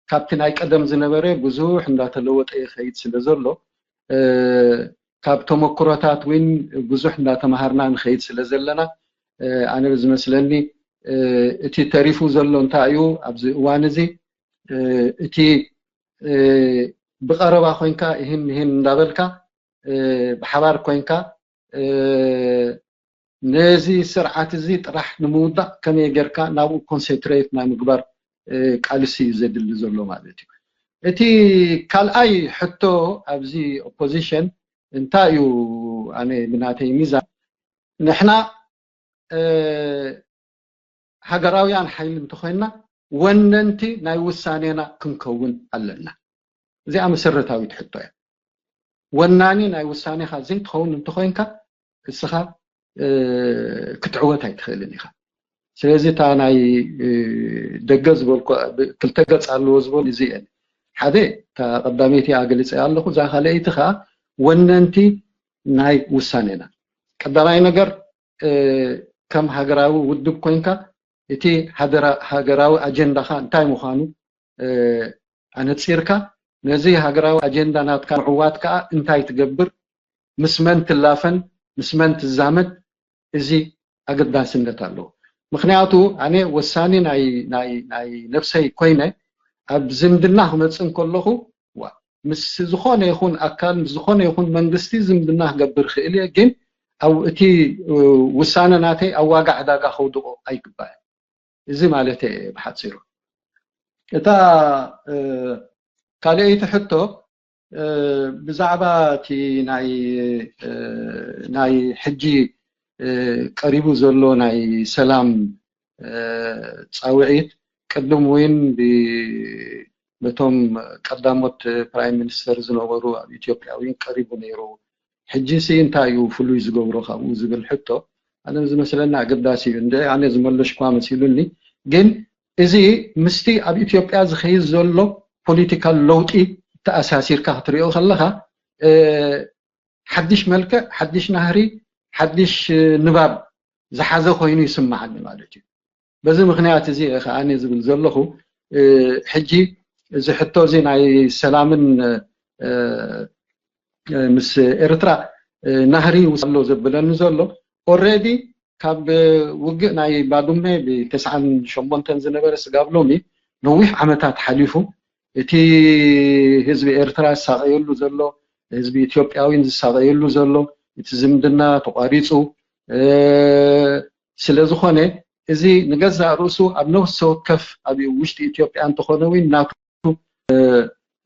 ካብቲ ናይ ቀደም ዝነበረ ብዙሕ እንዳተለወጠ ይኸይድ ስለ ዘሎ ካብ ተመክሮታት እውን ብዙሕ እንዳተምሃርና ንኸይድ ስለ ዘለና ኣነ ዝመስለኒ እቲ ተሪፉ ዘሎ እንታይ እዩ ኣብዚ እዋን እዚ እቲ ብቐረባ ኮይንካ ይህን ይህን እንዳበልካ ብሓባር ኮይንካ ነዚ ስርዓት እዚ ጥራሕ ንምውዳቕ ከመይ ጌርካ ናብኡ ኮንሰንትሬት ናይ ምግባር ቃልሲ እዩ ዘድሊ ዘሎ ማለት እዩ። እቲ ካልኣይ ሕቶ ኣብዚ ኦፖዚሽን እንታይ እዩ ኣነ ብናተይ ሚዛን ንሕና ሃገራውያን ሓይሊ እንተኮይንና ወነንቲ ናይ ውሳኔና ክንከውን ኣለና። እዚኣ መሰረታዊት ሕቶ እያ። ወናኒ ናይ ውሳኔኻ ዘይትኸውን እንተኮይንካ እስኻ ክትዕወት ኣይትኽእልን ኢኻ። ስለዚ እታ ናይ ደገ ዝበልኩ ክልተ ገጽ ኣለዎ ዝበሉ እዚ እየን። ሓደ እታ ቀዳመይቲ ኣገሊጸ ኣለኹ፣ እዛ ካልኣይቲ ከዓ ወነንቲ ናይ ውሳኔና። ቀዳማይ ነገር ከም ሃገራዊ ውድብ ኮይንካ እቲ ሃገራዊ ኣጀንዳኻ እንታይ ምዃኑ ኣነጺርካ ነዚ ሃገራዊ ኣጀንዳ ናትካ ምዕዋት ከኣ እንታይ ትገብር፣ ምስ መን ትላፈን ምስ መን ትዛመድ፣ እዚ ኣገዳስነት ኣለዎ። ምክንያቱ ኣነ ወሳኒ ናይ ናይ ናይ ነብሰይ ኮይነ ኣብ ዝምድና ክመጽእ እንከለኹ ዋ ምስ ዝኾነ ይኹን ኣካል ምስ ዝኾነ ይኹን መንግስቲ ዝምድና ክገብር ክእል እየ፣ ግን ኣብ እቲ ውሳነ ናተይ ኣብ ዋጋ ዕዳጋ ከውድቆ ኣይግባእን። እዚ ማለት እየ ብሓፂሩ። እታ ካልኣይቲ ሕቶ ብዛዕባ እቲ ናይ ናይ ሕጂ ቀሪቡ ዘሎ ናይ ሰላም ፃውዒት ቅድም እውን በቶም ቀዳሞት ፕራይም ሚኒስተር ዝነበሩ ኣብ ኢትዮጵያ እውን ቀሪቡ ነይሩ። ሕጂ ሲ እንታይ እዩ ፍሉይ ዝገብሮ ካብኡ ዝብል ሕቶ ኣነ ዝመስለኒ ኣገዳሲ እዩ። እንደ ኣነ ዝመለሽኳ መሲሉኒ። ግን እዚ ምስቲ ኣብ ኢትዮጵያ ዝኸይድ ዘሎ ፖለቲካል ለውጢ ተኣሳሲርካ ክትሪኦ ከለኻ ሓድሽ መልክዕ፣ ሓድሽ ናህሪ፣ ሓድሽ ንባብ ዝሓዘ ኮይኑ ይስምዓኒ ማለት እዩ። በዚ ምክንያት እዚ እየ ከኣ ዝብል ዘለኹ ሕጂ እዚ ሕቶ እዚ ናይ ሰላምን ምስ ኤርትራ ናህሪ ውስ ኣሎ ዘብለኒ ዘሎ ኦረዲ ካብ ውግእ ናይ ባዱመ ብተስዓን ሸሞንተን ዝነበረ ስጋብ ሎሚ ነዊሕ ዓመታት ሓሊፉ። እቲ ህዝቢ ኤርትራ ዝሳቐየሉ ዘሎ፣ ህዝቢ ኢትዮጵያዊን ዝሳቐየሉ ዘሎ፣ እቲ ዝምድና ተቋሪፁ ስለ ዝኾነ፣ እዚ ንገዛእ ርእሱ ኣብ ነፍሲ ወከፍ ኣብ ውሽጢ ኢትዮጵያ እንተኾነ እውን ናቱ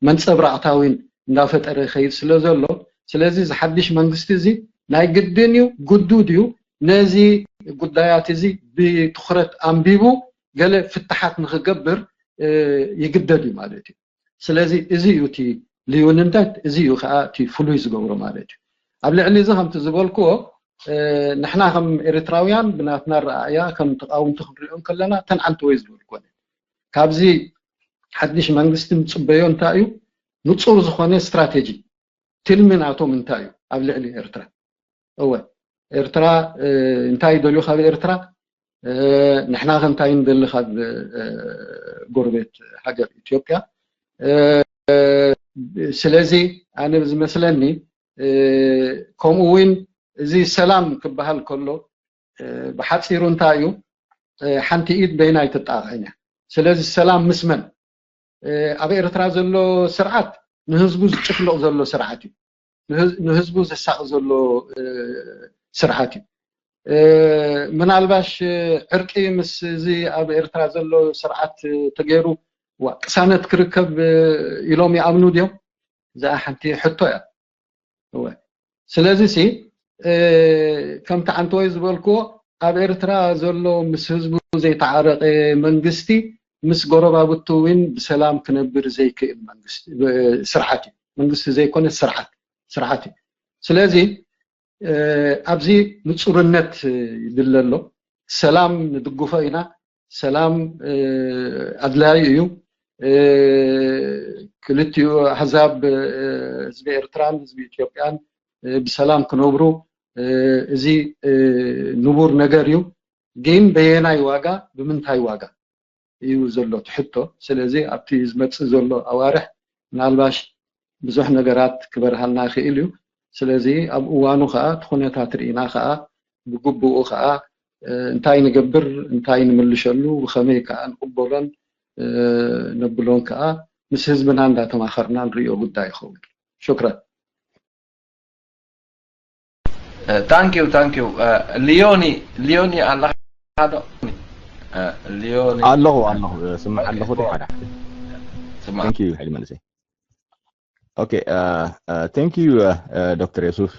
መንፀብራቕታ እውን እንዳፈጠረ ይኸይድ ስለ ዘሎ፣ ስለዚ እዚ ሓድሽ መንግስቲ እዚ ናይ ግድን እዩ፣ ግዱድ እዩ። ነዚ ጉዳያት እዚ ብትኹረት ኣንቢቡ ገለ ፍትሓት ንክገብር ይግደድ እዩ ማለት እዩ። ስለዚ እዚ እዩ እቲ ልዩንነት፣ እዚ እዩ ከዓ እቲ ፍሉይ ዝገብሮ ማለት እዩ። ኣብ ልዕሊ እዚ ከምቲ ዝበልክዎ ንሕና ከም ኤርትራውያን ብናትና ረኣያ ከም ተቃውምቲ ክንሪኦ ከለና ተን ዓንተወይ ዝበልክወን ካብዚ ሓድሽ መንግስቲ ንፅበዮ እንታይ እዩ? ንፁር ዝኾነ ስትራቴጂ ትልሚ ናቶም እንታይ እዩ ኣብ ልዕሊ ኤርትራ? እወ ኤርትራ እንታይ ይደልዩ ካብ ኤርትራ? ንሕና ከ እንታይ ንደሊ ካብ ጎረቤት ሃገር ኢትዮጵያ? ስለዚ ኣነ ዝመስለኒ ከምኡ እውን እዚ ሰላም ክበሃል ከሎ ብሓፂሩ እንታይ እዩ? ሓንቲ ኢድ በይና ኣይትጣቐዕን እያ። ስለዚ ሰላም ምስ መን? ኣብ ኤርትራ ዘሎ ስርዓት ንህዝቡ ዝጭፍልቕ ዘሎ ስርዓት እዩ። ንህዝቡ ዘሳቕ ዘሎ ስርዓት እዩ። ምናልባሽ ዕርቂ ምስ እዚ ኣብ ኤርትራ ዘሎ ስርዓት ተገይሩ ቅሳነት ክርከብ ኢሎም ይኣምኑ ድዮም? እዚኣ ሓንቲ ሕቶ እያ። እወ ስለዚ ሲ ከምቲ ዓንተወይ ዝበልክዎ ኣብ ኤርትራ ዘሎ ምስ ህዝቡ ዘይተዓረቀ መንግስቲ ምስ ጎረባብቱ እውን ብሰላም ክነብር ዘይክእል መንግስቲ ስርዓት እዩ። መንግስቲ ዘይኮነ ስርዓት ስርዓት እዩ። ስለዚ ኣብዚ ንፁርነት ይድለ ኣሎ። ሰላም ንድግፎ ኢና። ሰላም ኣድላዩ እዩ። ክልቲኡ ኣህዛብ ህዝቢ ኤርትራን ህዝቢ ኢትዮጵያን ብሰላም ክነብሩ እዚ ንቡር ነገር እዩ። ግን በየናይ ዋጋ ብምንታይ ዋጋ እዩ ዘሎ እቲ ሕቶ። ስለዚ ኣብቲ ዝመፅእ ዘሎ ኣዋርሕ ምናልባሽ ብዙሕ ነገራት ክበርሃልና ይኽእል እዩ። ስለዚ ኣብ እዋኑ ከዓ እቲ ኩነታት ርኢና ከዓ ብግቡኡ ከዓ እንታይ ንገብር እንታይ ንምልሸሉ ብኸመይ ከዓ ንቕበሎን ነብሎን ከዓ ምስ ህዝብና እንዳተማኸርና ንሪኦ ጉዳይ ይኸውን። ሽክረን። ታንኪዩ ታንኪዩ ሊዮኒ ሊዮኒ ኣለኻ ዶ ሊዮኒ ኣለኹ ኣለኹ ስምዕ ኣለኹ ዶ ሓደ ሓደ ስምዕ ታንኪዩ ሕጂ መንእሰይ ኦኬ ታንኪዩ ዶክተር የሱፍ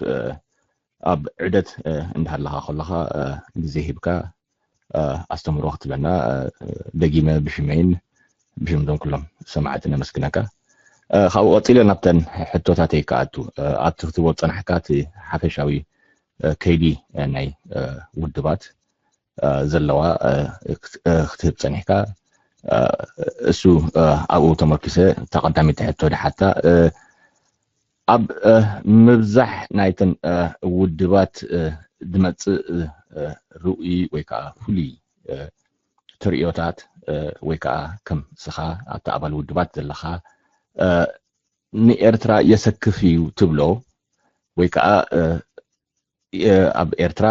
ኣብ ዕደት እንዳሃለኻ ከለኻ ግዜ ሂብካ ኣስተምሮ ክትበና ደጊመ ብሽመይን ብሽምቶም ኩሎም ሰማዕቲ ነመስግነካ ካብኡ ቀፂለ ናብተን ሕቶታተይ ክኣቱ ኣብቲ ክትቦ ዝፀናሕካ እቲ ሓፈሻዊ ከይዲ ናይ ውድባት ዘለዋ ክትህብ ፀኒሕካ እሱ ኣብኡ ተመርኪሰ ተቐዳሚት ሕቶ ድሓታ ኣብ ምብዛሕ ናይተን ውድባት ድመፅእ ርእይ ወይ ከዓ ፍሉይ ትርእዮታት ወይ ከዓ ከም ስኻ ኣብቲ ኣባል ውድባት ዘለኻ ንኤርትራ የሰክፍ እዩ ትብሎ ወይ ከዓ ኣብ ኤርትራ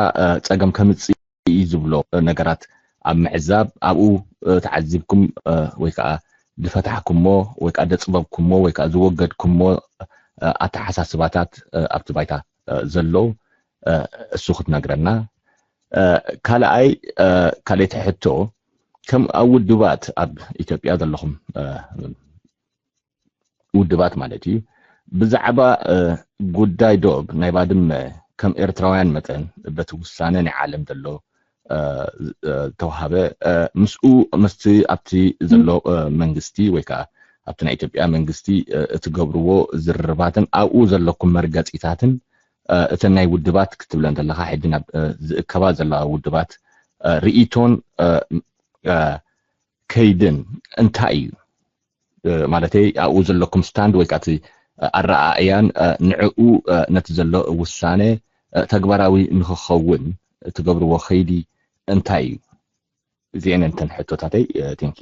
ፀገም ከምፅእ እዩ ዝብሎ ነገራት ኣብ ምዕዛብ ኣብኡ ተዓዚብኩም ወይ ከዓ ዝፈታሕኩሞ ወይ ከዓ ዘፅበብኩሞ ወይ ከዓ ዝወገድኩሞ ኣተሓሳስባታት ኣብቲ ባይታ ዘሎ እሱ ክትነግረና። ካልኣይ ካልኣይቲ ሕቶ ከም ኣብ ውድባት ኣብ ኢትዮጵያ ዘለኹም ውድባት ማለት እዩ ብዛዕባ ጉዳይ ዶብ ናይ ባድመ ከም ኤርትራውያን መጠን በቲ ውሳነ ናይ ዓለም ዘሎ ተዋሃበ ምስኡ ምስቲ ኣብቲ ዘሎ መንግስቲ ወይ ከዓ ኣብቲ ናይ ኢትዮጵያ መንግስቲ እትገብርዎ ዝርርባትን ኣብኡ ዘለኩም መርገፂታትን እተን ናይ ውድባት ክትብለን ዘለካ ሕጂ ናብ ዝእከባ ዘለዋ ውድባት ርእይቶን ከይድን እንታይ እዩ ማለተይ ኣብኡ ዘለኩም ስታንድ ወይ ከዓ ኣረኣእያን ንዕኡ ነቲ ዘሎ ውሳነ ተግባራዊ ንክኸውን እትገብርዎ ከይዲ እንታይ እዩ? እዚአን እንተን ሕቶታተይ። ቴንኪ።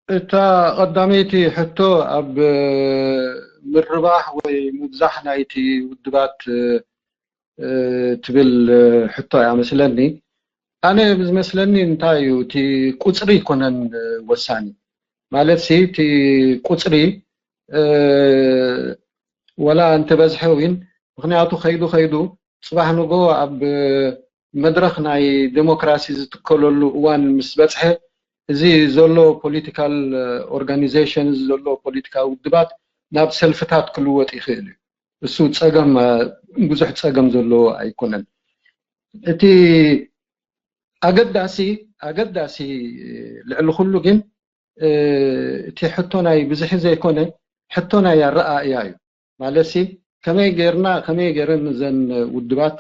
እታ ቀዳመይቲ ሕቶ ኣብ ምርባሕ ወይ ምብዛሕ ናይቲ ውድባት ትብል ሕቶ እያ መስለኒ። ኣነ ብዝመስለኒ እንታይ እዩ እቲ ቁፅሪ ይኮነን ወሳኒ ማለት ሲ እቲ ቁፅሪ ወላ እንተበዝሐ እውን ምክንያቱ ከይዱ ከይዱ ፅባሕ ንጎ ኣብ መድረክ ናይ ዴሞክራሲ ዝትከለሉ እዋን ምስ በፅሐ እዚ ዘሎ ፖለቲካል ኦርጋኒዜሽን እዚ ዘሎ ፖለቲካዊ ውድባት ናብ ሰልፍታት ክልወጥ ይኽእል እዩ። እሱ ፀገም ብዙሕ ፀገም ዘለዎ ኣይኮነን። እቲ ኣገዳሲ ኣገዳሲ ልዕሊ ኩሉ ግን እቲ ሕቶ ናይ ብዝሒ ዘይኮነ ሕቶ ናይ ኣረኣእያ እዩ። ማለትሲ ከመይ ጌርና ከመይ ጌረን እዘን ውድባት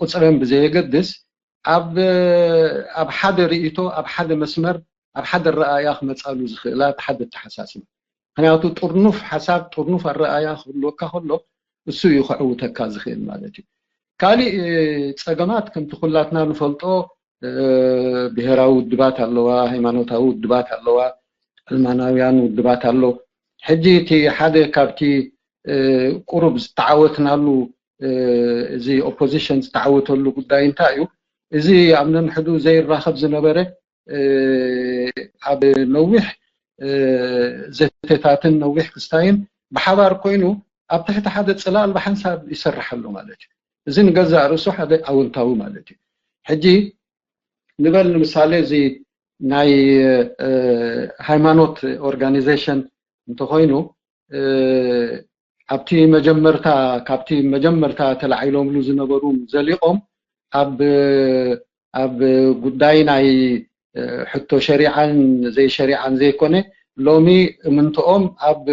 ቁፅረን ብዘየገድስ ኣብ ኣብ ሓደ ርእይቶ ኣብ ሓደ መስመር ኣብ ሓደ ኣረኣእያ ክመፃሉ ዝኽእላ ሓደ ኣተሓሳስባ። ምክንያቱ ጥርኑፍ ሓሳብ ጥርኑፍ ኣረኣእያ ክህልወካ ከሎ እሱ እዩ ከዕውተካ ዝኽእል ማለት እዩ። ካሊእ ፀገማት ከምቲ ኩላትና ንፈልጦ ብሄራዊ ውድባት ኣለዋ፣ ሃይማኖታዊ ውድባት ኣለዋ፣ ዕልማናውያን ውድባት ኣሎ። ሕጂ እቲ ሓደ ካብቲ ቁሩብ ዝተዓወትናሉ እዚ ኦፖዚሽን ዝተዓወተሉ ጉዳይ እንታይ እዩ? እዚ ኣብ ነንሕዱ ዘይራኸብ ዝነበረ ኣብ ነዊሕ ዘተታትን ነዊሕ ክስታይን ብሓባር ኮይኑ ኣብ ትሕቲ ሓደ ፅላል ብሓንሳብ ይሰርሕ ኣሎ ማለት እዩ። እዚ ንገዛእ ርእሱ ሓደ ኣወንታዊ ማለት እዩ። ሕጂ ንበል ንምሳሌ እዚ ናይ ሃይማኖት ኦርጋኒዜሽን እንተኮይኑ ኣብቲ መጀመርታ ካብቲ መጀመርታ ተላዒሎምሉ ዝነበሩ ዘሊቖም ኣብ ኣብ ጉዳይ ናይ ሕቶ ሸሪዓን ዘይሸሪዓን ዘይኮነ ሎሚ እምንትኦም ኣብ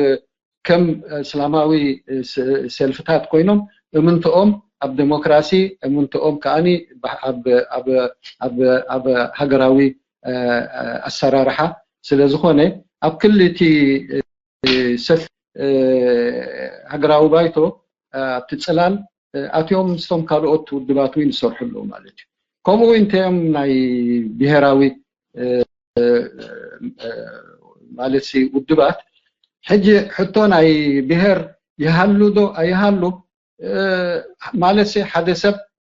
ከም እስላማዊ ሰልፍታት ኮይኖም እምንትኦም ኣብ ዴሞክራሲ እምንትኦም ከዓኒ ኣብ ሃገራዊ ኣሰራርሓ ስለዝኾነ ኣብ ክልቲ ሰልፊ ሃገራዊ ባይቶ ኣብቲ ፅላል ኣትዮም ምስቶም ካልኦት ውድባት እውን ይሰርሑ ኣለዉ ማለት እዩ። ከምኡ እውን እንተዮም ናይ ብሄራዊ ማለት ውድባት ሕጂ ሕቶ ናይ ብሄር ይሃሉ ዶ ኣይሃሉ ማለት ሓደ ሰብ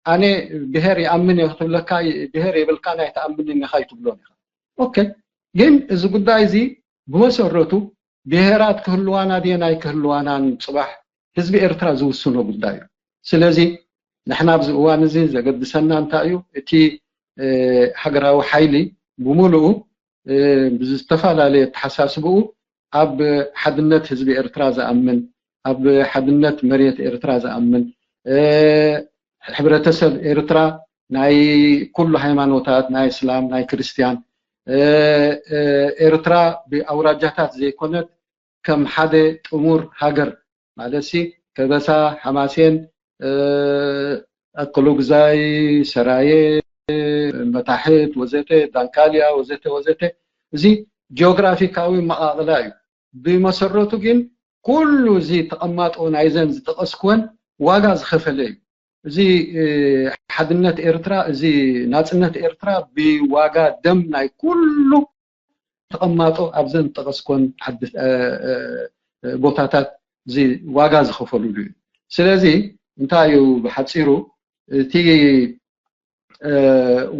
ኣነ ብሄር ይኣምን እየ ክትብለካ ብሄር የብልካን ኣይትኣምንን ኢኻ ኣይትብሎን ኢኻ። ኦኬ፣ ግን እዚ ጉዳይ እዚ ብመሰረቱ ብሄራት ክህልዋና ድየን ኣይክህልዋናን ፅባሕ ህዝቢ ኤርትራ ዝውስኖ ጉዳይ እዩ። ስለዚ ንሕና ኣብዚ እዋን እዚ ዘገድሰና እንታይ እዩ? እቲ ሃገራዊ ሓይሊ ብምሉኡ ብዝተፈላለየ ኣተሓሳስብኡ ኣብ ሓድነት ህዝቢ ኤርትራ ዝኣምን፣ ኣብ ሓድነት መሬት ኤርትራ ዝኣምን፣ ሕብረተሰብ ኤርትራ ናይ ኩሉ ሃይማኖታት ናይ እስላም ናይ ክርስትያን ኤርትራ ብኣውራጃታት ዘይኮነት ከም ሓደ ጥሙር ሃገር ማለት ሲ ከበሳ ሓማሴን ኣከሎጉዛይ ሰራየ መታሕት ወዘተ ዳንካልያ ወዘተ ወዘተ እዚ ጂኦግራፊካዊ መቓቕላ እዩ። ብመሰረቱ ግን ኩሉ እዚ ተቐማጦ ናይዘን ዝጠቐስኩወን ዋጋ ዝኸፈለ እዩ። እዚ ሓድነት ኤርትራ እዚ ናፅነት ኤርትራ ብዋጋ ደም ናይ ኩሉ ተቐማጦ ኣብዘን ጠቐስኮን ቦታታት እዚ ዋጋ ዝኸፈሉሉ እዩ። ስለዚ እንታይ እዩ ብሓፂሩ እቲ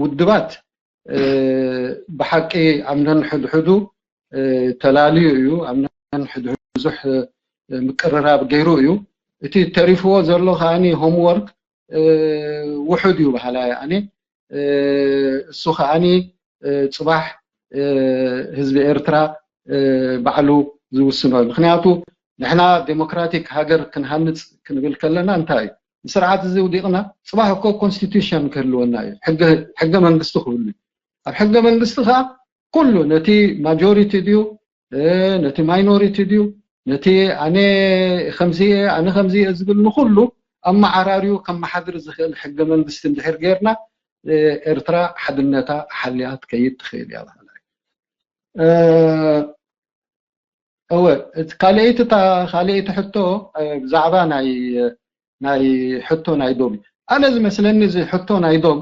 ውድባት ብሓቂ ኣብ ነንሕድሕዱ ተላልዩ እዩ፣ ኣብ ነንሕድሕዱ ብዙሕ ምቅርራብ ገይሩ እዩ። እቲ ተሪፍዎ ዘሎ ከዓኒ ሆምወርክ ውሑድ እዩ በሃላይ ኣነ። እሱ ከዓኒ ፅባሕ ህዝቢ ኤርትራ ባዕሉ ዝውስኖ እዩ። ምክንያቱ ንሕና ዴሞክራቲክ ሃገር ክንሃንፅ ክንብል ከለና እንታይ እዩ? ንስርዓት እዚ ውዲቕና ፅባሕ እኮ ኮንስቲቱሽን ክህልወና እዩ፣ ሕገ መንግስቲ ክህሉ እዩ። ኣብ ሕገ መንግስቲ ከዓ ኩሉ ነቲ ማጆሪቲ ድዩ ነቲ ማይኖሪቲ ድዩ ነቲ ኣነ ከምዚ ኣነ ከምዚ ዝብል ንኩሉ ኣመዓራሪዩ ከመሓድር ዝኽእል ሕገ መንግስቲ እንድሕር ጌርና ኤርትራ ሓድነታ ሓልያ ትከይድ ትኽእል እያ። እወ ካልኣይቲ ካልኣይቲ ሕቶ ብዛዕባ ናይ ናይ ሕቶ ናይ ዶብ ኣነ ዝመስለኒ እዚ ሕቶ ናይ ዶብ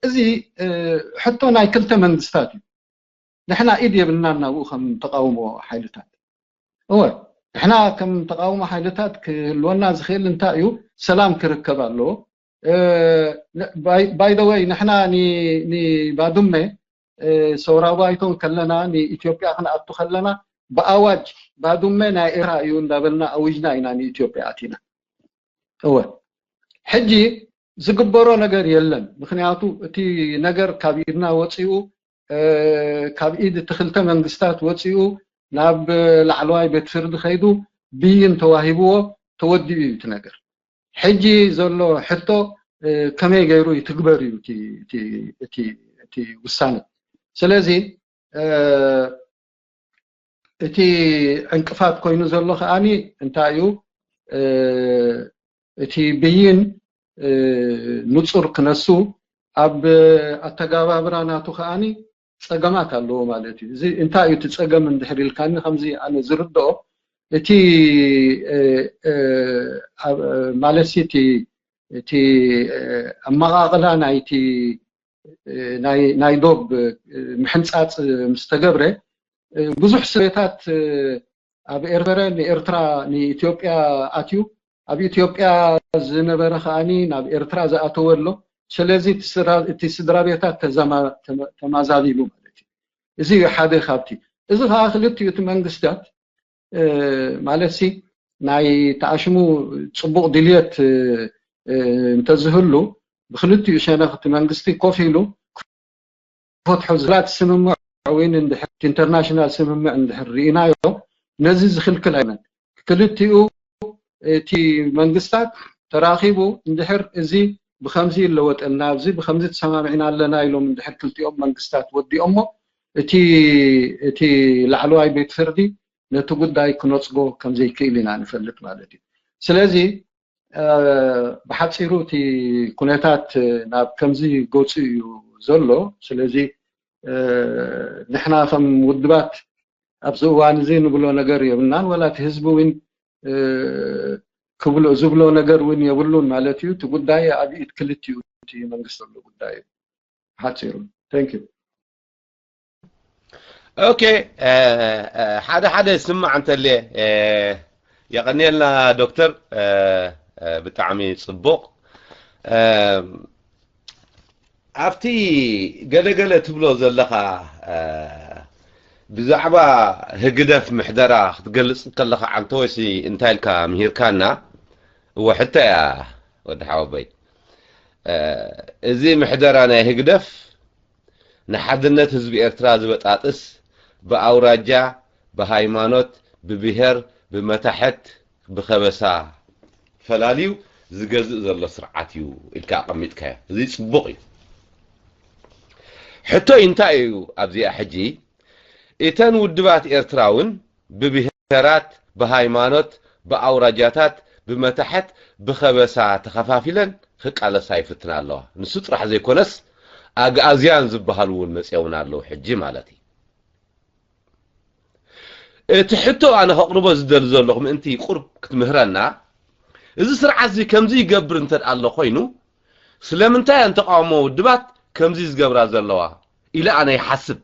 እዚ ሕቶ ናይ ክልተ መንግስታት እዩ። ንሕና ኢድ የብልናን ናብኡ ከም ተቃውሞ ሓይልታት። እወ ንሕና ከም ተቃውሞ ሓይልታት ክህልወና ዝኽእል እንታይ እዩ? ሰላም ክርከብ ኣለዎ። ባይ ዘ ወይ ንሕና ንባዱመ ሰውራዊ ባይቶ ከለና ንኢትዮጵያ ክንኣቱ ከለና ብኣዋጅ ባዱመ ናይ ኤርትራ እዩ እንዳበልና ኣዊጅና ኢና ንኢትዮጵያ ኣቲና። እወ ሕጂ ዝግበሮ ነገር የለን። ምክንያቱ እቲ ነገር ካብ ኢድና ወፂኡ ካብ ኢድ እቲ ክልተ መንግስታት ወፂኡ ናብ ላዕለዋይ ቤት ፍርዲ ከይዱ ብይን ተዋሂብዎ ተወዲኡ እዩ እቲ ነገር። ሕጂ ዘሎ ሕቶ ከመይ ገይሩ ይትግበር እዩ እቲ ውሳነ። ስለዚ እቲ ዕንቅፋት ኮይኑ ዘሎ ከዓኒ እንታይ እዩ? እቲ ብይን ንፁር ክነሱ ኣብ ኣተጋባብራ ናቱ ከዓኒ ፀገማት ኣለዎ ማለት እዩ። እዚ እንታይ እዩ እቲ ፀገም እንድሕር ኢልካኒ ከምዚ ኣነ ዝርድኦ እቲ ማለት እቲ ኣመቃቅላ ናይቲ ናይ ዶብ ምሕንፃፅ ምስ ተገብረ ብዙሕ ስሬታት ኣብ ኤርትራ ንኤርትራ ንኢትዮጵያ ኣትዩ ኣብ ኢትዮጵያ ዝነበረ ከዓኒ ናብ ኤርትራ ዝኣተወ ኣሎ። ስለዚ እቲ ስድራ ቤታት ተማዛቢሉ ማለት እዩ። እዚ እዩ ሓደ ካብቲ። እዚ ከዓ ክልቲኡ እቲ መንግስታት ማለት ሲ ናይ ተኣሽሙ ፅቡቕ ድልየት እንተዝህሉ ብክልቲኡ ሸነኽ እቲ መንግስቲ ኮፍ ኢሉ ክፈትሖ ዝላት ስምምዕ ወይ እንድሕር ኢንተርናሽናል ስምምዕ እንድሕር ርኢናዮ ነዚ ዝክልክል ኣይነት ክልቲኡ እቲ መንግስታት ተራኺቡ እንድሕር እዚ ብከምዚ ይለወጠልና ኣብዚ ብከምዚ ተሰማሚዕና ኣለና ኢሎም እንድሕር ክልቲኦም መንግስታት ወዲኦሞ እቲ እቲ ላዕለዋይ ቤት ፍርዲ ነቲ ጉዳይ ክነፅጎ ከምዘይክእል ኢና ንፈልጥ ማለት እዩ። ስለዚ ብሓፂሩ እቲ ኩነታት ናብ ከምዚ ገፁ እዩ ዘሎ። ስለዚ ንሕና ከም ውድባት ኣብዚ እዋን እዚ ንብሎ ነገር የብልናን፣ ወላ እቲ ህዝቢ እውን ክብሎ ዝብሎ ነገር እውን የብሉን ማለት እዩ። እቲ ጉዳይ ኣብ ኢድ ክልቲኡ እቲ መንግስቲ ዘሎ ጉዳይ እዩ ሓፂሩ። Thank you። ኦኬ ሓደ ሓደ ስማዕ እንተልየ የቐንየልና ዶክተር ብጣዕሚ ፅቡቕ ኣብቲ ገለገለ ትብሎ ዘለኻ ብዛዕባ ህግደፍ ምሕደራ ክትገልፅ ከለኻ ዓንተወይሲ እንታይ ኢልካ ምሂርካና እወ ሕቶ እያ ወዲ ሓወበይ እዚ ምሕደራ ናይ ህግደፍ ንሓድነት ህዝቢ ኤርትራ ዝበጣጥስ ብኣውራጃ፣ ብሃይማኖት፣ ብብሄር፣ ብመታሕት፣ ብኸበሳ ፈላልዩ ዝገዝእ ዘሎ ስርዓት እዩ ኢልካ ኣቐሚጥካዮ። እዚ ጽቡቕ እዩ። ሕቶይ እንታይ እዩ ኣብዚኣ ሕጂ? እተን ውድባት ኤርትራ እውን ብብሄራት፣ ብሃይማኖት፣ ብኣውራጃታት፣ ብመታሕት፣ ብኸበሳ ተኸፋፊለን ክቃለሳ ይፍትና ኣለዋ። ንሱ ጥራሕ ዘይኮነስ ኣግኣዝያን ዝበሃሉ እውን መፅኦምና ኣለዉ ሕጂ ማለት እዩ። እቲ ሕቶ ኣነ ከቕርቦ ዝደሊ ዘለኹ ምእንቲ ቁርብ ክትምህረና፣ እዚ ስርዓት እዚ ከምዚ ይገብር እንተ ኣሎ ኮይኑ ስለምንታይ እየን ተቃውሞ ውድባት ከምዚ ዝገብራ ዘለዋ ኢለ ኣነ ይሓስብ።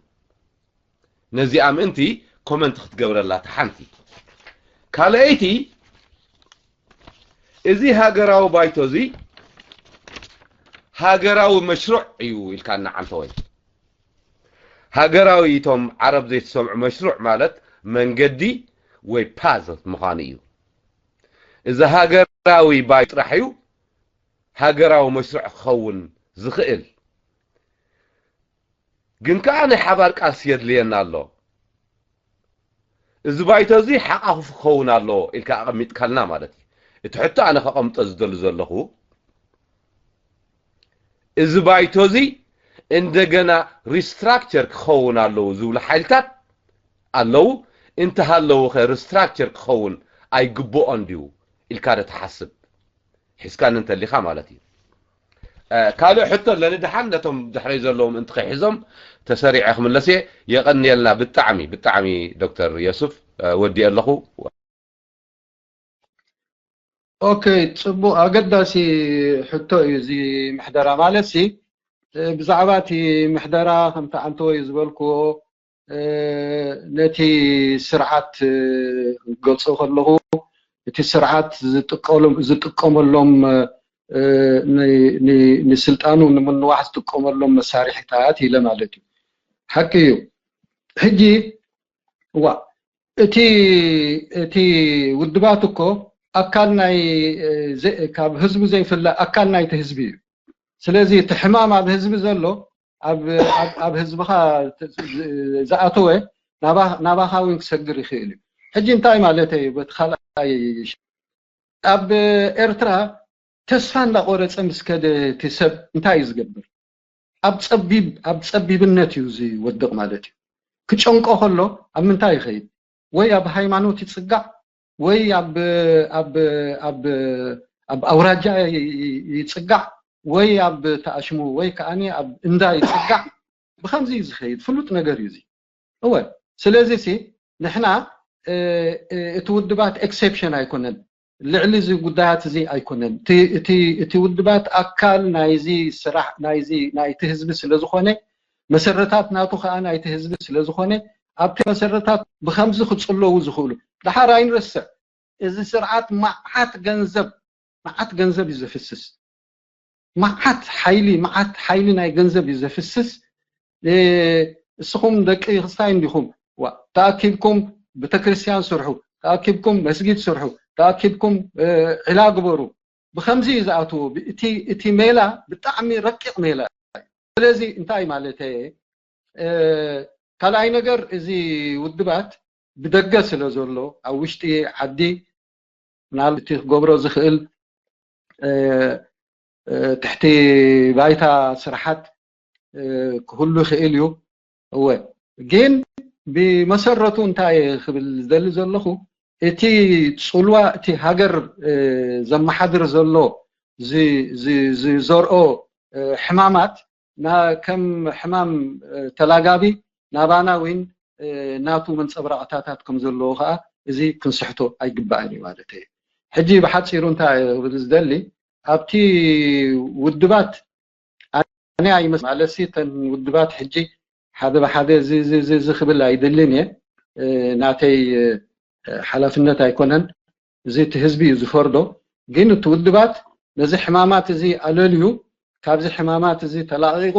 ነዚኣ ምእንቲ ኮመንት ክትገብረላ እታ ሓንቲ። ካልኣይቲ፣ እዚ ሃገራዊ ባይቶ እዚ ሃገራዊ መሽሩዕ እዩ ኢልካና ዓንተወይ። ሃገራዊ፣ እቶም ዓረብ ዘይትሰምዑ፣ መሽሩዕ ማለት መንገዲ ወይ ፓዝ ምዃኑ እዩ። እዚ ሃገራዊ ባይቶ ጥራሕ እዩ ሃገራዊ መሽሩዕ ክኸውን ዝኽእል። ግን ከኣ ናይ ሓባር ቃልሲ የድልየና ኣሎ። እዚ ባይቶ እዚ ሓቋፉ ክኸውን ኣለዎ ኢልካ ኣቐሚጥካልና ማለት እዩ። እቲ ሕቶ ኣነ ከቐምጦ ዝደሊ ዘለኹ፣ እዚ ባይቶ እዚ እንደገና ሪስትራክቸር ክኸውን ኣለዎ ዝብሉ ሓይልታት ኣለዉ። እንተሃለዉ ኸ ሪስትራክቸር ክኸውን ኣይግብኦን ድዩ ኢልካ ዶ ትሓስብ? ሒዝካኒ እንተሊኻ ማለት እዩ። እ፣ ካልእ ሕቶ ኣለኒ፣ ደሓን ነቶም ድሕረይ ዘለዉ ምእንቲ ከይሕዞም ተሰሪዐ ክምለስ እየ። የቐንየልና ብጣዕሚ፣ ብጣዕሚ ዶክተር የሱፍ፣ እ፣ ወዲኤ ኣለኹ። ኦኬ፣ ጽቡቕ ኣገዳሲ ሕቶ እዩ እዚ ምሕደራ። ማለት ሲ፣ እ፣ ብዛዕባ እቲ ምሕደራ ከምቲ ዓንተወይ ዝበልክዎ፣ እ፣ ነቲ ስርዓት፣ እ፣ ክገልጾ ከለኹ፣ እቲ ስርዓት ዝጥቀሎም-፣ ዝጥቀመሎም፣ እ፣ ን-፣ ን-፣ ንስልጣኑ ንምንዋሕ ዝጥቀመሎም መሳርሒታት ኢለ ማለት እዩ። ሓቂ እዩ። ሕጂ፣ እዋ፣ እቲ፣ እቲ ውድባት እኮ ኣካል ናይ፣ እ፣ ዘ-፣ ካብ ህዝቡ ዘይፍለ ኣካል ናይቲ ህዝቢ እዩ። ስለዚ እቲ ሕማም ኣብ ህዝቢ ዘሎ፣ ኣብ፣ ኣብ፣ ኣብ ህዝብኻ ዝ-፣ ዝኣተወ ናባ-፣ ናባኻ እውን ክሰግር ይኽእል እዩ። ሕጂ እንታይ ማለት እዩ? በቲ ካልኣይ፣ ኣብ ኤርትራ ተስፋ እንዳቆረጸ ምስ ከደ እቲ ሰብ እንታይ እዩ ዝገብር? ኣብ ጸቢብ፣ ኣብ ጸቢብነት እዩ ዝወድቕ ማለት እዩ። ክጨንቆ ከሎ ኣብ ምንታይ ይኸይድ? ወይ ኣብ ሃይማኖት ይጽጋዕ፣ ወይ ኣብ፣ ኣብ፣ ኣብ፣ ኣብ ኣውራጃ ይ-፣ ይ-፣ ይጽጋዕ፣ ወይ ኣብ ተኣሽሙ፣ ወይ ከኣኒ ኣብ እንዳ ይጽጋዕ። ብኸምዚ እዩ ዝኸይድ። ፍሉጥ ነገር እዩ እዚ። እወ፣ ስለዚ ሲ ንሕና፣ እ፣ እ፣ እቲ ውድባት ኤክሴፕሽን ኣይኮነን። ልዕሊ እዚ ጉዳያት እዚ ኣይኮነን። እቲ፣ እቲ፣ እቲ ውድባት ኣካል ናይዚ ስራሕ፣ ናይዚ፣ ናይቲ ህዝቢ ስለ ዝኾነ፣ መሰረታት ናቱ ከኣ ናይቲ ህዝቢ ስለ ዝኾነ፣ ኣብቲ መሰረታት ብኸምዚ ክጽለዉ ዝኽእሉ። ደሓር ኣይንረስዕ፣ እዚ ስርዓት መዓት ገንዘብ፣ መዓት ገንዘብ እዩ ዘፍስስ። መዓት ሓይሊ፣ መዓት ሓይሊ ናይ ገንዘብ እዩ ዘፍስስ። እ፣ እስኹም ደቂ ክስታይ እንዲኹም፣ ዋ፣ ተኣኪብኩም ቤተክርስትያን ስርሑ፣ ተኣኪብኩም መስጊድ ስርሑ፣ ተኣኪብኩም፣ እ፣ ዒላ ግበሩ። ብኸምዚ እዩ ዝኣትዎ። ብ-፣ እቲ፣ እቲ ሜላ ብጣዕሚ ረቂቕ ሜላ እዩ። ስለዚ እንታይ ማለተይ እየ? እ፣ ካልኣይ ነገር፣ እዚ ውድባት ብደገ ስለ ዘሎ፣ ኣብ ውሽጢ ዓዲ ምናልባት እቲ ክገብሮ ዝኽእል፣ እ፣ እ፣ ትሕቲ ባይታ ስራሓት፣ እ፣ ክህሉ ይኽእል እዩ። እወ፣ ግን ብመሰረቱ እንታይ ክብል ዝደሊ ዘለኹ፣ እቲ ጽልዋ፣ እቲ ሃገር፣ እ፣ ዘመሓድር ዘሎ ዝ-፣ ዝ-፣ ዝዘርኦ፣ እ፣ ሕማማት፣ ና-፣ ከም ሕማም፣ እ፣ ተላጋቢ ናባና እውን፣ እ፣ ናቱ መንጸብራቕታታት ከም ዘለዎ ከኣ እዚ ክንስሕቶ ኣይግባእን እዩ ማለት እዩ። ሕጂ ብሓጺሩ እንታይ ክብል ዝደሊ፣ ኣብቲ ውድባት ኣነ ኣይመስ-፣ ማለት ሲ፣ እተን ውድባት ሕጂ ሓደ ብሓደ እዚ፣ እዚ፣ እዚ፣ እዚ ክብል ኣይደልን እየ። እ፣ ናተይ፣ እ፣ ሓላፍነት ኣይኮነን። እዚ እቲ ህዝቢ እዩ ዝፈርዶ። ግን እቲ ውድባት ነዚ ሕማማት እዚ ኣለልዩ፣ ካብዚ ሕማማት እዚ ተላቒቑ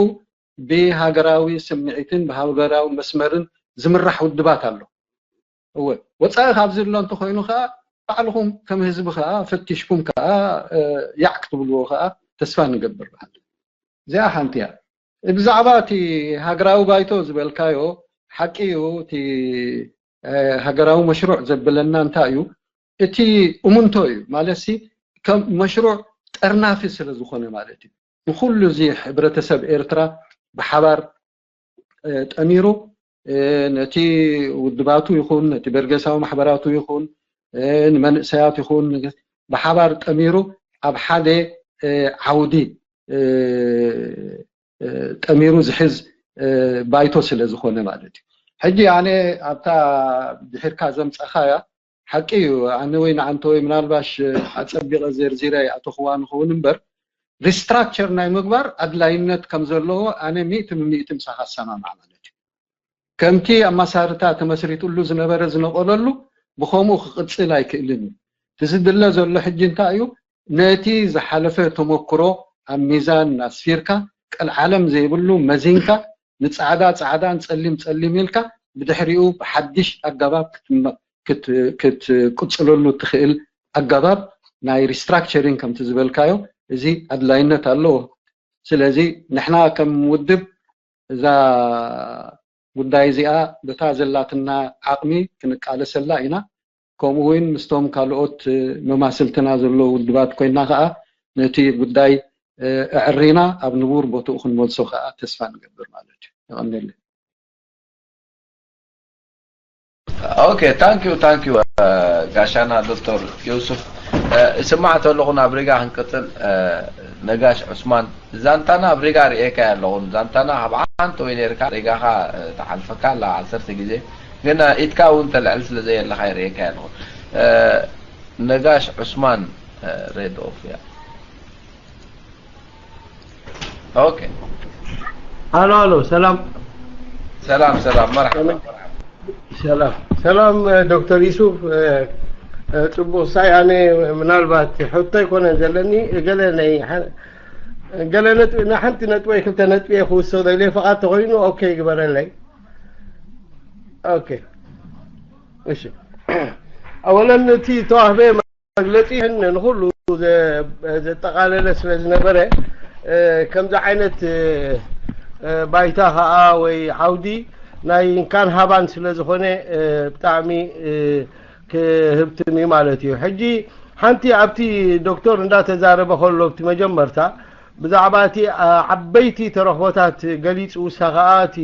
ብሃገራዊ ስምዒትን ብሃገራዊ መስመርን ዝምራሕ ውድባት ኣሎ። እወ፣ ወጻኢ ካብዚ ኣሎ እንተኾይኑ ከኣ ባዕልኹም ከም ህዝቢ ከኣ ፈቲሽኩም ከኣ፣ እ፣ ያዕ ክትብልዎ ከኣ ተስፋ ንገብር። በሃሊ እዚኣ ሓንቲ እያ። ብዛዕባ እቲ ሃገራዊ ባይቶ ዝበልካዮ፣ ሓቂ እዩ። እቲ፣ እ፣ ሃገራዊ መሽሩዕ ዘብለና እንታይ እዩ? እቲ እሙንቶ እዩ። ማለትሲ ከም መሽሩዕ ጠርናፊ ስለ ዝኾነ ማለት እዩ። ንኹሉ እዚ ሕብረተሰብ ኤርትራ ብሓባር፣ እ፣ ጠሚሩ፣ እ፣ ነቲ ውድባቱ ይኹን፣ ነቲ በርገሳዊ ማሕበራቱ ይኹን፣ እ፣ ንመንእሰያት ይኹን፣ ብሓባር ጠሚሩ ኣብ ሓደ፣ እ፣ ዓውዲ፣ እ፣ እ፣ ጠሚሩ ዝሕዝ፣ እ፣ ባይቶ ስለ ዝኾነ ማለት እዩ። ሕጂ ኣነ ኣብታ ድሒርካ ዘምጻኻያ ሓቂ እዩ። ኣነ ወይ ንዓንተ ወይ ምናልባሽ ኣጸቢቐ ዘርዚረ ኣይኣተኽዋ ንኸውን እምበር፣ ሪስትራክቸር ናይ ምግባር ኣድላይነት ከም ዘለዎ ኣነ ሚእቲ ብሚእቲ ምሳኻ እሰማማዕ ማለት እዩ። ከምቲ ኣማሳርታ ተመስሪትሉ ዝነበረ ዝነቐለሉ ብኸምኡ ክቕጽል ኣይክእልን እዩ። እቲ ዝድለ ዘሎ ሕጂ እንታይ እዩ? ነቲ ዝሓለፈ ተመክሮ ኣብ ሚዛን ኣስፊርካ ቀልዓለም ዘይብሉ መዚንካ ንጻዕዳ ጻዕዳን ጸሊም ጸሊም ኢልካ ብድሕሪኡ ብሓድሽ ኣገባብ ክትቅጽለሉ እትኽእል ኣገባብ ናይ restructuring ከምቲ ዝበልካዮ እዚ ኣድላይነት ኣለዎ። ስለዚ ንሕና ከም ውድብ እዛ ጉዳይ እዚኣ በታ ዘላትና ዓቕሚ ክንቃለሰላ ኢና። ከምኡ እውን ምስቶም ካልኦት መማስልትና ዘለዉ ውድባት ኮይና ከዓ ነቲ ጉዳይ ኣዕሪና ኣብ ንቡር ቦትኡ ክንመልሶ ከዓ ተስፋ ንገብር ማለት እዩ። የቐንየለይ። Okay, thank you, thank you, ጋሻና ዶክተር ዮሱፍ። ይስማዕ ተለኹ ናብ ሪጋ ክንቅፅል። ነጋሽ ዑስማን፣ ዛንታና ኣብ ሪጋ ርእየካ ኣለኹን። ዛንታና ካብ ሓንቲ ወይ ነርካ ሪጋኻ ተሓልፈካ ኣላ ዓሰርተ ግዜ፣ ግን ኢትካ እውን ተልዕል ስለ ዘየለኻ ይርእየካ ኣለኹ። ነጋሽ ዑስማን፣ ሬድ ኦፍ እያ። Okay. ኣሎ ኣሎ። ሰላም ሰላም ሰላም፣ መርሓባ። ሰላም ሰላም። ዶክተር ዩሱፍ፣ ጽቡቕ ሳይ። ኣነ ምናልባት ሕቶ ኣይኮነን ዘለኒ፣ ገለ ናይ ገለ ነጥቢ፣ ንሓንቲ ነጥቢ ወይ ክልተ ነጥቢ እየ ክውስኽ ደልየ፣ ፍቓድ ተኾይኑ ኦኬ ይግበረለይ። ኦኬ፣ እሺ። ኣወለን እቲ ተዋህበ መግለጺ ንኹሉ ዘጠቓለለ ስለ ዝነበረ፣ ከምዚ ዓይነት ባይታ ኸኣ ወይ ዓውዲ ናይ እንካን ሃባን ስለ ዝኾነ፣ ብጣዕሚ ክህብትም እዩ ማለት እዩ። ሕጂ ሓንቲ ኣብቲ ዶክተር እንዳተዛረበ ከሎ ኣብቲ መጀመርታ ብዛዕባ እቲ ዓበይቲ ተረኽቦታት ገሊጹ፣ ውሳ ኸኣ እቲ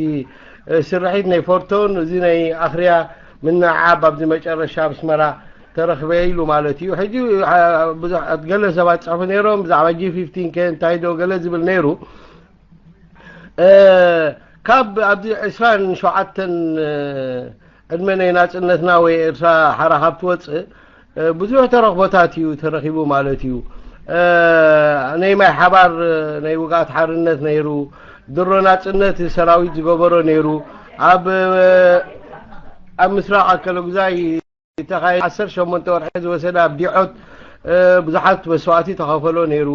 ስርሒት ናይ ፎርቶን፣ እዚ ናይ ኣኽርያ ምንዓብ ኣብዚ መጨረሻ ኣብ ኣስመራ ተረኽበ ኢሉ ማለት እዩ። ሕጂ ብዙሓት ገለ ሰባት ጽሕፉ ነይሮም ብዛዕባ ጂ ፊፍቲን ከ እንታይ ዶ ገለ ዝብል ነይሩ። ካብ ኣብዚ ዕስራን ሸውዓተን ዕድመ ናይ ናጽነትና ወይ ኤርትራ ሓራ ካብ ትወጽእ ብዙሕ ተረኽቦታት እዩ ተረኺቡ ማለት እዩ። ናይ ማይ ሓባር ናይ ውግኣት ሓርነት ነይሩ፣ ድሮ ናጽነት ሰራዊት ዝገበሮ ነይሩ። ኣብ ኣብ ምስራቕ ኣከለጉዛይ ተኻየ ዓሰርተ ሸሞንተ ወርሒ ዝወሰደ ኣብ ዲዖት ብዙሓት መስዋእቲ ተኸፈሎ ነይሩ።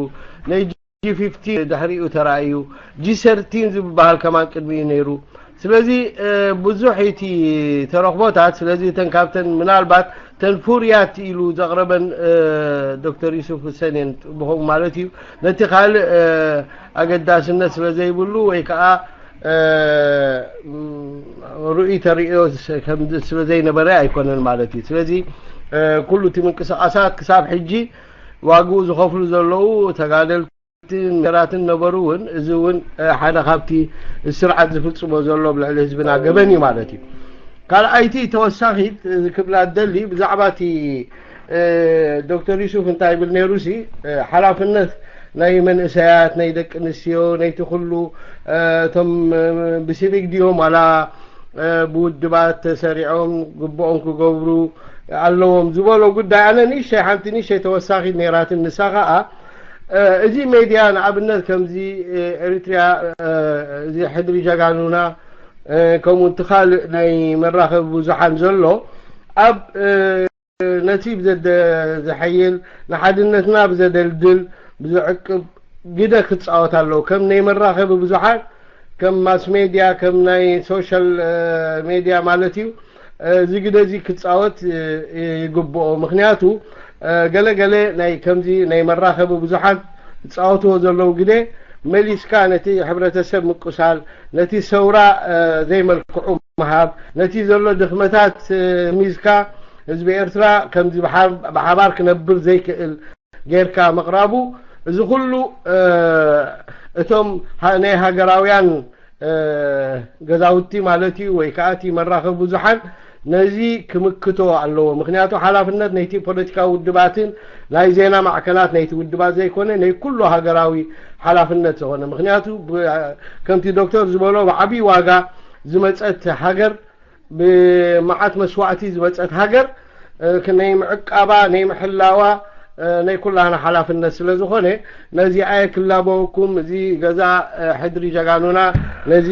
ናይ ጂ ፊፍቲን ድሕሪኡ ተራእዩ፣ ጂ ሰርቲን ዝበሃል ከማን ቅድሚኡ ነይሩ። ስለዚ ብዙሕ እቲ ተረኽቦታት፣ ስለዚ እተን ካብተን ምናልባት ተን ፍሩያት ኢሉ ዘቕረበን ዶክተር ዩሱፍ ሁሰን እየን ብኸምኡ ማለት እዩ። ነቲ ካልእ ኣገዳስነት ስለ ዘይብሉ ወይ ከዓ ርኡይ ተርእዮ ስለ ዘይነበረ ኣይኮነን ማለት እዩ። ስለዚ ኩሉ እቲ ምንቅስቓሳት ክሳብ ሕጂ ዋግኡ ዝኸፍሉ ዘለዉ ተጋደልቲ ራትን ነበሩ እውን፣ እዚ እውን ሓደ ካብቲ ስርዓት ዝፍጽሞ ዘሎ ኣብ ልዕሊ ህዝብና ገበን እዩ ማለት እዩ። ካልኣይቲ ተወሳኺት ክብላ ደሊ ብዛዕባ እቲ ዶክተር ዩሱፍ እንታይ ይብል ነይሩ ሲ ሓላፍነት ናይ መንእሰያት ናይ ደቂ ኣንስትዮ ናይቲ ኩሉ እቶም ብሲቪክ ድዮም ዋላ ብውድባት ተሰሪዖም ግብኦም ክገብሩ ኣለዎም ዝበሎ ጉዳይ ኣነ ንእሽተይ ሓንቲ ንእሽተይ ተወሳኺት ነይራትን ንሳ ከዓ እዚ ሜድያ ንኣብነት ከምዚ ኤሪትሪያ እዚ ሕድሪ ጀጋኑና ከምኡ እቲ ካልእ ናይ መራኸቢ ብዙሓን ዘሎ ኣብ ነቲ ብዘደ ዘሐይል ንሓድነትና ብዘደልድል ብዘዕቅብ ግደ ክጻወት ኣለዎ። ከም ናይ መራኸቢ ብዙሓን ከም ማስ ሜድያ ከም ናይ ሶሻል ሜድያ ማለት እዩ። እዚ ግደ እዚ ክጻወት ይግብኦ። ምክንያቱ ገለ ገለ ናይ ከምዚ ናይ መራኸቢ ብዙሓን ዝጻወትዎ ዘለዉ ግደ መሊስካ ነቲ ሕብረተሰብ ምቁሳል፣ ነቲ ሰውራ ዘይመልክዑ ምሃብ፣ ነቲ ዘሎ ድኽመታት ሚዝካ ህዝቢ ኤርትራ ከምዚ ብሓባር ክነብር ዘይክእል ጌርካ ምቕራቡ፣ እዚ ኩሉ እቶም ናይ ሃገራውያን ገዛውቲ ማለት እዩ ወይ ከዓ እቲ መራኸቢ ብዙሓን ነዚ ክምክቶ ኣለዎ። ምክንያቱ ሓላፍነት ናይቲ ፖለቲካዊ ውድባትን ናይ ዜና ማዕከናት ናይቲ ውድባት ዘይኮነ ናይ ኩሉ ሃገራዊ ሓላፍነት ዝኾነ። ምክንያቱ ከምቲ ዶክተር ዝበሎ ብዓብዪ ዋጋ ዝመፀት ሃገር፣ ብመዓት መስዋእቲ ዝመፀት ሃገር ናይ ምዕቃባ ናይ ምሕላዋ ናይ ኩላህና ሓላፍነት ስለ ዝኾነ፣ ነዚ ኣየ ክላበወኩም፣ እዚ ገዛ ሕድሪ ጀጋኑና፣ ነዚ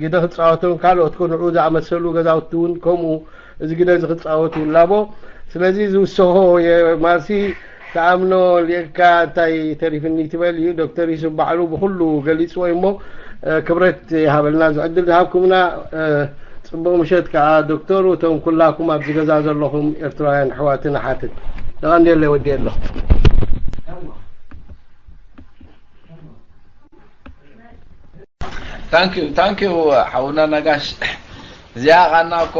ግደ ክፃወቶም፣ ካልኦት ንዑ ዝኣመሰሉ ገዛውቲ እውን ከምኡ እዚ ግደ እዚ ክፃወቱ ይላቦ። ስለዚ ዝውሰኾ የማርሲ ተኣምኖ ሊእካ እንታይ ተሪፍኒ ትበል እዩ። ዶክተር ዩሱፍ ባዕሉ ብኩሉ ገሊፅዎ እሞ፣ ክብረት ይሃበልና ዝዕድል ዝሃብኩምና። ፅቡቕ ምሸት ከዓ ዶክተሩ፣ እቶም ኩላኩም ኣብዚ ገዛ ዘለኹም ኤርትራውያን ኣሕዋትን ኣሓትን። ደቐንዴለ ወዲየ ኣለኹ። ታንኪዩ ታንኪዩ ሓውና ነጋሽ። እዚኣ ቃና እኮ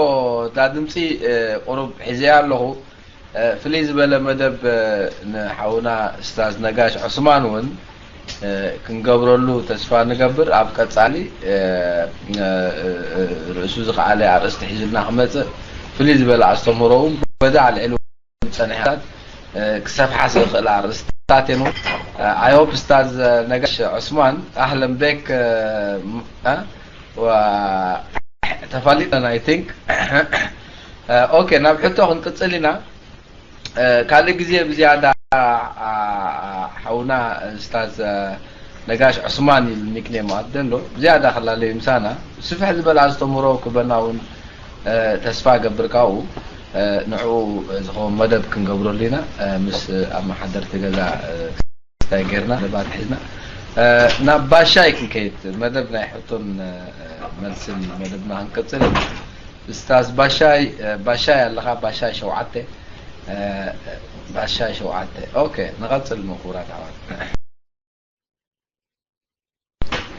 እታ ድምፂ ቁሩብ ሒዘያ ኣለኹ። ፍልይ ዝበለ መደብ ንሓውና እስታዝ ነጋሽ ዑስማን እውን ክንገብረሉ ተስፋ ንገብር። ኣብ ቀፃሊ ርእሱ ዝኸኣለ ኣርእስቲ ሒዙልና ክመፅእ፣ ፍልይ ዝበለ ኣስተምህሮ እውን በዛ ልዕሊ ዝፀንሐታት ክሰፍሓ ዝኽእል ኣርእስታት እዮም። I hope እስታዝ ነጋሽ ዑስማን ኣህለን ቤክ ተፋሊጠን I think። ኦኬ፣ ናብ ሕቶ ክንቅፅል ኢና። ካልእ ግዜ ብዝያዳ ሓውና እስታዝ ነጋሽ ዑስማን ይብል ኒክኔም ኣደሎ ብዝያዳ ክላለዩ ምሳና ስፍሕ ዝበለ ኣስተምህሮ ክበና እውን ተስፋ ገብር ካብኡ ንዕኡ ዝኸውን መደብ ክንገብረሉ ኢና። ምስ ኣመሓደርቲ ገዛ ስታይ ጌርና መደባት ሒዝና ናብ ባሻይ ክንከይድ፣ መደብ ናይ ሕቶን መልስን መደብና ክንቅፅል ኢና። እስታዝ ባሻይ፣ ባሻይ ኣለኻ? ባሻይ ሸውዓተ፣ ባሻይ ሸውዓተ። ኦኬ፣ ንቐፅል ሞ ክቡራት ኣሕዋት።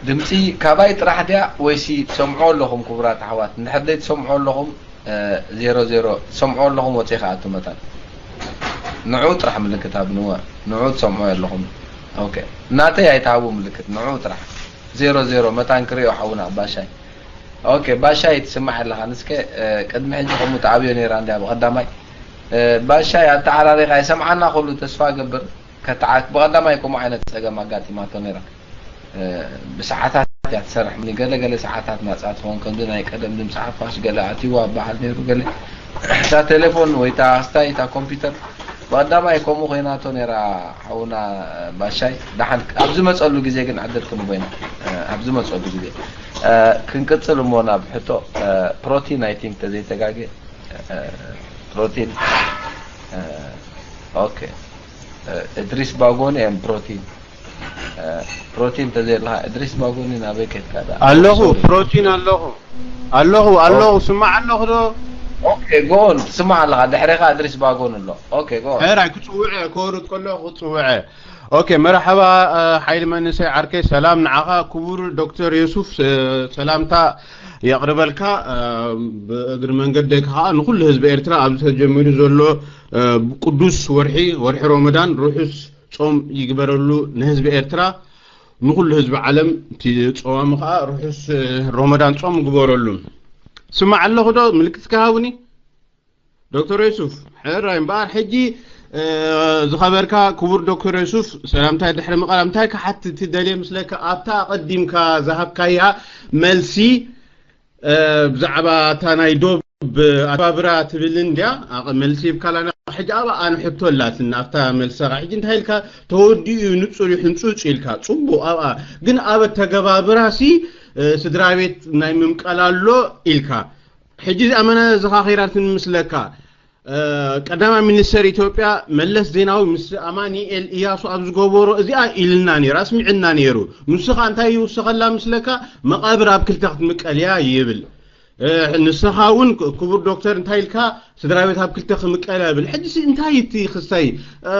ድምፂ ካባይ ጥራሕ ድያ ወይሲ ትሰምዑ ኣለኹም ክቡራት ኣሕዋት? እንድሕር ደይ ትሰምዑ ኣለኹም ዜሮ ዜሮ፣ ትሰምዑ ኣለኹም ወፂ ከኣቱ መታን ንዑ ጥራሕ ምልክት ኣብንወ። ንዑ ትሰምዑ ኣለኹም። ኦኬ፣ ናተይ ኣይትሃቡ ምልክት፣ ንዑ ጥራሕ። ዜሮ ዜሮ መታን ክሪኦ ሓውና ባሻይ። ኦኬ፣ ባሻይ ትስማዕ ኣለኻ? ንስከ ቅድሚ ሕጂ ከምኡ ተዓብዮ ነይራ እንድያ ብቐዳማይ። ባሻይ ኣተዓራሪኻ ይሰምዓና ኩሉ ተስፋ ገብር። ከተዓክ ብቐዳማይ ከምኡ ዓይነት ጸገም ኣጋጢማቶ ነይራ። ብሰዓታት እያ ትሰርሕ። ገለ ገለ ሰዓታት ናጻ ትኸውን፣ ከምዚ ናይ ቀደም ድምፂ ሓፋሽ ገለ ኣትይዋ በሃል ነይሩ። ገለ እታ ቴሌፎን ወይ እታ ስታይ እታ ኮምፒውተር ብቐዳማይ ከምኡ ኮይናቶ ነይራ። ሓውና ባሻይ ደሓን ኣብ ዝመፀሉ ግዜ ግን ዕድል ክንቦ ኢና። ኣብ ዝመፀሉ ግዜ ክንቅፅል እሞ ናብ ሕቶ ፕሮቲን ኣይ ቲንክ ተዘይተጋገ ፕሮቲን። ኦኬ፣ እድሪስ ባጎኒ ም ፕሮቲን። ፕሮቲን ተዘይለኻ እድሪስ ባጎኒ ናበይ ከድካ? ኣለኹ። ፕሮቲን ኣለኹ። ኣለኹ ኣለኹ። ስማዕ ኣለኹ ዶ? ኦኬ፣ ጎን ትስማዕ ኣለኻ። ድሕሬኻ እድሪስ ባጎኒ ኣሎ። ኦኬ፣ ጎን። ሕራይ ክፅውዐ፣ ከወርድ ከለኹ ክፅውዐ። ኦኬ፣ መርሓባ ሓይሊ መንእሰይ ዓርከይ፣ ሰላም ንዓኻ። ክቡር ዶክተር የሱፍ ሰላምታ የቕርበልካ። ብእግሪ መንገደይ ከዓ ንኹሉ ህዝቢ ኤርትራ ኣብዚ ተጀሚሩ ዘሎ ቅዱስ ወርሒ፣ ወርሒ ሮመዳን ርሑስ ጾም ይግበረሉ ንህዝቢ ኤርትራ፣ ንኹሉ ህዝቢ ዓለም እቲ ጸዋሚ ከዓ ርሑስ ሮመዳን ጾም ግበረሉ። ስማዕ ኣለኹ ዶ? ምልክት ክሃቡኒ? ዶክተር ዮሱፍ፣ ሕራይ እምበኣር ሕጂ ዝኸበርካ ክቡር ዶክተር ዮሱፍ፣ ሰላምታይ ድሕሪ ምቕራብ እንታይ ክሓትት ደልየ ምስለካ ኣብታ ኣቐዲምካ ዝሃብካያ መልሲ ብዛዕባ እታ ናይ ዶብ ኣተባብራ ትብል እንድያ። ኣቐ-፣ መልሲ ይብካላና። ሕጂ ኣብኣ ኣነ ሕቶ ኣላትኒ ኣብታ መልሰኻ። ሕጂ እንታይ ኢልካ? ተወዲኡ እዩ፣ ንጹር እዩ፣ ሕንጹጽ ኢልካ። ጽቡቕ፣ ኣብኣ ግን ኣብ ኣተገባብራሲ፣ እ፣ ስድራ ቤት ናይ ምምቃል ኣሎ ኢልካ። ሕጂ እዚኣ መነ ዘኻኺራትኒ ምስለካ? እ፣ ቀዳማይ ሚኒስተር ኢትዮጵያ መለስ ዜናዊ ምስ ኣማኒኤል እያሱ ኣብ ዝገበሮ እዚኣ ኢልና ነይሩ፣ ኣስሚዕና ነይሩ። ንሱ ኸኣ እንታይ ይውስኸላ ምስለካ? መቓብር ኣብ ክልተ ክትምቀል እያ ይብል። እ፣ ንስኻ እውን ክ-፣ ክቡር ዶክተር እንታይ ኢልካ? ስድራ ቤት ኣብ ክልተ ክምቀል እያ ይብል። ሕጂ ሲ እንታይ እቲ ክስታይ? እ፣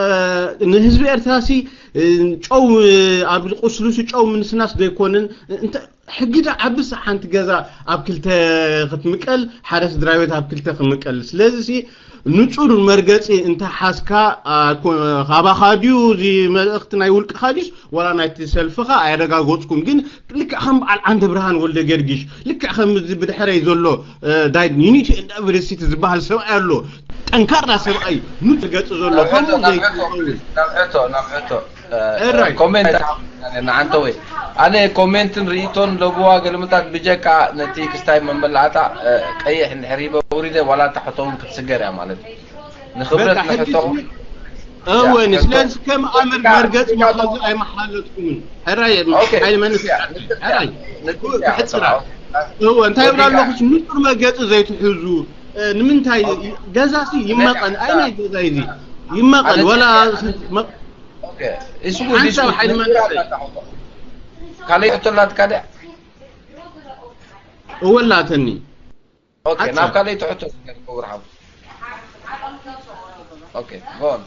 ንህዝቢ ኤርትራ ሲ፣ እ፣ ጨው፣ እ፣ ኣብ ቁስሉ ሲ ጨው ምንስናስ ዶ ኣይኮነን? እንተ-፣ ሕጊ ዶ ዓብስ ሓንቲ ገዛ ኣብ ክልተ ክትምቀል፣ ሓደ ስድራ ቤት ኣብ ክልተ ክምቀል? ስለዚ ሲ ንጹር መርገጺ እንተ ሓዝካ፣ ኣ፣ ኮ-፣ ካባኻ ድዩ እዚ መልእኽቲ ናይ ውልቅኻ ድዩስ ዋላ ናይቲ ሰልፍኻ ኣየረጋገጽኩን። ግን ልክዕ ከም በዓል ዓንደ ብርሃን ወልደ ገርጊሽ፣ ልክዕ ከም እዚ ብድሕረይ ዘሎ፣ እ፣ ዳይ ዩኒቲ ኤንድ ዳይቨርሲቲ ዝበሃል ሰብኣይ ኣሎ። ጠንካራ ሰብኣይ፣ ንጹር ገጽ ዘሎ፣ ናብ ከምኡ ሕቶ፣ ዘይትኸውን። ናብ ሕቶ፣ ናብ ሕቶ፣ እ፣ እራይ። ኮሜንት ንዓንተ ወይ ኣነ ኮሜንትን ርኢቶን ለብዋ ገልምታት ብጀካ ነቲ ክስታይ መመላእታ፣ እ፣ ቀይሕ እንድሕር ሂበ ውሪደ ዋላ እታ ሕቶ እውን ክትስገር እያ ማለት እዩ። ንኽብረት በቃ፣ ሕጂ ንሕቶ እወ፣ ስለዚ ከም ኣምር መርገጺ ምሓዙ ኣይመሓለትኩምን። ሕራይ፣ ሓይሊ መንስ፣ ሕራይ፣ ብሕጽራ። እወ፣ እንታይ ይብላ ኣለኹስ፣ ንጹር መገጺ ዘይትሕዙ። ንምንታይ? ገዛሲ ይመቐል፣ ኣይ ናይ ገዛ እዚ ይመቐል፣ ወላ ሓንሳብ ሓይሊ መንስ። ካልእ ሕቶ ኣላትካ ድያ? እወ ኣላትኒ። ኦኬ፣ ናብ ካልእ ትሕቶ ክቡር ሓው። ኦኬ፣ ጎን።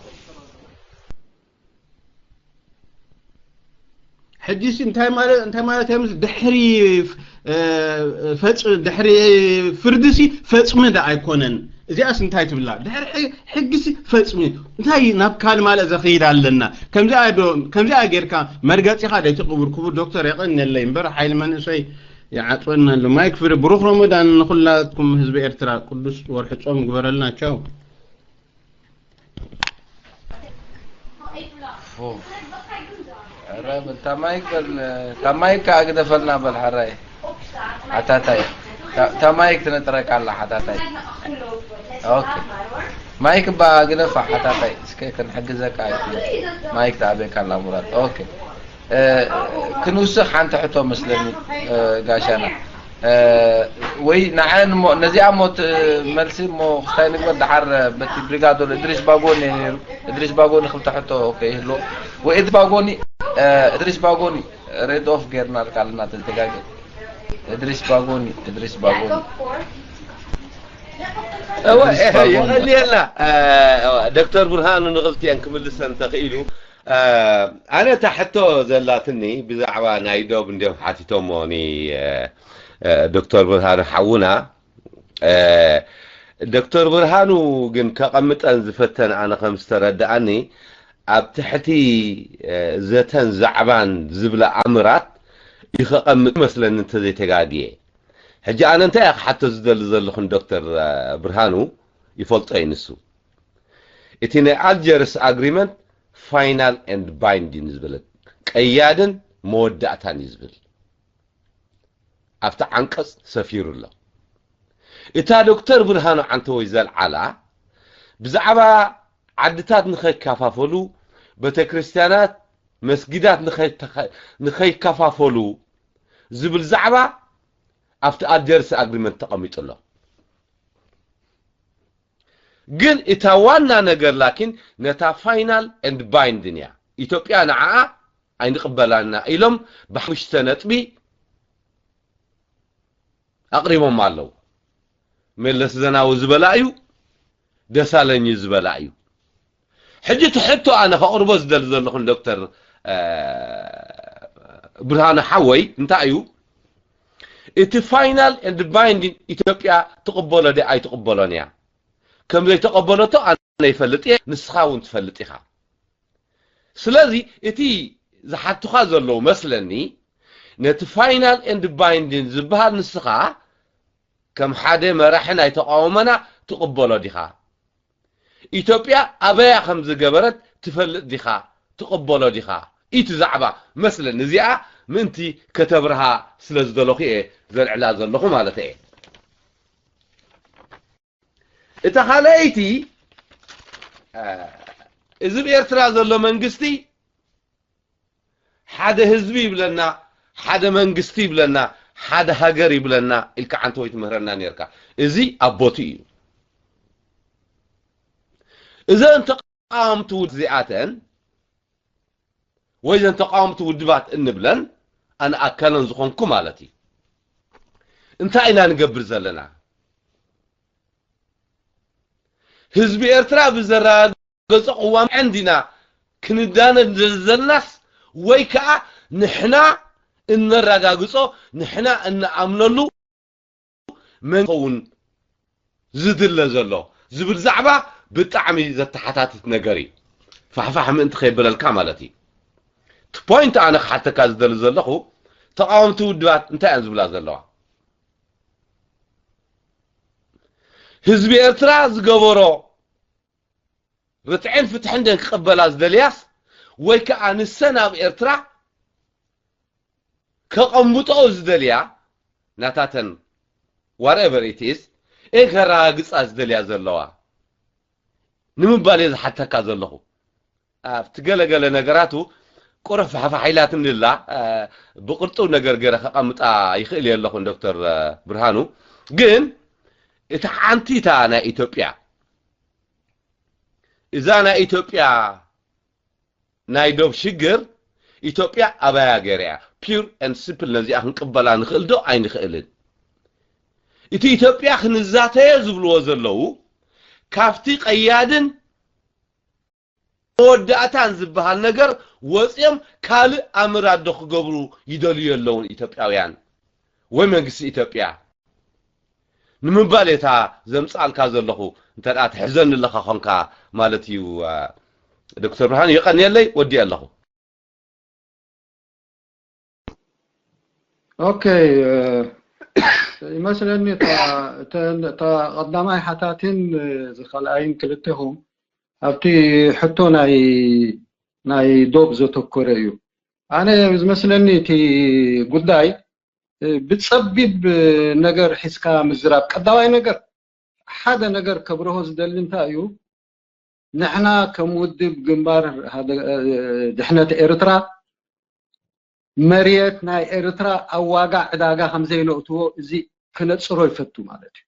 ሕጂሲ እንታይ ማለት፣ እንታይ ማለት እዮም? ድሕሪ ፈጽ ድሕሪ ፍርድሲ ፈጽሚ ዳ ኣይኮነን። እዚኣስ እንታይ ትብላ? ድሕሪ ሕግሲ ፈጽሚ እንታይ ናብ ካል ማለት ዘኸይድ ኣለና? ከምዚኣ ዶ፣ ከምዚኣ ጌርካ መርገጺኻ ዶ ትቕብር? ክቡር ዶክተር፣ የቐንየለይ እምበር ሓይሊ መንእሰይ ይዓጽወና ኣሎ። ማይክ ፍሪ። ብሩኽ ረመዳን ንኹላትኩም ህዝቢ ኤርትራ። ቅዱስ ወርሒ ጾም ግበረልና። ቻው። ረ በል ታማይክ በል፣ ታማይክ ከኣ ግደፈልና በል። ሓራይ ሓታታይ፣ ታማይክ ትነጥረካ ኣላ ሓታታይ። ኦኬ፣ ማይክ ባ ግደፋ ሓታታይ። እስከ ክንሕግዘካ። ማይክ ተኣበካ ኣላ ሙራት። ኦኬ፣ ክንውስኽ ሓንቲ ሕቶ መስለኒ። ጋሻና ወይ ንዓን እሞ ነዚኣ እሞ መልሲ እሞ ክስታይ ንግበር። ደሓር በቲ ብሪጋዶር እድሪስ ባጎኒ ነይሩ። እድሪስ ባጎኒ ክልተ ሕቶ ይህልዎ። ወይ እድሪስ ባጎኒ፣ እድሪስ ባጎኒ ሬድ ኦፍ ጌርና ኣልካ ኣለና ተዝተጋገ። እድሪስ ባጎኒ፣ እድሪስ ባጎኒ። የቐልየልና። ዶክተር ብርሃኑ ንኽልቲአን ክምልሰን ተኽኢሉ። ኣነ እታ ሕቶ ዘላትኒ ብዛዕባ ናይ ዶብ እንዲዮም ሓቲቶሞ ኒ ዶክተር ብርሃኑ ሓውና። ዶክተር ብርሃኑ ግን ከቐምጠን ዝፈተን ኣነ ከም ዝተረድኣኒ ኣብ ትሕቲ ዘተን ዛዕባን ዝብለ ኣምራት እዩ ከቐምጥ መስለኒ እንተዘይተጋግየ። ሕጂ ኣነ እንታይ እየ ክሓቶ ዝደሊ ዘለኹ ንዶክተር ብርሃኑ ይፈልጦ እዩ ንሱ። እቲ ናይ ኣልጀርስ ኣግሪመንት ፋይናል ኤንድ ባይንዲን ዝብል ቀያድን መወዳእታን እዩ ዝብል ኣብቲ ዓንቀጽ ሰፊሩ ኣሎ። እታ ዶክተር ብርሃኑ ዓንተወይ ዘልዓላ ብዛዕባ ዓድታት ንኸይከፋፈሉ፣ ቤተክርስትያናት፣ መስጊዳት ንኸይከፋፈሉ ዝብል ዛዕባ ኣብቲ ኣልጀርስ ኣግሪመንት ተቐሚጡ ኣሎ። ግን እታ ዋና ነገር ላኪን ነታ ፋይናል ኤንድ ባይንድን እያ። ኢትዮጵያ ንዓኣ ኣይንቕበላና ኢሎም ብሓሙሽተ ነጥቢ ኣቕሪቦም ኣለዉ። መለስ ዘናዊ ዝበላ እዩ፣ ደሳለኝ ዝበላ እዩ። ሕጂ እቲ ሕቶ ኣነ ከቕርቦ ዝደሊ ዘለኹ ንዶክተር ብርሃኑ ሓወይ እንታይ እዩ፣ እቲ ፋይናል ኤንድ ባይንዲንግ ኢትዮጵያ ትቕበሎ ድያ ኣይትቕበሎን እያ? ከም ዘይተቐበለቶ ኣነ ይፈልጥ እየ፣ ንስኻ እውን ትፈልጥ ኢኻ። ስለዚ እቲ ዝሓቱኻ ዘለዉ መስለኒ ነቲ ፋይናል ኤንድ ባይንዲንግ ዝበሃል ንስኻ ከም ሓደ መራሒ ናይ ተቓውሞና ትቕበሎ ዲኻ? ኢትዮጵያ ኣበያ ከም ዝገበረት ትፈልጥ ዲኻ? ትቕበሎ ዲኻ? ኢቲ ዛዕባ መስለኒ እዚኣ ምእንቲ ከተብርሃ ስለ ዝደለኹ እየ ዘልዕላ ዘለኹ ማለት እየ። እታ ካልኣይቲ እዚ ብኤርትራ ዘሎ መንግስቲ ሓደ ህዝቢ ይብለና፣ ሓደ መንግስቲ ይብለና፣ ሓደ ሃገር ይብለና ኢልካ ዓንተ ወይ ትምህረና ነርካ። እዚ ኣቦቲ እዩ። እዘን ተቃወምቲ ውድ እዚኣተን ወይ ዘን ተቃወምቲ ውድባት እንብለን ኣነ ኣካለን ዝኾንኩ ማለት እዩ። እንታይ ኢና ንገብር ዘለና? ህዝቢ ኤርትራ ብዘረጋገጾ ቅዋም ዕንዲና ክንዳነ ዘለናስ ወይ ከዓ ንሕና እነረጋግጾ ንሕና እንኣምነሉ መን ክኸውን ዝድለ ዘሎ ዝብል ዛዕባ ብጣዕሚ ዘተሓታትት ነገር እዩ። ፋሕፋሕ ምእንቲ ከይበለልካ ማለት እዩ። እቲ ፖይንት ኣነ ክሓተካ ዝደሊ ዘለኹ ተቃወምቲ ውድባት እንታይ እየን ዝብላ ዘለዋ? ህዝቢ ኤርትራ ዝገበሮ ርትዕን ፍትሕን ደን ክቕበላ ዝደልያስ ወይ ከዓ ንሰን ኣብ ኤርትራ ከቐምጦ ዝደልያ ናታተን whatever it is እን ከረጋግጻ ዝደልያ ዘለዋ ንምባል እየ ዝሓተካ ዘለኹ። ኣብቲ ገለገለ ነገራቱ ቁሩብ ፋሕፋሕ ኢላትኒ ኣላ። ብቕርጡው ነገር ገይረ ከቐምጣ ይኽእል እየ ኣለኹ ዶክተር ብርሃኑ። ግን እቲ ሓንቲ እታ ናይ ኢትዮጵያ፣ እዛ ናይ ኢትዮጵያ ናይ ዶብ ሽግር፣ ኢትዮጵያ ኣባያ ገይራ እያ። Pure and simple። ነዚኣ ክንቅበላ ንኽእል ዶ ኣይንኽእልን? እቲ ኢትዮጵያ ክንዛተዮ ዝብልዎ ዘለዉ ካብቲ ቀያድን መወዳእታን ዝበሃል ነገር ወፂኦም ካልእ ኣምር ኣዶ ክገብሩ ይደልዩ ኣለውን ኢትዮጵያውያን ወይ መንግስቲ ኢትዮጵያ ንምባል እታ ዘምፃልካ ዘለኹ። እንተ ደኣ ትሕዘኒ ኣለኻ ኾንካ ማለት እዩ። ዶክተር ብርሃኑ የቐንየለይ፣ ወዲእ ኣለኹ። ኦኬ። ይመስለኒ እታ ቀዳማይ ሓታቲን እዚ ካልኣይን ክልቴኹም ኣብቲ ሕቶ ናይ ናይ ዶብ ዘተኮረ እዩ። ኣነ ዝመስለኒ እቲ ጉዳይ ብፀቢብ ነገር ሒዝካ ምዝራብ ቀዳማይ ነገር ሓደ ነገር ከብርሆ ዝደሊ እንታይ እዩ? ንሕና ከም ውድብ ግንባር ድሕነት ኤርትራ መሬት ናይ ኤርትራ ኣብ ዋጋ ዕዳጋ ከም ዘይነእትዎ እዚ ክነፅሮ ይፈቱ ማለት እዩ።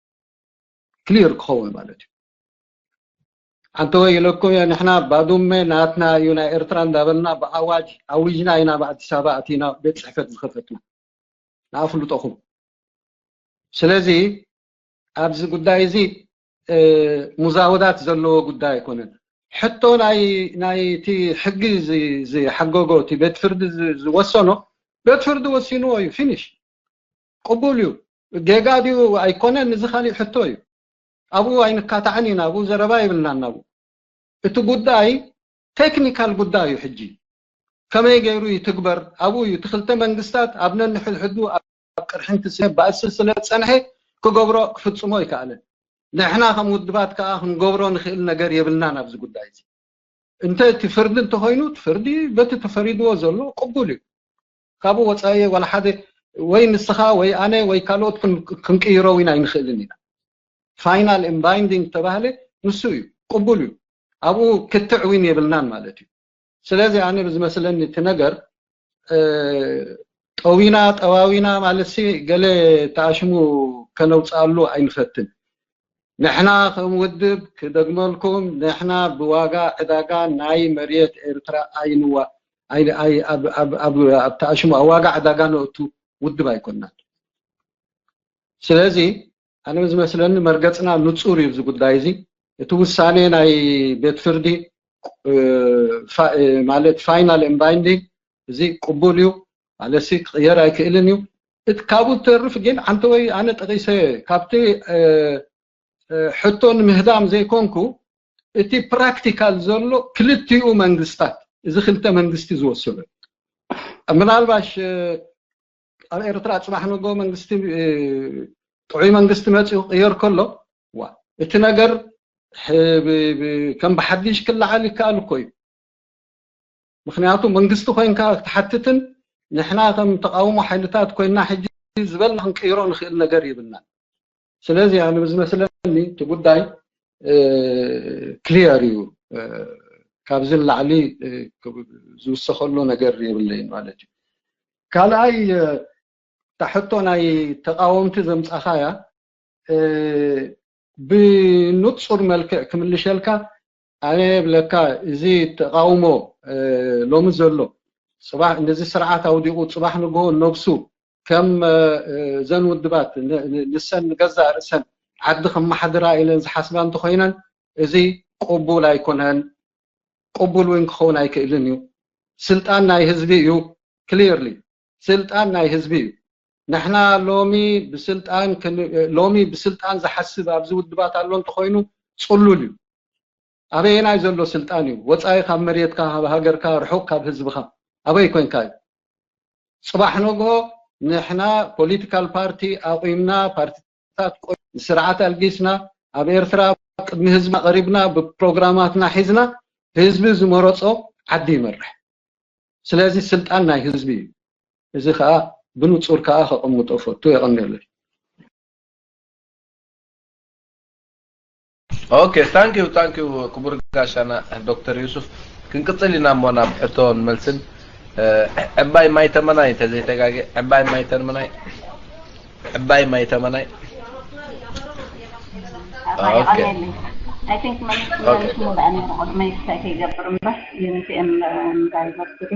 ክሊር ክኸውን ማለት እዩ። ኣንተ ወይ ኢለኩም እየ፣ ንሕና ባዱመ ናትና እዩ ናይ ኤርትራ እንዳበልና ብኣዋጅ ኣዊጅና ኢና ብኣዲስ ኣበባ ኣቲና ቤት ፅሕፈት ዝኸፈትና ንኣፍልጦኹም። ስለዚ ኣብዚ ጉዳይ እዚ ሙዛውዳት ዘለዎ ጉዳይ ኣይኮነን። ሕቶ ናይ ናይቲ ሕጊ ዝሓገጎ እቲ ቤት ፍርዲ ዝወሰኖ ቤት ፍርዲ ወሲንዎ እዩ። ፊኒሽ። ቅቡል እዩ። ጌጋ ድዩ ኣይኮነን እዚ ካሊእ ሕቶ እዩ። ኣብኡ ኣይንካታዕን ኢና፣ ኣብኡ ዘረባ የብልናን። ኣብኡ እቲ ጉዳይ ቴክኒካል ጉዳይ እዩ። ሕጂ ከመይ ገይሩ ይትግበር ኣብኡ እዩ። እቲ ክልተ መንግስታት ኣብ ነንሕድሕዱ ኣብ ቅርሕንቲ ባእሲ ስለ ዝፀንሐ ክገብሮ ክፍፅሞ ኣይከኣለን። ንሕና ከም ውድባት ከዓ ክንገብሮ ንኽእል ነገር የብልናን ኣብዚ ጉዳይ እዚ። እንተ እቲ ፍርዲ እንተኾይኑ እቲ ፍርዲ በቲ ተፈሪድዎ ዘሎ ቅቡል እዩ። ካብኡ ወፃኢ ዋላ ሓደ ወይ ንስኻ ወይ ኣነ ወይ ካልኦት ክንቅይሮ እውን ኣይንኽእልን ኢና። ፋይናል ኤንድ ባይንዲንግ ተባህለ ንሱ እዩ፣ ቅቡል እዩ። ኣብኡ ክትዕ እውን የብልናን ማለት እዩ። ስለዚ ኣነ ብዝመስለኒ እቲ ነገር ጠዊና ጠዋዊና ማለት ሲ ገለ ተኣሽሙ ከነውፅኣሉ ኣይንፈትን። ንሕና ከም ውድብ ክደግመልኩም፣ ንሕና ብዋጋ ዕዳጋ ናይ መሬት ኤርትራ ኣይንዋ ኣብ ተኣሽሙ ኣብ ዋጋ ዕዳጋ ነእቱ ውድብ ኣይኮንናን። ስለዚ ኣነ ዝመስለኒ መርገፅና ንፁር እዩ። እዚ ጉዳይ እዚ እቲ ውሳኔ ናይ ቤት ፍርዲ ማለት ፋይናል ኤንድ ባይንዲንግ እዚ ቅቡል እዩ ማለት ሲ ክቕየር ኣይክእልን እዩ። እቲ ካብኡ ተርፍ ግን ኣንተ ወይ ኣነ ጠቂሰ ካብቲ ሕቶ ንምህዳም ዘይኮንኩ እቲ ፕራክቲካል ዘሎ ክልቲኡ መንግስታት እዚ ክልተ መንግስቲ ዝወሰዶ ምናልባሽ ኣብ ኤርትራ ፅባሕ ንጎ መንግስቲ ጥዑይ መንግስቲ መፂኡ ክቅየር ከሎ ዋ እቲ ነገር ከም ብሓድሽ ክለዓል ይከኣል እኮ እዩ። ምክንያቱ መንግስቲ ኮይንካ ክትሓትትን ንሕና ከም ተቃውሞ ሓይልታት ኮይና ሕጂ ዝበልና ክንቅይሮ ንክእል ነገር ይብልና። ስለዚ ኣነ ዝመስለኒ እቲ ጉዳይ ክሊየር እዩ። ካብዚ ንላዕሊ ዝውሰኸሉ ነገር የብለይን ማለት እዩ። ካልኣይ እታ ሕቶ ናይ ተቃወምቲ ዘምፃኻያ ብንፁር መልክዕ ክምልሸልካ ኣነ ብለካ እዚ ተቃውሞ ሎሚ ዘሎ ፅባሕ ነዚ ስርዓት ኣውዲቑ ፅባሕ ንግሆ ነብሱ ከም እዘን ውድባት ንሰን ንገዛእ ርእሰን ዓዲ ከመሓድራ ኢለን ዝሓስባ እንተኮይነን እዚ ቅቡል ኣይኮነን። ቅቡል እውን ክኸውን ኣይክእልን እዩ። ስልጣን ናይ ህዝቢ እዩ። ክሊርሊ ስልጣን ናይ ህዝቢ እዩ። ንሕና ሎሚ ብስልጣን ሎሚ ብስልጣን ዝሓስብ ኣብዚ ውድባት ኣሎ እንተኮይኑ ፅሉል እዩ። ኣበየናይ ዘሎ ስልጣን እዩ? ወፃኢ ካብ መሬትካ፣ ካብ ሃገርካ፣ ርሑቕ ካብ ህዝብኻ ኣበይ ኮንካ እዩ? ፅባሕ ንግሆ ንሕና ፖለቲካል ፓርቲ ኣቑምና፣ ፓርቲታት ንስርዓት ኣልጊስና፣ ኣብ ኤርትራ ቅድሚ ህዝብና ቀሪብና፣ ብፕሮግራማትና ሒዝና፣ ህዝቢ ዝመረፆ ዓዲ ይመርሕ። ስለዚ ስልጣን ናይ ህዝቢ እዩ። እዚ ከዓ ብንፁር ከዓ ከቐምጦ ፈቱ። የቐንየለይ። Okay, thank you, thank you ክቡር ጋሻና ዶክተር ዩሱፍ። ክንቅጽል ኢና እሞ ናብ ሕቶን መልስን። ዕባይ ማይ ተመናይ እንተዘይተጋገ ዕባይ ማይ ተመናይ ዕባይ ማይ ተመናይ ኣባይ ቀኒየለይ። I think መልስ መልስ ሙሉእ ነይሩ ቅድመይ ክሳይ ከይገብር እምበር ዩኒቲ ኤም ዳይቨርሲቲ